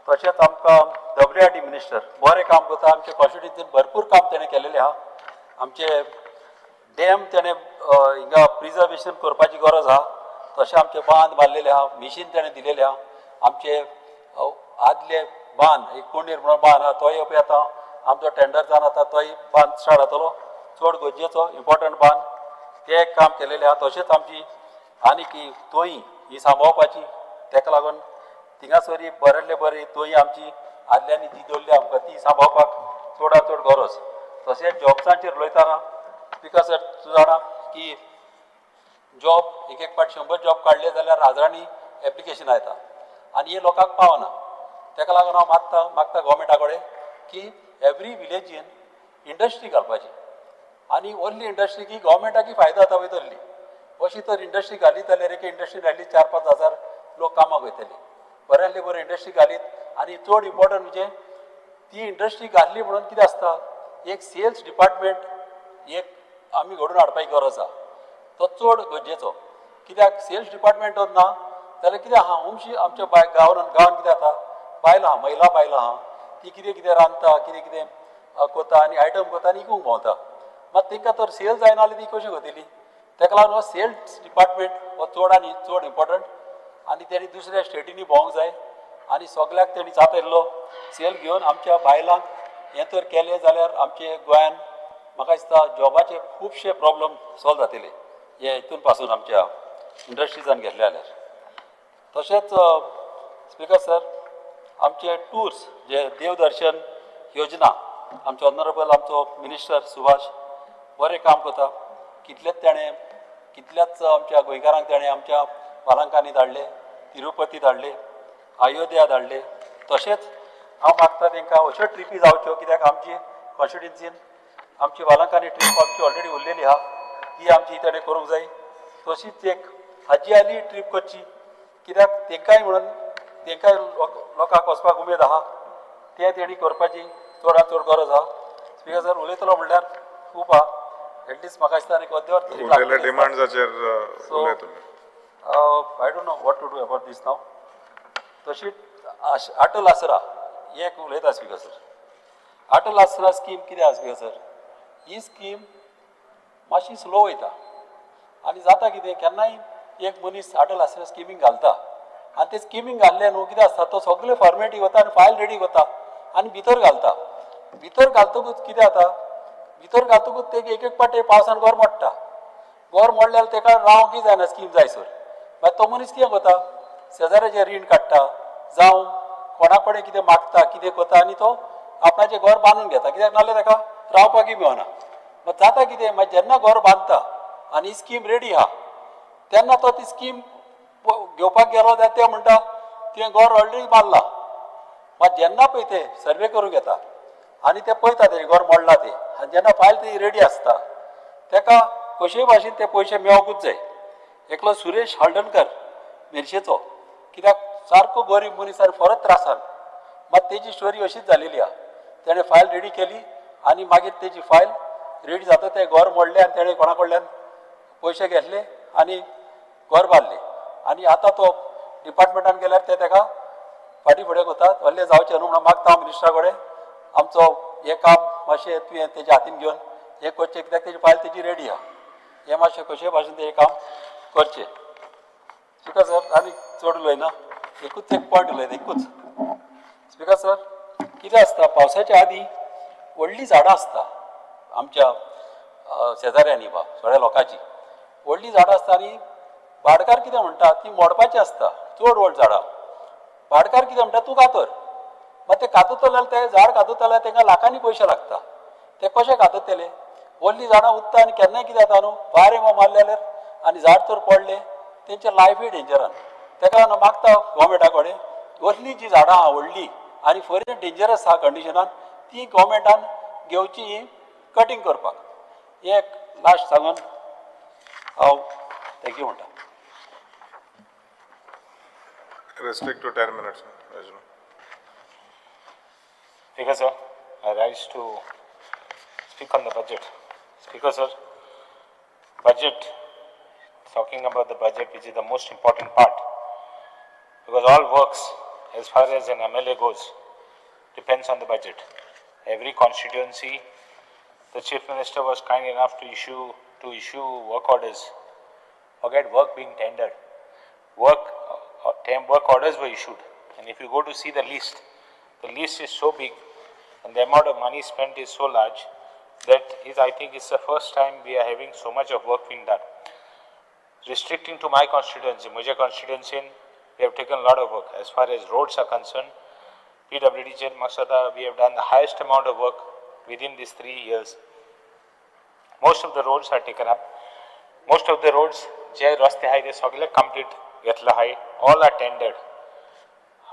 Speaker 9: तशेंच आमकां WRD minister बरें काम करता. आमचे कॉन्स्टिट्युन्सीन भरपूर काम तेणें केलेलें आहा. आमचे डॅम तेणें हिंगा प्रिजर्वेशन करपाची गरज आहा, तशें आमचे बांद बांदलेले आहा, मिशीन तेणें दिलेलें आहा. आमचे आदले बांद, एक कोंडीर म्हणून बांद आहा, तोय पळय आतां आमचो टेंडर जावन आतां तोय बांद स्टार्ट जातलो, चड गरजेचो इम्पोर्टंट बांद, तें एक काम केलेलें आहा. तशेंच आमची आनी की तोयी ही सांबाळपाची, ताका लागून थिंगासर बऱ्यांतले बरी तोयी आमची आदल्यांनी जी दवरली आमकां ती सांबाळपाक चडांत चड गरज. तशेंच जॉब्सांचेर उलयतना स्पिकर सर, तूं जाणा की जॉब एक एक फावट 100 जॉब काडले जाल्यार हजारांनी एप्लिकेशनां येता आनी हे लोकांक पावना. ताका लागून हांव मागता गोवोरमेंटा कडेन की एवरी विलेजीन इंडस्ट्री घालपाची आनी ओन्ली इंडस्ट्री की गोवोरमेंटाकूय फायदो जाता वयतली. अशी तर इंडस्ट्री घालीत जाल्यार एक इंडस्ट्री घाली 4-5 हजार लोक कामाक वयतले. बऱ्यांतली बरी इंडस्ट्री घालीत आनी चड इम्पोर्टंट म्हणजे ती इंडस्ट्री घातली म्हणून कितें आसता, एक सेल्स डिपार्टमेंट एक आमी घडोवन हाडपाची गरज आहा, तो चड गरजेचो. कित्याक सेल्स डिपार्टमेंट ना जाल्यार कितें आहा, खुबशी आमच्या गांवान कितें जाता, बायलां आहा, महिला बायलां आहा, ती कितें कितें रांदता, कितें कितें करता आनी आयटम करता आनी विकूंक भोंवता. मात तांकां तर सेल जायना जाल्यार ती कशी करतली? ताका लागून हो सेल्स डिपार्टमेंट हो चड आनी चड इम्पोर्टंट आनी तेणी दुसऱ्या स्टेटींनी भोंवंक जाय आनी सगल्याक तेणी जाता सेल घेवन आमच्या बायलांक हें तर केलें जाल्यार आमचे गोंयान म्हाका दिसता जॉबाचे खुबशे प्रॉब्लम सॉल्व जातले हे हितून पासून आमच्या इंडस्ट्रीजान घेतले जाल्यार. तशेंच स्पिकर सर, आमचे टूर्स जे देवदर्शन योजना आमचो ऑनरेबल आमचो मिनिस्टर सुभाष बरें काम करता. कितलेच ताणें कितल्याच आमच्या गोंयकारांक ताणें आमच्या बालांकांनी धाडले, तिरुपती धाडले, अयोध्या धाडले. तशेंच हांव मागता तांकां अश्यो ट्रिपी जावच्यो, कित्याक आमची कॉन्स्टिट्युन्सीन आमची बालांकांनी ट्रीप आमची ऑलरेडी उरलेली आहा, ती आमची ताणें करूंक जाय. तशीच एक हाजी आली ट्रीप करची, कित्याक तांकांय म्हणून तांकांय लोकांक वचपाक उमेद आहा, तें तेणी करपाची चडांत चड गरज आहा. स्पिकर सर, उलयतलो म्हणल्यार खूब आहा, एटलिस्ट म्हाका दिसता आनी अर्देवर तरी
Speaker 10: उरलेल्या
Speaker 9: लागतलें.
Speaker 10: डिमांड्साचेर
Speaker 9: So,
Speaker 10: उलय तुमी.
Speaker 9: I don't know what to do about this now. तशीच अटल आसरा हे एक उलयता स्पिकर सर. अटल आसरा स्कीम कितें आसा स्पिकर सर, ही स्कीम मातशी स्लो वयता आनी जाता कितें, केन्नाय एक मनीस अटल आसरा स्किमींग घालता आनी ते स्किमींग घाल्ले न्हू कितें आसता, तो सगळे फॉर्मेटी वता आनी फायल रेडी करता आनी भितर घालता. भितर घालतकूच कितें जाता, भितर घालतकूच ते एक एक पाटे पावसान घर मोडटा. घर मोडल्यार ताका रावंकय जायना स्कीम जायसर. मागीर तो मनीस कितें करता, शेजाऱ्याचें रीण काडटा जावं कोणा कडेन कितें मागता, कितें करता आनी तो आपणाचें घर बांदून घेता, कित्याक नाल्यार ताका रावपाकय मेळना. मागीर जाता कितें, मागीर जेन्ना घर बांदता आनी स्कीम रेडी आहा तेन्ना तो ती स्कीम घेवपाक गेलो जाल्यार ते म्हणटा तुवें घर ऑलरेडी बांदलां. मात जेन्ना पळय ते सर्वे करूंक येता आनी ते पळयता तेजें घर मोडलां तें, आनी जेन्ना फायल ती रेडी आसता तेका कशेय भाशेन ते पयशे मेळोंकूच जाय. एकलो सुरेश हळदणकर मेरशेचो, कित्याक सारको गरीब मनीस आनी फरत त्रासान, मात तेजी स्टोरी अशीच जालेली आहा. तेणें फायल रेडी केली आनी मागीर तेजी फायल रेडी जाता तें घर मोडलें आनी तेणें कोणा कडल्यान पयशे घेतले आनी घर बांदलें. आनी आतां तो डिपार्टमेंटान गेल्यार ते तेका फाटीं फुडें करतात. व्हडलें जावचें न्हू म्हणून मागता हांव मिनिस्टरा कडेन, आमचो हें काम मातशें तुवें तेज्या हातीन घेवन हें करचें, कित्याक तेजी फायल तेजी रेडी आहा. हें मातशें कशेय भाशेन तेजें काम करचें. स्पिकर सर, आनी चड उलयना, एकूच एक पॉयंट उलयता एकूच. स्पिकर सर, कितें आसता, पावसाच्या आदीं व्हडलीं झाडां आसता आमच्या शेजाऱ्यांनी बा सगळ्या लोकांची व्हडलीं झाडां आसता आनी भाटकार कितें म्हणटा, ती मोडपाची आसता चड व्हड झाडां. भाटकार कितें म्हणटा, तूं कातर. मात ते काततले जाल्यार ते झाड काततले जाल्यार तांकां लाखांनी पयशे लागता. ते कशे काततले, व्हडलीं झाडां उत्ता आनी केन्नाय कितें जाता न्हू, वारें मारलें जाल्यार आनी झाड तर पडलें तेंचे लायफूय डेंजरान. ताका लागून मागता गोवोरमेंटा कडेन, व्हडलीं जीं झाडां आहा व्हडलीं आनी फरी डेंजरस आहा कंडिशनान, ती गोवोरमेंटान घेवची ही कटींग करपाक. हें एक लास्ट सांगून हांव thank you म्हणटा.
Speaker 10: Restrict to 10 minutes, Rajnu.
Speaker 11: Speaker sir, I rise to speak on the budget. Speaker sir, budget, talking about the budget, which is the most important part, because all works as far as an MLA goes depends on the budget. Every constituency, the Chief Minister was kind enough to issue work orders. Forget work being tendered. Work orders were issued, and if you go to see the list is so big, and the amount of money spent is so large that is, I think, it's the first time we are having so much of work being done. Restricting to my constituency, Mujhe constituency, we have taken a lot of work. As far as roads are concerned, PWD Chair Maksada, we have done the highest amount of work within these 3 years. Most of the roads are taken up. Most of the roads, जे रस्ते आहाय ते सगळे complete घेतले आहाय, all are tendered.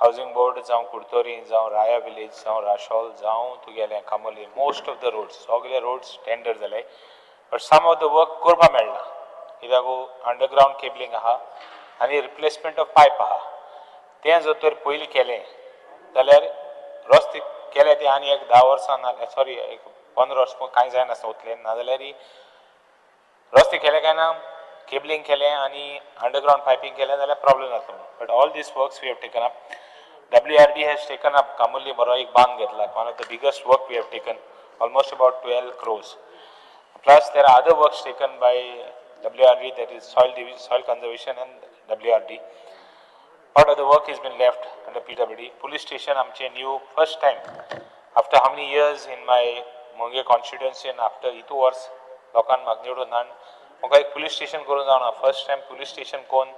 Speaker 11: Housing board जावं कुडतोरी जावं राया विलेज जावं राशोल जावं तुगेलें कामोली, मोस्ट ऑफ the roads सगळे रोड्स टेंडर जाले. But some of the work करपाक मेळना, कित्याक अंडरग्रावंड केबलिंग आहा आनी रिप्लेसमेंट ऑफ पायप आहा. तें जर तर पयलीं केलें जाल्यार रस्ते केले ते आनी एक 10 वर्सां ना, सॉरी एक 15 वर्सां कांय जायनासता उतलें, नाजाल्यार रस्ते केले काय ना केबलिंग केलें आनी अंडरग्रावंड पायपींग केलें जाल्यार प्रॉब्लम जातलो. But all these works we have taken up. WRD has taken up Camogli बरो एक बांद घेतला, one of the biggest work we have taken, almost about 12 crores. Plus there are other works taken by WRD, that is soil conservation and WRD. Part of the work has been left under PWD. Police station आमचे new first time after how many years in my Monge constituency and after इतू वर्स लोकांक म्हाका निवडून हाडून म्हाका एक पुलीस स्टेशन करून जावना. फर्स्ट टायम पुलीस स्टेशन कोण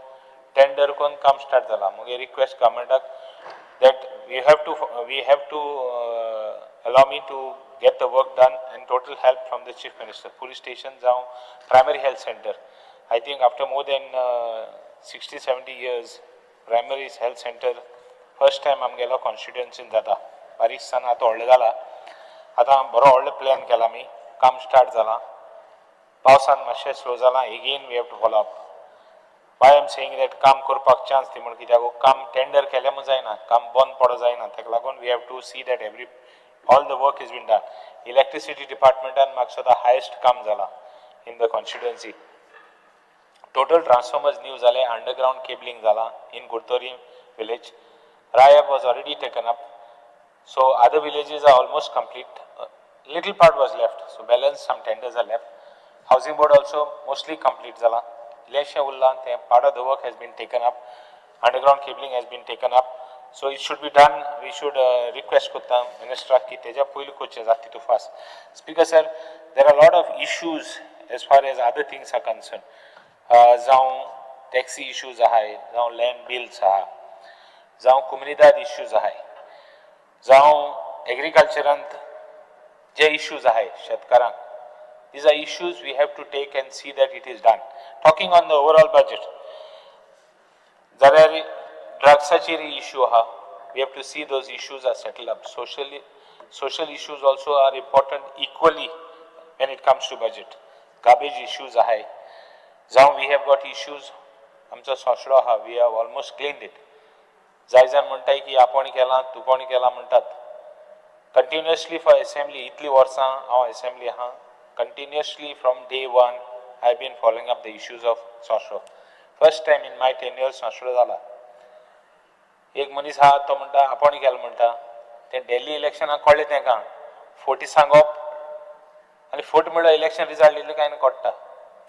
Speaker 11: टेंडर करून काम स्टार्ट जाला. मुगे request गव्हर्मेंटाक that we have to allow me to get the work done and total help from the Chief Minister. Police station जावं, primary health center, I think after more than 60-70 years primary health center first time आमगेलो कॉन्स्टिट्युएन्सीन जाता. बारीकसान आतां व्हडलें जाला. आतां बरो व्हडलो प्लॅन केला आमी, काम स्टार्ट जालां. पावसान मातशें स्लो जालां. Again we have to follow up. Why am saying that काम करपाक चान्स दी म्हण, कित्याक काम टेंडर केलें म्हूण जायना, काम बंद पडो जायना. ताका लागून we have to see that every all the work is been done. Electricity डिपार्टमेंटान म्हाका सुद्दां हायस्ट काम जालां in the constituency. Total transformers new जाले, अंडरग्रावंड केबलिंग जाला in Curtorim village. Rayap was already taken up, so other villages are almost complete. Little part was left, so balance some tenders are left. Housing board also mostly complete जाला, इल्लेशें उरलां तें. Part of the work has been taken up, underground cabling has been taken up, so it should be done. We should request करता मिनिस्टराक की तेज्या पयलीं करचें जाता तितू fast. Speaker sir, there are lot of issues as far as other things are concerned. जावं टॅक्सी इश्यूज आहाय, जावं लँड बिल्स आहा, जावं कोमुनिदाद इश्यूज आहाय, जावं एग्रीकल्चरांत जे इश्यूज आहाय शेतकारांक, these are issues we have to take and see that it is done. Talking on the overall budget जाल्यार ड्रग्साचेर इश्यू आहा. We have to see those issues are settle up. Social issues also are important equally when it comes to budget. Garbage issues आहाय, जावं we have got issues, आमचो सोसडो आहा, we have almost cleaned it. जाय जाण म्हणटाय की आपूण केलां, तुपण केलां म्हणटात. कंटिन्युअसली फॉर एसेंब्ली, इतलीं वर्सां हांव एसेंब्ली आहा, continuously from day one I been following up the issues of Sasro. First time in my 10 years Sasro जाला. एक मनीस आहा, तो म्हणटा आपूण केलां म्हणटा. तें डेली इलेक्शनाक कळ्ळें तेंकां फटी सांगप आनी फट म्हणल्यार इलेक्शन रिजल्ट येयले काय कळटा.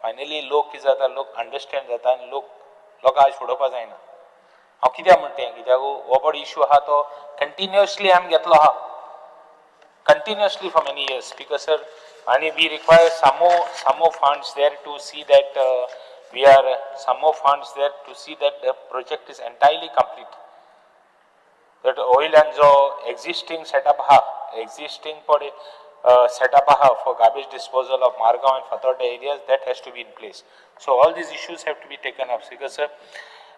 Speaker 11: फायनली लोक कितें जाता, लोक अंडरस्टँड जाता आनी लोक लोकां आयज फटोवपा जायना. हांव कित्याक म्हणटा हें, कित्याक हो पळय इशू आहा तो कंटिन्युअसली आमी घेतलो आहा, continuously for many years, because sir, and we require some more funds there to see that we are some more funds there to see that the project is entirely complete, that oil and जो existing setup आहा, existing पळय setup आहा for garbage disposal of Margao and Fatorda areas, that has to be in place. So all these issues have to be taken up because, sir,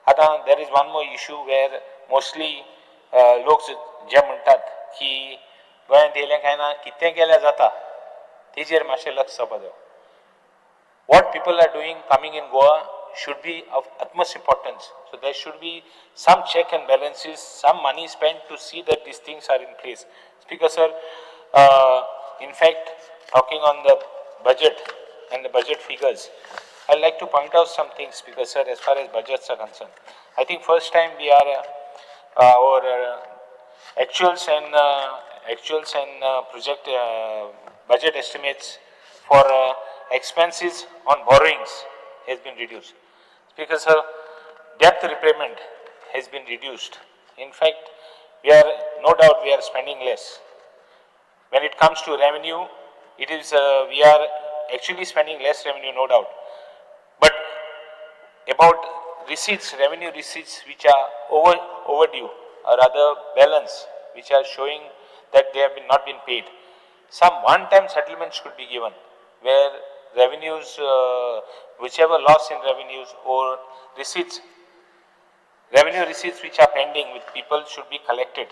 Speaker 11: आता there is one more issue where mostly लोक जे म्हणटात की गोंयांत येयलें काय ना, कितें केल्यार जाता, तेजेर मातशें लक्ष जावपा जाय. What people are doing coming in Goa should be of utmost importance. So there should be some check and balances, some money spent to see that these things are in place. Speaker sir, in fact, talking on the budget and the budget figures, I'd like to point out some things, Speaker sir, as far as budgets are concerned. I think first time we are, our actuals and project budget estimates for expenses on borrowings has been reduced. Speaker sir, debt repayment has been reduced. In fact, we are no doubt we are spending less. When it comes to revenue, it is we are actually spending less revenue, no doubt. But about receipts, revenue receipts which are overdue or rather balance which are showing that they have been not been paid. Some one-time settlements should be given where revenues, whichever loss in revenues or receipts, revenue receipts which are pending with people should be collected.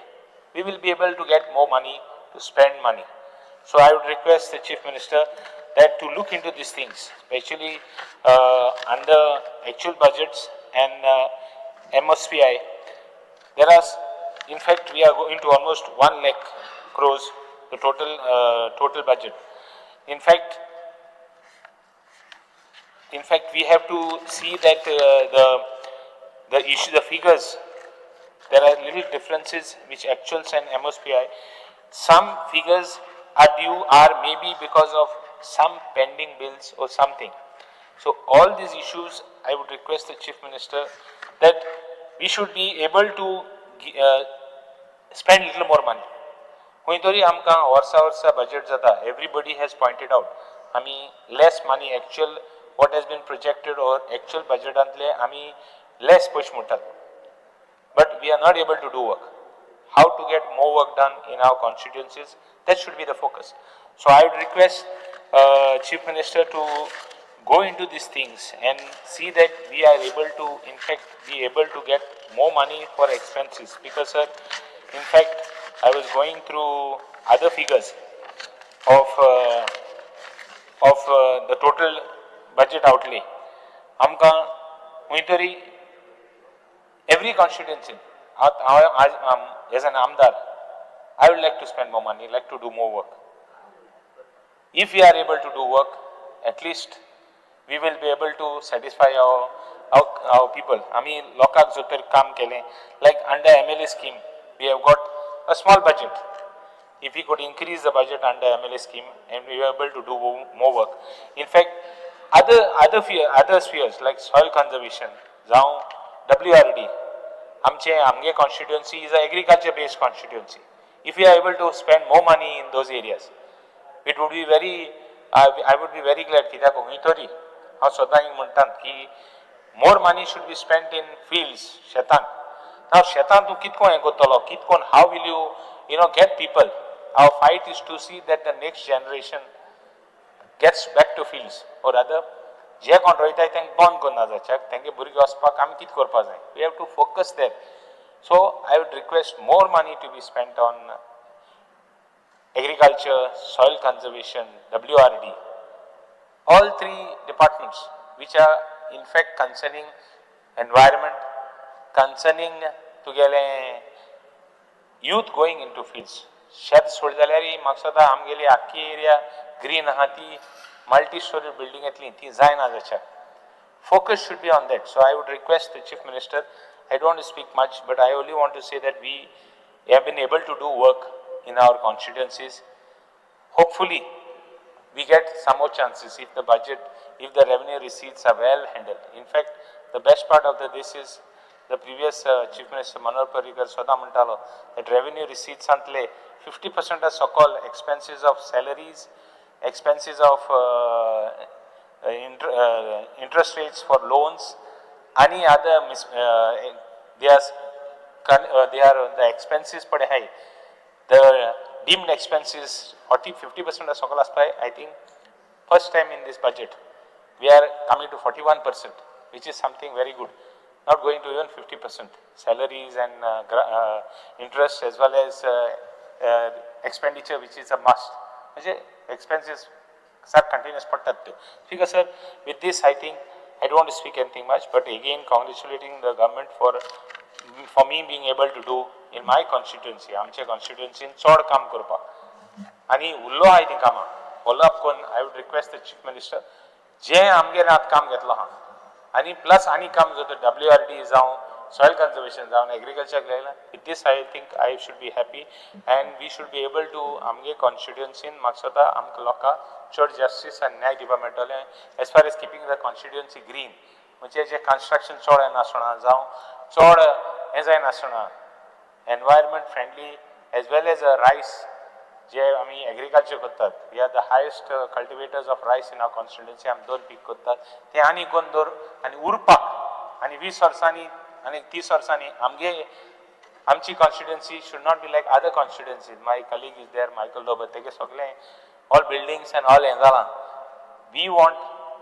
Speaker 11: We will be able to get more money to spend money. So I would request the Chief Minister that to look into these things, especially under actual budgets and MOSPI. There are, in fact, we are going to almost 1 lakh crores, the total budget. In fact, we have to see that the issue, the figures, there are little differences which actuals and MOSPI. Some figures are due are maybe because of some pending bills or something. So all these issues, I would request the Chief Minister that we should be able to spend little more money. खंय तरी आमकां वर्सा वर्सा बजेट जाता, everybody has pointed out, आमी less money, actual what has been projected or actual बजेटांतले आमी लेस पयशे मोडटात, but we are not able to do work. How to get more work done in our constituencies, that should be the focus. So I would request Chief Minister to go into these things and see that we are able to, in fact, be able to get more money for expenses. Because sir, in fact, I was going through other figures of the total budget outlay. आमकां खंय तरी every constituency, as an आमदार, I would like to spend more money, like to do more work. If we are able to do work, at least we will be able to satisfy our people. आमी लोकांक जर तर काम केलें, like under MLA scheme, we have got a small budget. If we could increase the budget under MLA scheme and we were able to do more work. In fact, other spheres like soil conservation, जावं WRD, आमचे आमगे constituency is a agriculture based constituency. If we are able to spend more money in those areas, it would be very, I would be very glad. कित्याक खंय तरी हांव सदां एक म्हणटा की more money should be spent in fields, शेतान. Now शेतान तूं कितको हें करतलो, कितकोन, how will you, you know, get people. Our fight is to see that the next generation gets back to fields, or rather जे कोण रोयताय तांकां बंद करना जाच्याक तेंगे भुरगे वचपाक आमी कितें करपा जाय. We have to focus there. So I would request more money to be spent on agriculture, soil conservation, WRD, all three departments which are in fact concerning environment, concerning तुगेले youth going into fields. शेत सोडलें जाल्यार म्हाका दिसता आमगेली आख्खी एरिया ग्रीन आहा, ती मल्टी स्टोरी बिल्डींग येतली, ती जायना जाच्याक. Focus should be on that. So I would request the Chief Minister, I don't speak much, but I only want to say that we have been able to do work in our constituencies. Hopefully, we get some more chances if the budget, if the revenue receipts are well handled. In fact, the best part of this is the previous Chief Minister Manohar Parrikar स्वता म्हणटालो that revenue receipts अंतले 50% are so-called expenses of salaries, expenses of interest rates for loans, any other they are the expenses पडे हाय, the deemed expenses 40-50% are so-called आसपाय. I think first time in this budget we are coming to 41%, which is something very good. Not going to even 50% salaries and interest as well as expenditure, which is a must. म्हणजे expenses sir continuous पडटात त्यो. ठीक आहे sir, with this I think I don't speak anything much, but again congratulating the government for me being able to do in my constituency, आमच्या कॉन्स्टिट्युएन्सीन चड काम करपाक आनी उरलो आहाय तीं कामां फॉलो अप करून I would request the Chief Minister जें आमगेर आतां काम घेतलो आहा आनी प्लस आनी काम जाता WRD जावं सॉयल कन्जर्वेशन जावं agriculture घेयला, with this I think I should be happy and we should be able to आमगे कॉन्स्टिट्युएन्सीन म्हाका दिसता आमकां लोकांक चड जस्टीस आनी न्याय दिवपाक मेळटलें as far as keeping the constituency green. म्हणजे जे कन्स्ट्रक्शन चड येनासतना जावं चड हें जायनासतना environment friendly as well as a rice जे आमी एग्रीकल्चर करतात. We are the highest cultivators of rice in our constituency. आमी दोन पीक करतात तें आनी कोण दवर आनी उरपाक आनी 20 वर्सांनी आनी 30 वर्सांनी आमगे आमची constituency should not be like other constituencies. My colleague is there, Michael Lobo, तेगे सगळें all buildings and all हें जालां. We want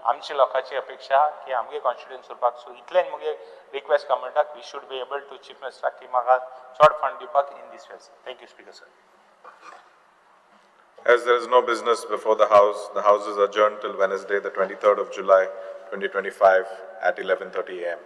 Speaker 11: आमच्या लोकांची अपेक्षा की आमगे कॉन्स्टिट्युएन्सी उरपाक. सो इतलें मुगे रिक्वेस्ट गव्हर्मेंटाक, we should be able to chief मिनिस्टराक की म्हाका चड फंड दिवपाक in this ways. Thank you speaker sir.
Speaker 10: As there is no business before the House is adjourned till Wednesday, the 23rd of July, 2025 at 11:30 a.m.